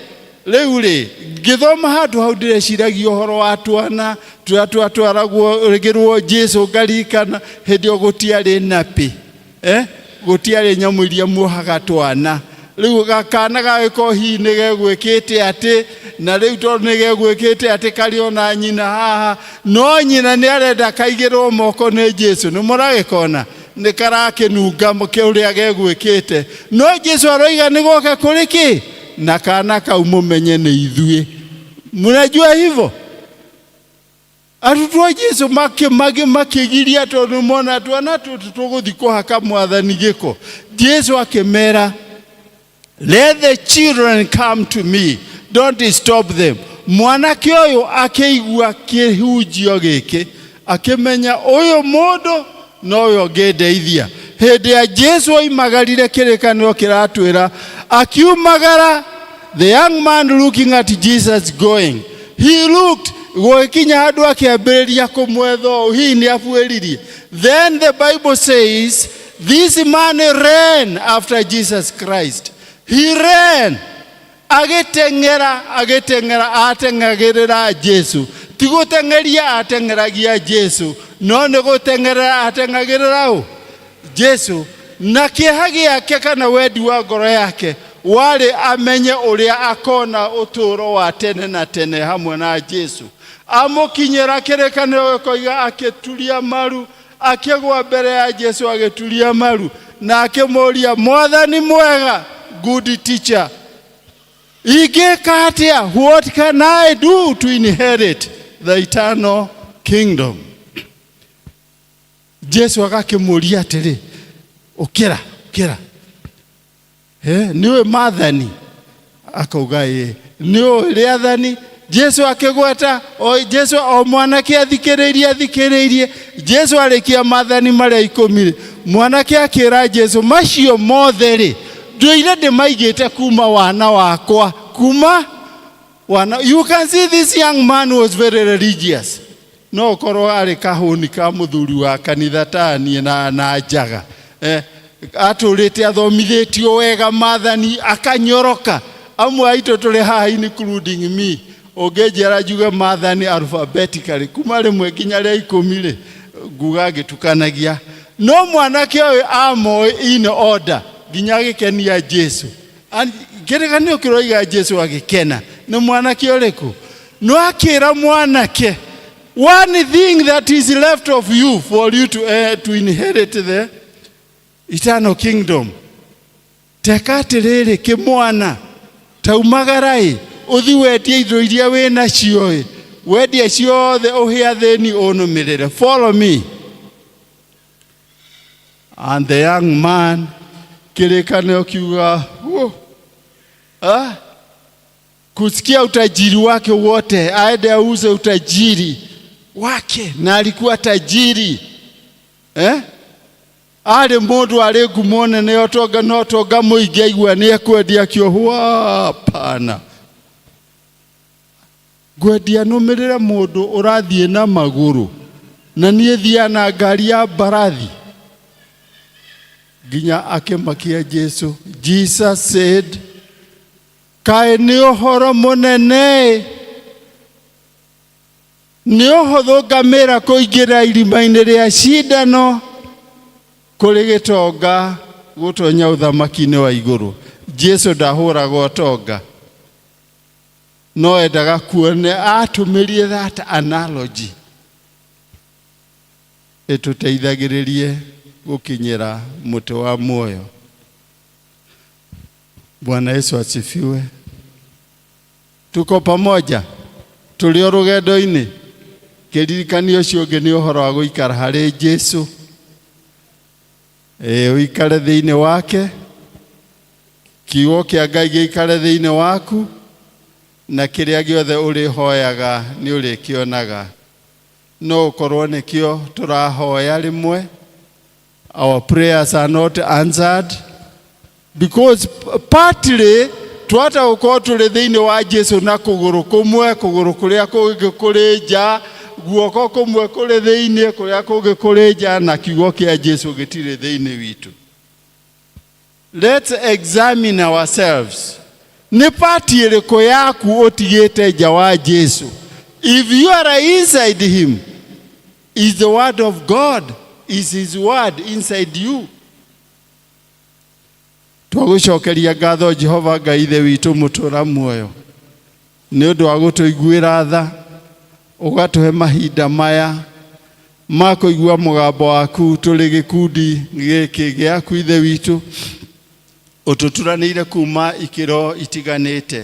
Rĩu rĩ, ngĩthoma handũ hau ndĩreciragia ũhoro wa twana tũrĩa twatwaragwo rĩgĩrwo Jesu, ngarikana hĩndĩ ĩyo gũtiarĩ nappy, eh? Gũtiarĩ nyamũ iria muohaga twana. Rĩu gakana gagĩkorwo hihi nĩ gegwĩkĩte atĩ, na rĩu tondũ nĩ gegwĩkĩte atĩ karĩ ona nyina haha, no nyina nĩ arenda kaigĩrwo moko nĩ Jesu. Nĩ mũragĩkona nĩ karakĩnunga ũrĩa gegwĩkĩte, no Jesu aroiga nĩ goke kũrĩ kĩ, na kana kau mũmenye nĩ ithuĩ. Mnajua hivyo arutwo a Jesu makĩgiria tondũ mona twana tũtũ tũgũthiĩ kũhaka Mwathani gĩko. Jesu akĩmera, "Let the children come to me, don't stop them." Mwanake ũyũ akĩigua kĩhunjio gĩkĩ, akĩmenya ũyũ mũndũ nowe ũngĩndeithia. Hĩndĩ ya Jesu oimagarire, kĩrĩkanĩro kĩratwĩra akiumagara, the young man looking at Jesus going, he looked, gũgĩkinya handũ akĩambĩrĩria kũmwetha ũũ, hihi nĩ abuĩririe. Then the Bible says this man ran after Jesus Christ. He ran, agĩteng'era, agĩteng'era, ateng'agĩrĩra Jesu. Ti gũteng'eria ateng'eragia Jesu, no nĩ gũteng'erera ateng'agĩrĩra ũ Jesu. Na kĩeha gĩake kana wendi wa ngoro yake warĩ amenye ũrĩa akona ũtũũro wa tene na tene hamwe na Jesu. Amũkinyĩra, kĩrĩkanĩro gĩkoiga akĩturia maru, akĩgwa mbere ya Jesu, agĩturia maru na akĩmũria, "Mwathani mwega, good teacher, ingĩka atĩa? What can I do to inherit the eternal kingdom?" Jesu agakĩmũria atĩrĩ, "Ũkĩra, ũkĩra. Nĩũĩ maathani?" Akauga, "Ĩĩ." "Nĩũĩ rĩathani?" Jesu akĩgweta o Jesu o mwanake athikĩrĩirie, athikĩrĩirie. Jesu arĩkia maathani marĩa 10 rĩ, mwanake akĩra Jesu, "Macio mothe rĩ, ndũire ndĩmaigĩte kuma wana wakwa, kuma wana." You can see this young man was very religious. No ũkorwo arĩ kahũni ka mũthuri wa kanitha taniĩ na njaga, atũrĩte athomithĩtio wega maathani akanyoroka. Amwe aitũ tũrĩ haha, including me, ũngĩnjĩra njuge maathani alphabetically kuma rĩmwe nginya rĩa 10 rĩ, nguga ngĩtukanagia. No mwanake ũyũ amoĩ in order nginya agĩkenia Jesu. Kĩrĩkanĩro kĩroiga Jesu agĩkena nĩ mwanake ũrĩkũ. No akĩra mwanake, "One thing that is left of you for you to inherit the eternal kingdom. Teka atĩrĩrĩ, kĩmwana, taumagara-ĩ, ũthi wendie indo iria wĩ nacio-ĩ, wendie ciothe, ũhe athĩni, ũnũmĩrĩre. Follow me." And the young man, kĩrĩkanĩro kiuga, "Whoa. Ah, kusikia utajiri wake wote, aende auze utajiri wake." Na alikuwa tajiri, eh? Arĩ mũndũ arĩ ngumo nene, ũtonga, no ũtonga mũingĩ, aigua nĩ ekwendia kĩohwo, "Hapana, ngwendia nũmĩrĩre mũndũ ũrathiĩ na magũrũ, na niĩ thiaga na ngari ya mbarathi?" Nginya akĩmakia Jesu. Jesus said, Kaĩ nĩ ũhoro mũnene nĩ ũhũthũ ngamĩra kũingĩra irima-inĩ rĩa cindano kũrĩ gĩtonga gũtonya ũthamaki-inĩ wa igũrũ. Jesu ndahũraga ũtonga, no endaga kuone atũmĩrie that analogy ĩtũteithagĩrĩrie gũkinyĩra mũtĩ wa muoyo. Bwana Yesu asifiwe. Tuko pamoja, tũrĩ o rũgendo-inĩ. Kĩririkania ũcio ũngĩ nĩ ũhoro wa gũikara harĩ Jesu. Ĩĩ, ũikare thĩinĩ wake, kiugo kĩa Ngai gĩikare thĩinĩ waku, na kĩrĩa gĩothe ũrĩhoyaga nĩ ũrĩkĩonaga. No ũkorwo nĩkĩo tũrahoya rĩmwe. Our prayers are not answered because partly twata gũkorwo tũrĩ thĩinĩ wa Jesu na kũgũrũ kũmwe, kũgũrũ kũrĩa kũngĩ kũrĩ nja, guoko kũmwe kũrĩ thĩinĩ, kũrĩa kũngĩ kũrĩ nja, na kiugo kĩa Jesu gĩtirĩ thĩinĩ witũ. Let's examine ourselves. Nĩ part ĩrĩkũ yaku ũtigĩte nja wa Jesu? If you are inside him, is the word of God, is his word inside you? Twagũcokeria ngatho Jehova Ngai Ithe witũ mũtũra muoyo nĩ ũndũ wa gũtũiguĩra tha, ũgatũhe mahinda maya ma kũigua mũgambo waku tũrĩ gĩkundi gĩkĩ gĩaku Ithe witũ, ũtũturanĩire kuma ikĩro itiganĩte.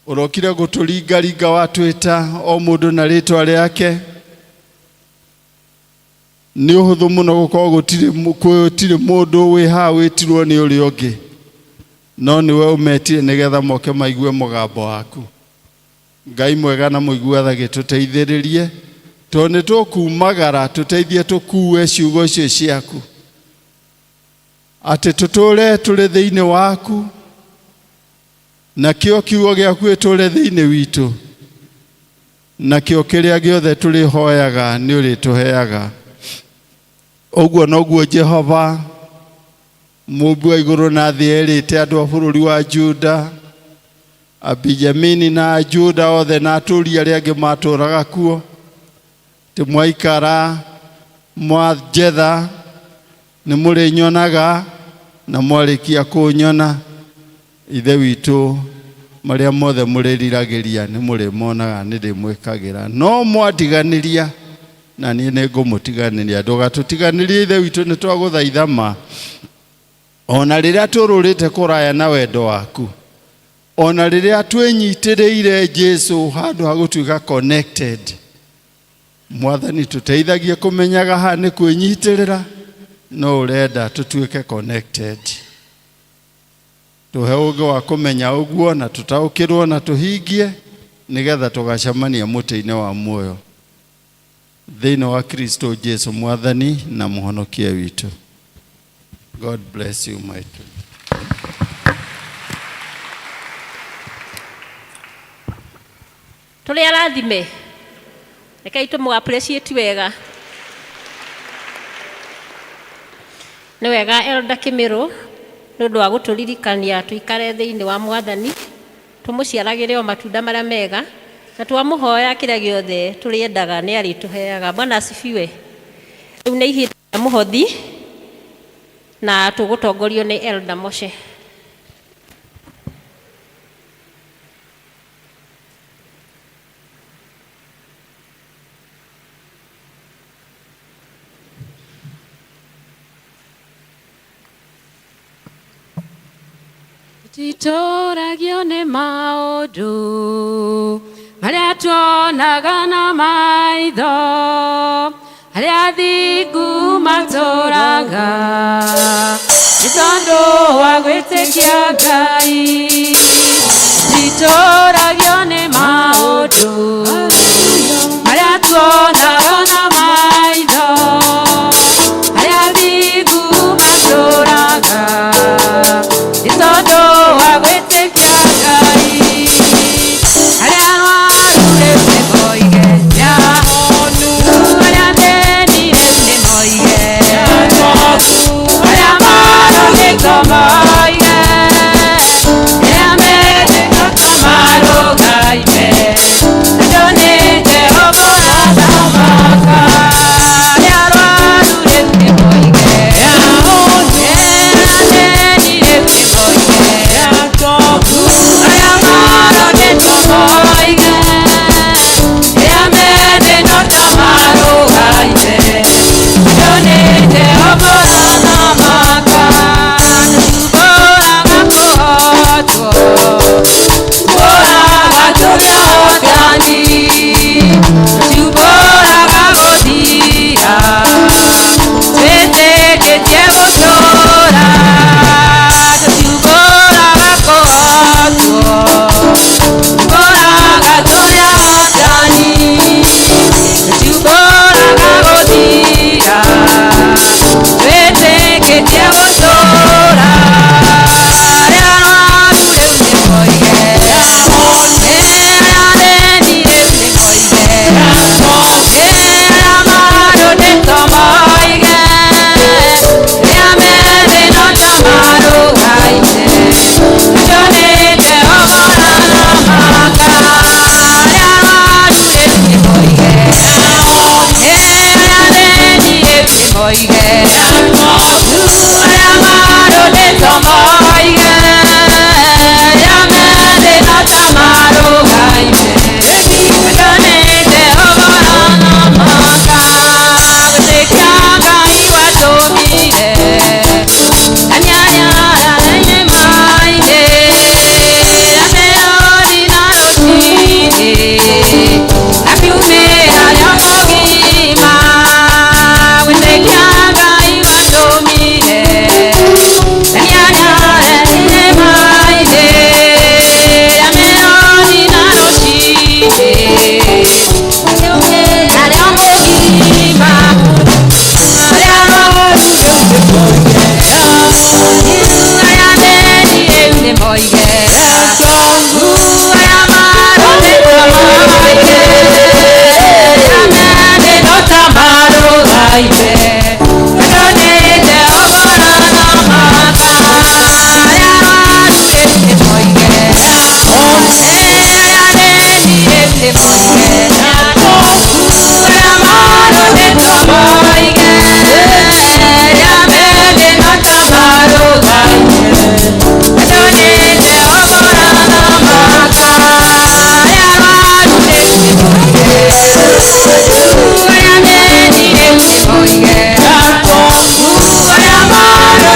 Ũrokire gũtũringaringa watwĩta o mũndũ na rĩtwa rĩake. Nĩ ũhũthũ mũno gũkorwo gũtirĩ mũndũ wĩ haha wĩtirwo nĩ ũrĩa ũngĩ, no nĩwe ũmetire nĩgetha moke maigue mũgambo waku. Ngai mwega na mũigua tha gĩtũteithĩrĩrie, tondũ nĩ tũkumagara tũteithie tũkue ciugo icio ciaku, atĩ tũtũre tũrĩ thĩinĩ waku, nakĩo kiugo gĩaku gĩtũre thĩinĩ witũ, nakĩo kĩrĩa gĩothe tũrĩhoyaga nĩ ũrĩtũheaga. Ũguo noguo Jehova mũmbi wa igũrũ na thĩ erĩte andũ a bũrũri wa Juda, Abenjamini na Ajuda othe na atũũri arĩa angĩ matũũraga kuo, atĩ mwaikara mwanjetha nĩ mũrĩnyonaga, na mwarĩkia kũnyona Ithe witũ marĩa mothe mũrĩriragĩria nĩ mũrĩmonaga, nĩ ndĩmwĩkagĩra. No mwatiganĩria na niĩ nĩ ngũmũtiganĩria. Ndũgatũtiganĩrie Ithe witũ, nĩ twagũthaitha ma, ona rĩrĩa tũrũrĩte kũraya na wendo waku, ona rĩrĩa twĩnyitĩrĩire Jesu handũ ha gũtuĩka connected. Mwathani, tũteithagie kũmenyaga haha nĩ kwĩnyitĩrĩra, no ũrenda tũtuĩke connected. Tũhe ũũgĩ wa kũmenya ũguo na tũtaũkĩrwo na tũhingie, nĩgetha tũgacemania mũtĩ-inĩ wa muoyo thĩinĩ wa Kristo Jesu Mwathani na Mũhonokia witũ. God bless you, my friend. Tũrĩ arathime, rekei tũmũ appreciate wega. Nĩ wega Elder Kĩmĩrũ nĩ ũndũ wa gũtũririkania tũikare thĩinĩ wa Mwathani, tũmũciaragĩre o matunda marĩa mega, na twamũhoya kĩrĩa gĩothe tũrĩendaga nĩ arĩtũheaga. Bwana asifiwe. Rĩu nĩ ihinda rĩa mũhothi na tũgũtongorio nĩ Elder Moshe. Titũragio nĩ maũndũ marĩa tuonaga na maitho, arĩa athingu matũraga nĩ tondũ wa gwĩtĩkia Ngai. Titũragio nĩ maũndũ marĩa tuonaga na maitho, arĩa athingu matũraga nĩ tondũ wa gwĩtĩkia Ngai. Arĩa arwaru rĩu nĩ moige nĩ ahonu, arĩa athĩni rĩu nĩ moige arĩa marogĩtwo moige nĩ Tũtiumbũraga gũthira twĩtĩkĩtie gũtũũra tũtiumbũraga kũhotwo tumbũraga tũrĩ ahotani tũtiumbũraga gũthira twĩtĩkĩtie gũtũũra arĩa arwaru rĩu nĩ moige arĩa athĩni rĩu nĩ moige arĩa marũndĩtwo moige arĩa methĩ no ta marũgaine nĩndonĩte ũhoro na maka arĩa arwaru rĩu nĩ moige arĩa athĩni rĩu nĩ moige arĩa marũndĩtwo moige arĩa methĩ no ta marũgaine nĩndonĩte ũhoro na maka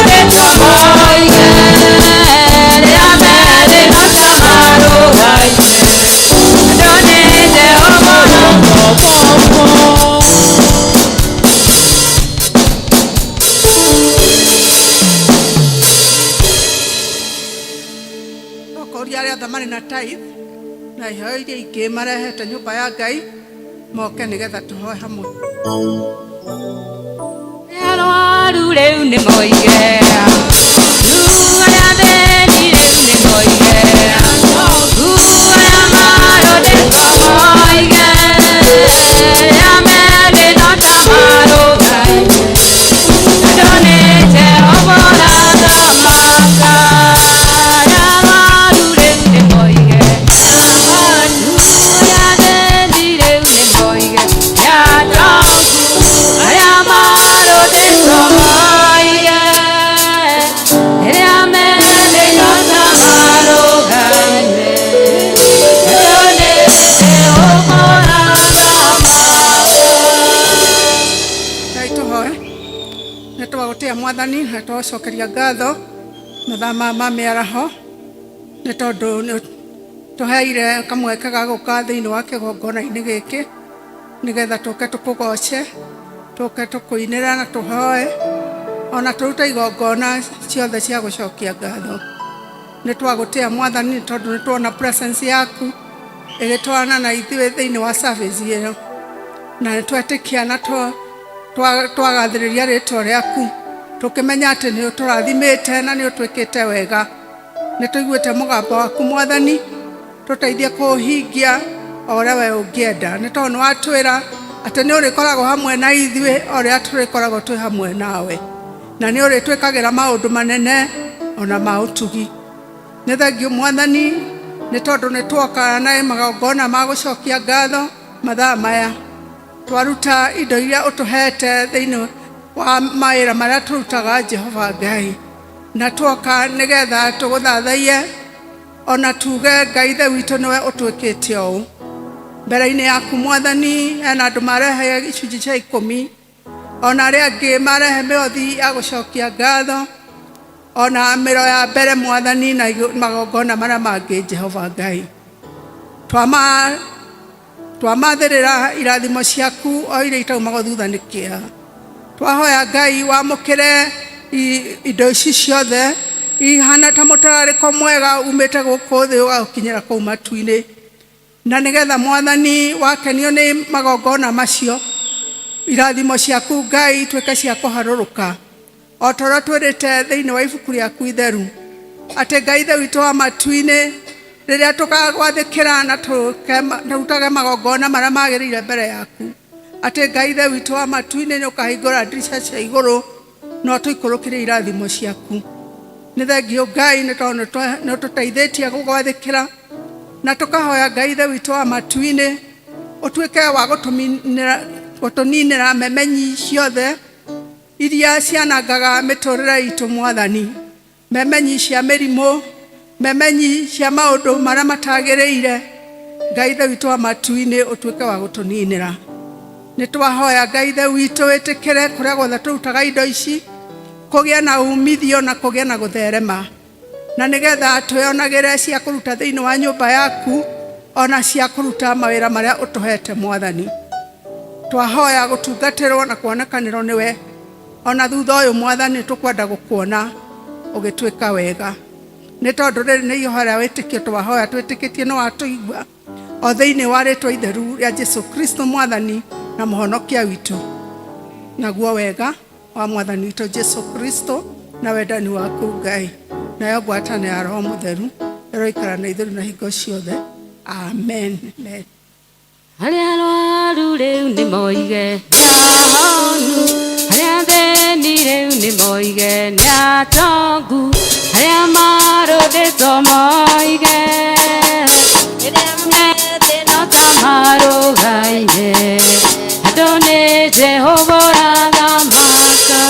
gwĩtĩkia Ngai watũmire Tũkũria arĩa othe marĩ na tithe na iheo iria ingĩ marehete nyũmba ya Ngai moke nĩgetha tũhoe hamwe. Arwaru rĩu nĩ moige arĩa athĩni rĩu nĩ moige arĩa marũndĩtwo moige arĩa methĩ no ta marũgaine nĩndonĩte ũhoro na maka arĩa arwaru rĩu nĩ moige arĩa athĩni rĩu nĩ moige arĩa atongu arĩa marũndĩtwo moige arĩa methĩ no ta marũgaine nĩndonĩte ũhoro na Ngai tũhoe nĩ twagũtĩa mwathani na twagũcokeria ngatho mathaa maya ma mĩaraho nĩ tondũ nĩ tũheire kamweke ga gũka thĩinĩ wa kĩgongona-inĩ gĩkĩ nĩgetha tũke tũkũgoce tũke tũkũinĩre na tũhoe ona tũrute igongona ciothe cia gũcokia ngatho nĩ twagũtĩa mwathani nĩ tondũ nĩ tuona presence yaku ĩgĩtwarana na ithuĩ thĩinĩ wa service ĩyo na nĩ twetĩkia na twagathĩrĩria rĩtwa rĩaku tũkĩmenya atĩ nĩ ũtũrathimĩte na nĩ ũtwĩkĩte wega nĩ tũiguĩte mũgambo waku mwathani tũteithie kũũhingia o ũrĩa we ũngĩenda nĩ tondũ nĩ watwĩra atĩ nĩ ũrĩkoragwo hamwe na ithuĩ o ũrĩa tũrĩkoragwo twĩ hamwe nawe na nĩ ũrĩtwĩkagĩra maũndũ manene ona ma ũtugi nĩ thengio mwathani nĩ tondũ nĩ tuoka na magongona ma gũcokia ngatho mathaa maya twaruta indo iria ũtũhete thĩinĩ wa mawĩra marĩa tũrutaga Jehova Ngai na tuoka nĩgetha tũgũthathaiye ona tuge Ngai ithe witũ nĩwe ũtwĩkĩte ũũ mbere-inĩ yaku mwathani hena andũ marehe icunjĩ cia ikũmi ona arĩa angĩ marehe mĩhothi ya gũcokia ngatho ona mĩro ya mbere mwathani na magongona marĩa mangĩ Jehova Ngai twama Twamathĩrĩra irathimo ciaku o iria itaumagwo thutha nĩ kĩeha. Twahoya Ngai wamũkĩre indo ici ciothe ihana ta mũtararĩko mwega umĩte gũkũ thĩ ũgagũkinyĩra kũu matu-inĩ, na nĩgetha Mwathani wakenio nĩ magongona macio, irathimo ciaku Ngai ituĩke cia kũharũrũka o ta ũrĩa twĩrĩte thĩinĩ wa ibuku rĩaku itheru, atĩ Ngai Ithe witũ wa matu-inĩ, rĩrĩa tũkagwathĩkĩra na tũrutage magongona marĩa magĩrĩire mbere yaku, atĩ Ngai Ithe witũ wa matu-inĩ nĩ ũkahingũra ndirica cia igũrũ na ũtũikũrũkĩrie irathimo ciaku. Nĩ thengiũ Ngai nĩ tondũ nĩ ũtũteithĩtie gũgwathĩkĩra, na tũkahoya Ngai Ithe witũ wa matu-inĩ ũtuĩke wa gũtũninĩra memenyi ciothe iria cianangaga mĩtũrĩre itũ Mwathani, memenyi cia mĩrimũ, memenyi cia maũndũ marĩa matagĩrĩire. Ngai Ithe witũ wa matu-inĩ ũtuĩke wa gũtũninĩra. Nĩ twahoya Ngai Ithe witũ wĩtĩkĩre kũrĩa guothe tũrutaga indo ici kũgĩa na umithio na kũgĩa na gũtherema, na nĩgetha twĩonagĩre cia kũruta thĩinĩ wa nyũmba yaku ona cia kũruta mawĩra marĩa ũtũhete Mwathani. Twahoya gũtungatĩrwo na kuonekanĩrwo nĩwe ona thutha ũyũ Mwathani, tũkwenda gũkuona ũgĩtwĩka wega, nĩ tondũ rĩrĩ nĩ ihoya rĩa wĩtĩkio twahoya twĩtĩkĩtie nĩ watũigua, o thĩinĩ wa rĩtwa itheru rĩa Jesu Kristo Mwathani na mũhonokia witũ. Naguo wega wa Mwathani witũ Jesu Kristo na wendani waku Ngai nayo ngwatanĩro ya Roho Mũtheru ĩroikara na ithuĩ na hingo ciothe. Amen. Amen. Arĩa arwaru rĩu nĩ moige nĩ ahonu, arĩa athĩni rĩu nĩ moige nĩ atongu, arĩa marũndĩtwo moige rĩrĩa methĩna ta marũgaine, andũ nĩ Jehova ũrathamaka.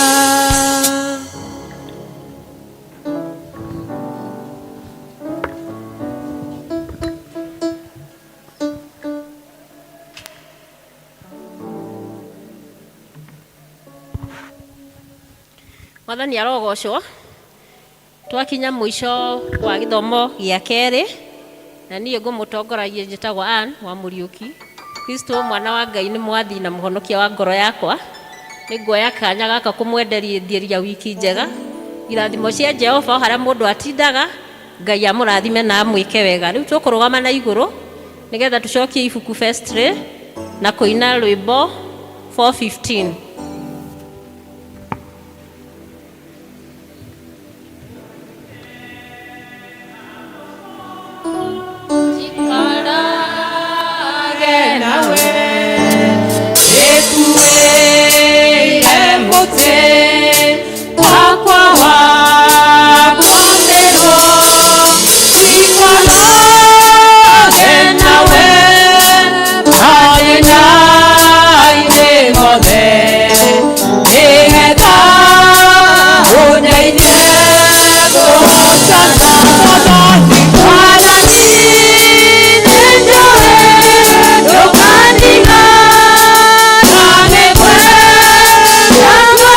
Mwathani arogocwo. Twakinya mũico wa gĩthomo gĩa kerĩ, na niĩ ngũmũtongoragia njĩtagwo Ann wa Mũriũki. Kristo mwana wa Ngai nĩ mwathi na mũhonokia wa ngoro yakwa. Nĩ nguoya kanya gaka kũmwenderia wiki njega, irathimo cia Jehova o harĩa mũndũ atindaga, Ngai amũrathime na amwĩke wega. Rĩu tũkũrũgama na igũrũ nĩgetha tũcokie ibuku vestry na kũina rwĩmbo 415. Njikarage nawe ĩkuĩire mũtĩ wakwa wa kwambĩrwo, njikarage nawe mathĩna-inĩ mothe, nĩgetha ũndeithie kũhotana. Mwathani, nĩnjũĩ ndũkandiga, na nĩngwenda kuona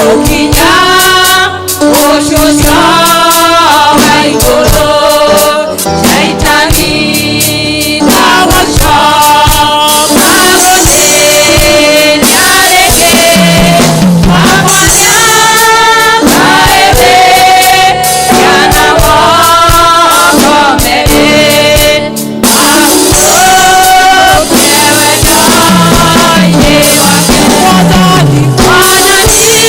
Gũkinya ũcuco wa igũrũ, Shaitani ndagũcoka gũthĩnia rĩngĩ. Wakwa nĩakaĩwe, ciana wokomere, ahurũke wendo-inĩ wake. Mwathani, Mwathani,